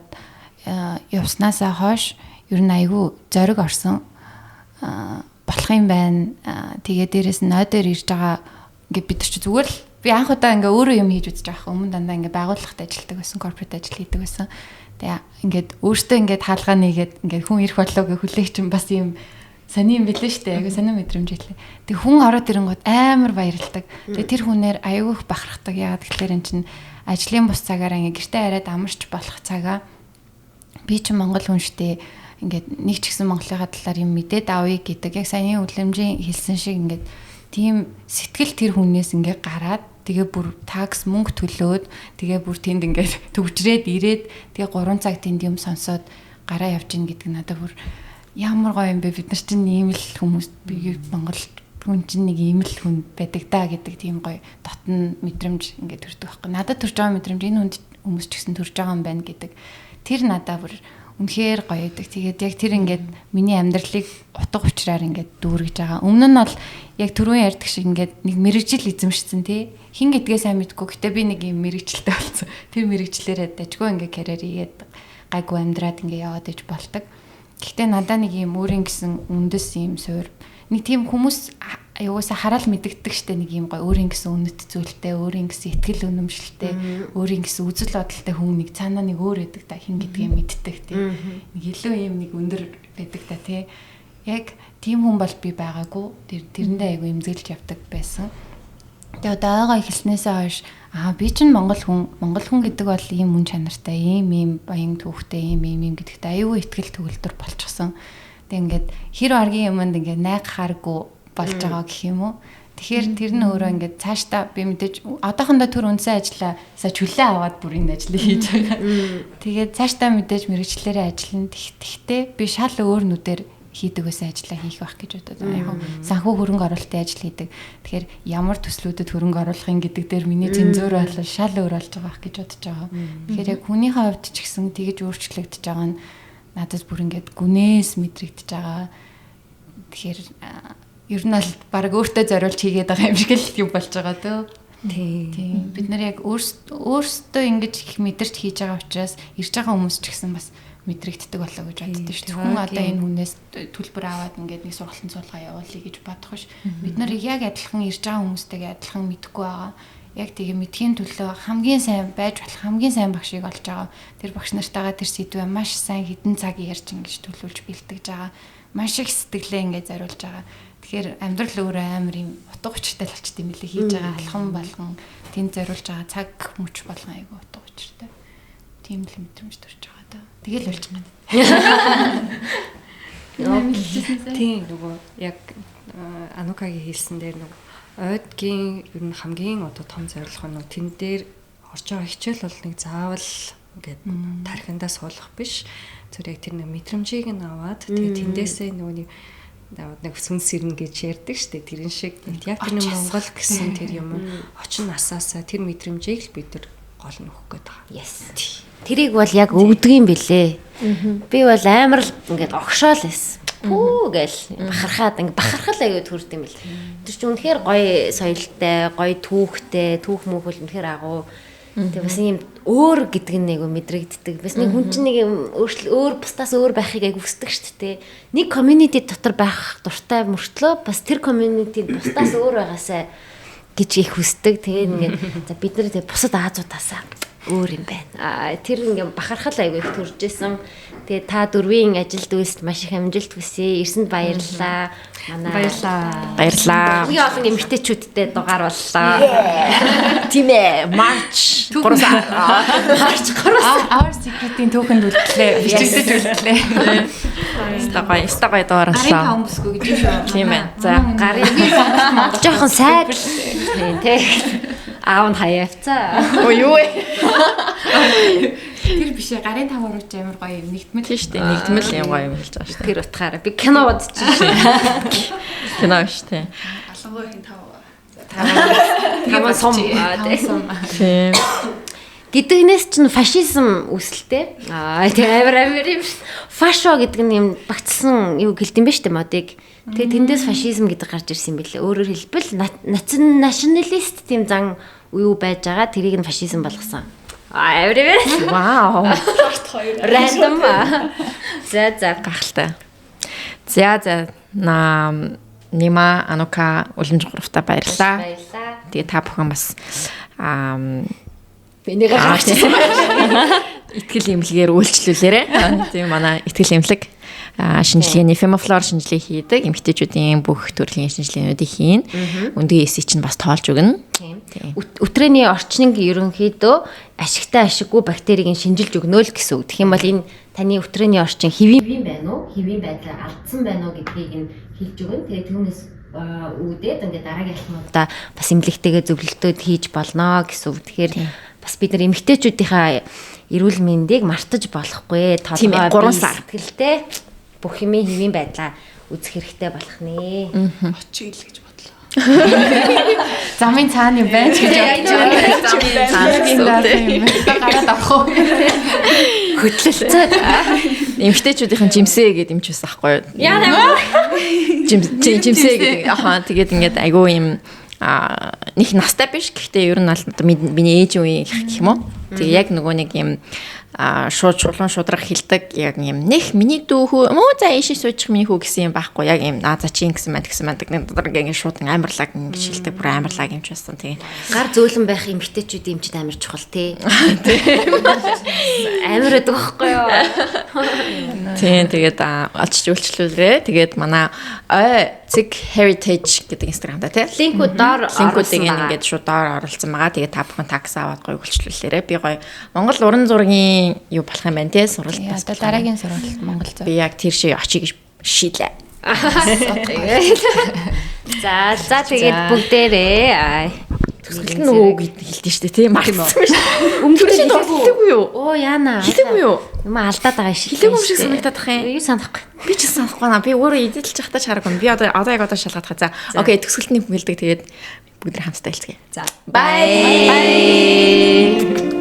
явснаасаа хойш ер нь айгүй зориг орсон болох юм байна. Тэгээ дээрэс нь ой дээр ирж байгаа ингээд бид нар чи зүгээр л би анх удаа ингээ өөрөө юм хийж үзэж байгаа. Өмнө дандаа ингээ байгууллагт ажилладаг байсан, корпорат ажил хийдэг байсан. Тэгээ ингээд өөртөө ингээд хаалгаа нэгээд ингээд хүн ирэх болоо гэх хүлээх чинь бас юм сони юм билээ шүү дээ. Айгүй сонин мэдрэмж илээ. Тэг хүн ороод ирэнгүүт амар баярлдаг. Тэгээ тэр хүнээр айгүй их бахархдаг. Яагаад гэхээр эн чинь ажлын бус цагаараа ингээд гэртээ хараад амарч болох цагаа би чинь монгол хүн шүү дээ. Ингээд нэг ч гэсэн монголынхаа талаар юм мэдээд авъя гэдэг яг саяны үлэмжийн хэлсэн шиг ингээд тийм сэтгэл тэр хүнээс ингээд гараад тэгээ бүр такс мөнгө төлөөд тэгээ бүр тэнд ингээд төвжрээд ирээд тэгээ 3 цаг тэнд юм сонсоод гараа явж ийн гэдэг нь надад бүр ямар гоё юм бэ, бид нар чинь ийм л хүмүүс, би монгол хүн чинь нэг ийм л хүн байдаг даа гэдэг тийм гоё дотн мэдрэмж ингээд төрдөг байхгүй. Надад төрж байгаа мэдрэмж энэ хүнд хүмүүс ч гэсэн төрж байгаа юм байна гэдэг. Тэр надад бүр үнэхээр гоё байдаг. Тэгээд яг тэр ингээд миний амьдралыг утга учраар ингээд дүүргэж байгаа. Өмнө нь бол яг түрүүн ярьдаг шиг ингээд нэг мэрэгжил эзэмшсэн тий. Хин гэдгээ сайн мэдгүй. Гэтэ би нэг юм мэрэгчлээ болсон. Тэр мэрэгчлэрээ дажгүй ингээд карьер хийгээд гайгүй амьдраад ингээд яваад иж болдог. Гэхдээ надаа нэг юм өөрийн гэсэн үндэс юм суур. Нэг тийм хүмүүс юусаа хараал мэдэгддэг штэ нэг юм гоё өөрийн гэсэн үнэт зүйлтэй, өөрийн гэсэн итгэл үнэмшилтэй, өөрийн гэсэн үзэл бодолтой хүн нэг цаанаа нэг өөр байдаг та, хин гэдгийг мэддэг тий. Нэг илүү юм нэг өндөр байдаг та тий. Яг тийм хүн бол би байгаагүй. Тэрэндээ айгүй эмзэглэж явдаг байсан. Тэгээ одоо ойгоо эхэлснээсээ хойш би чинь монгол хүн, монгол хүн гэдэг бол ийм мөн чанартай, ийм ийм баян түүхтэй, ийм ийм ийм гэдэгт айгүй итгэл төгөлдөр болчихсон. Тэг ингээд хэр аргийн юмд ингээд найгахааргүй болж байгаа гэх юм уу. Тэгэхээр тэр нь өөрөө ингээд цаашдаа би мэдээж одоохондоо төр үндсэн ажлаа сая чөлөө аваад бүр энэ ажлыг хийж байгаа. Тэгээд цаашдаа мэдээж мэрэгчлэрээ ажиллана. Тэгтээ би шал өөр нүдээр хийдэг байсан ажлаа хийх байх гэж бодод. Яг санхүү хөрөнгө оруулалтын ажил хийдэг. Тэгэхээр ямар төслүүдэд хөрөнгө оруулах юм гэдэг дээр миний цензуур бол шал өөр болж байгаа байх гэж бодож байгаа. Тэгэхээр яг хүнийхээ хувьд ч гэсэн тэгэж өөрчлөгдөж байгаа нь надад бүр ингээд гүнээс мэдрэгдэж байгаа. Тэгэхээр ер нь бол баг өөртөө зориулж хийгээд байгаа юм шиг л юм болж байгаа дөө. Тийм. Бид нар яг өөрсдөө ингэж их мэдэрч хийж байгаа учраас ирж байгаа хүмүүс ч гэсэн бас мэдрэгддэг болоо гэж боддоо шүү дээ. Хүн одоо энэ хүнээс төлбөр аваад ингээд нэг сургалтын суулгаа явуулъя гэж бодох биш. Бид нар яг адилхан ирж байгаа хүмүүстэйгээ адилхан мэдэхгүй байгаа. Яг тэгээ мэдхийн төлөө хамгийн сайн байж болох хамгийн сайн багшийг олж байгаа. Тэр багш нартайгаа тэр сэдвээ маш сайн хэдэн цаг ярьж ингэж төлөвлөж бэлтгэж байгаа. Маш их сэтгэлээ ингээд зориулж байгаа. Тэгэхээр амьдрал өөрөө амар юм утга учиртай л болчт юм билээ. Хийж байгаа алхам болгон тэнд зориулж байгаа цаг мөч болгон айгүй утга учиртай. Тийм л мэдрэмж төрж байгаа даа. Тэгэл болж байгаа. Тийм нөгөө яг Анукагийн хэлсэн дээр нөгөө ойдгийн ер нь хамгийн одоо том зорилго нь тэн дээр орж байгаа хичээл бол нэг заавал ингээд тархиндаа суулгах биш. Зүгээр яг тэр нэг мэдрэмжийг нь аваад тэгээ тэндээсээ нөгөө нэг Нэг сүнс ирнэ гэж ярьдаг штэ, тэрэн шиг яг тэр Монгол гэсэн тэр юм очин насаасаа тэр мэдрэмжийг л бид нар гол нь өгөх гээд байгаа. Yes. Тэрийг бол яг өгдөг юм бэлээ. Би бол амар л ингээд огшоол байсан. Пүү гэл бахархаад ингээд бахархал аягүй төрд юм бэл. Тэр чинь үнэхээр гоё соёлтой, гоё түүхтэй, түүх мөнх бол үнэхээр агуу. Тэгээ бас ийм өөр гэдэг нь айгүй мэдрэгддэг. Бас нэг хүн чинь нэг юм өөр бусдаас өөр байхыг айгүй хүсдэг шүү дээ. Нэг community дотор байх дуртай мөртлөө бас тэр community бусдаас өөр байгаасай гэж их хүсдэг. Тэгээд ингээд за бид нар тэгээ бусад Азуудаасаа өөр юм байна. Аа тэр ингээд бахархал айгүй их төрж исэн. Тэгээд та дөрвийн ажилд үйлсэд маш их амжилт хүсье. Ирсэнд баярлалаа. Манай баярлалаа. Баярлалаа. Хамгийн олон эмэгтэйчүүдтэй дугаар боллоо. Тийм ээ. March 3 сар. March 3 сар. Our secret-ийн түүхэнд үлдлээ. Бичигдэж үлдлээ. Стагай гоё дугаар боллоо. Гарын таван бүсгүй гэж шүү. Тийм ээ. За гарын жоохон сайд тийм тий. Аав нь хаяавцаа. Өө юу вэ? Тэр биш ээ, гарын таван руу ч амар гоё юм нэгтмэл. Тийм шүү дээ. Нэгтмэл юм гоё юм хэлж байгаа шүү дээ. Тэр утгаараа би кино бодчих шээ. Кино биш тий. Алангуй хин тав. Таван сум. Тийм. Гэдгнээс чинь фашизм үүсэлтэй. Аа тийм амар юм шүү. Фашо гэдэг нь юм багцсан юу гэлдэм бэ шүү дээ модыг. Тэгээ тэндээс фашизм гэдэг гарч ирсэн юм билээ. Өөрөөр хэлбэл националист тийм зан юу байж байгаа тэрийг нь фашизм болгосон. Аа амар юм. Вау. Part 2. Random. За за гахалтай. За за Нима, Анука үлэмж гуравтаа баярлалаа. Баярлалаа. Тэгээ та бүхэн бас энийг гаргачихсан. Итгэл эмнэлгээр үйлчлүүлээрэ. Тийм манай итгэл эмнэлэг шинжилгээний Femoflor шинжилгээ хийдэг. Эмэгтэйчүүдийн бүх төрлийн шинжилгээнүүдийг хийн. Өндгийн эсийг чинь бас тоолж өгнө. Тийм. Үтрээний орчныг ерөнхийдөө ашигтай ашиггүй бактерийг нь шинжилж өгнө л гэсэн үг. Тэгэх юм бол энэ таны үтрээний орчин хэвийн байна уу? Хэвийн байдлаар алдсан байна уу гэдгийг нь хэлж өгнө. Тэгээ түүнээс үүдээд ингээд дараагийн алхмуудаа бас эмнэлэгтэйгээ зөвлөлтүүд хийж болно гэсэн үг. Тэгэхээр бас бид нар эмэгтэйчүүдийнхаа эрүүл мэндийг мартаж болохгүй. Толгой 3 сар сэтгэлтэй бүх юмын хэвийн байдлаа үзэх хэрэгтэй болох нэ. Очие ил гэж бодлоо. Замын цаана юм байна ч гэж бодож байна. Замын цаана гэсэн үг. Гараад авах уу? Хөдлөлцөө. Эмэгтэйчүүдийн жимсээ гэдэг юм ч байсан аахгүй юу? Яа нэ. Жимсээ гэдэг. Ахаа тэгээд ингээд айгүй юм нэг настай биш. Гэхдээ ер нь бол миний ээж үеийн гэх юм уу? Тэгээ яг нөгөө нэг юм шууд чулуун шудраг хилдэг яг юм нэх миний дүү хүү мөө за ийшээ суучих миний хүү гэсэн юм байхгүй яг юм наа за чи ингэсэн маань тэгсэн маань нэг дотор ингээ шууд амарлаг ингэ шилдэг бүр амарлаг юм ч байсан. Тэгээ гар зөөлөн байх эмэгтэйчүүд юм чинь амар чухал тий. Амар байдаг байхгүй юу? Тийм тэгээд олчж үйлчлүүлээрэ. Тэгээд манай ой цэг heritage гэдэг Instagram-да тий. Линкүүд доор линкүүдийг ингээд шууд доор оруулсан байгаа. Тэгээд та бүхэн такс аваад гоё үйлчлүүлээрэ. Би гоё Монгол уран зургийн юу болох юм байна те сургалт бас дараагийн сургалт Монгол зав. Би яг тэр шиг очие гэж шийдлээ. За за тэгээд бүгдээрээ төсгөлт нь нөгөө хэлдэж штэ тий мартсан шүү. Өмнө нь хэлээгүй юу? Оо яана. Хэлээгүй юу? Юм алдаад байгаа шиг. Хэлээгүй юм шиг санагдаад тах юм. Юу санахгүй. Би ч санахгүй наа. Би өөрөө эдэлж байхдаа ч хараагүй. Би одоо яг одоо шалгаад хаа. За окей төсгөлтний хэлдэг тэгээд бүгд хамтдаа хэлцгээе. За. Bye. Bye.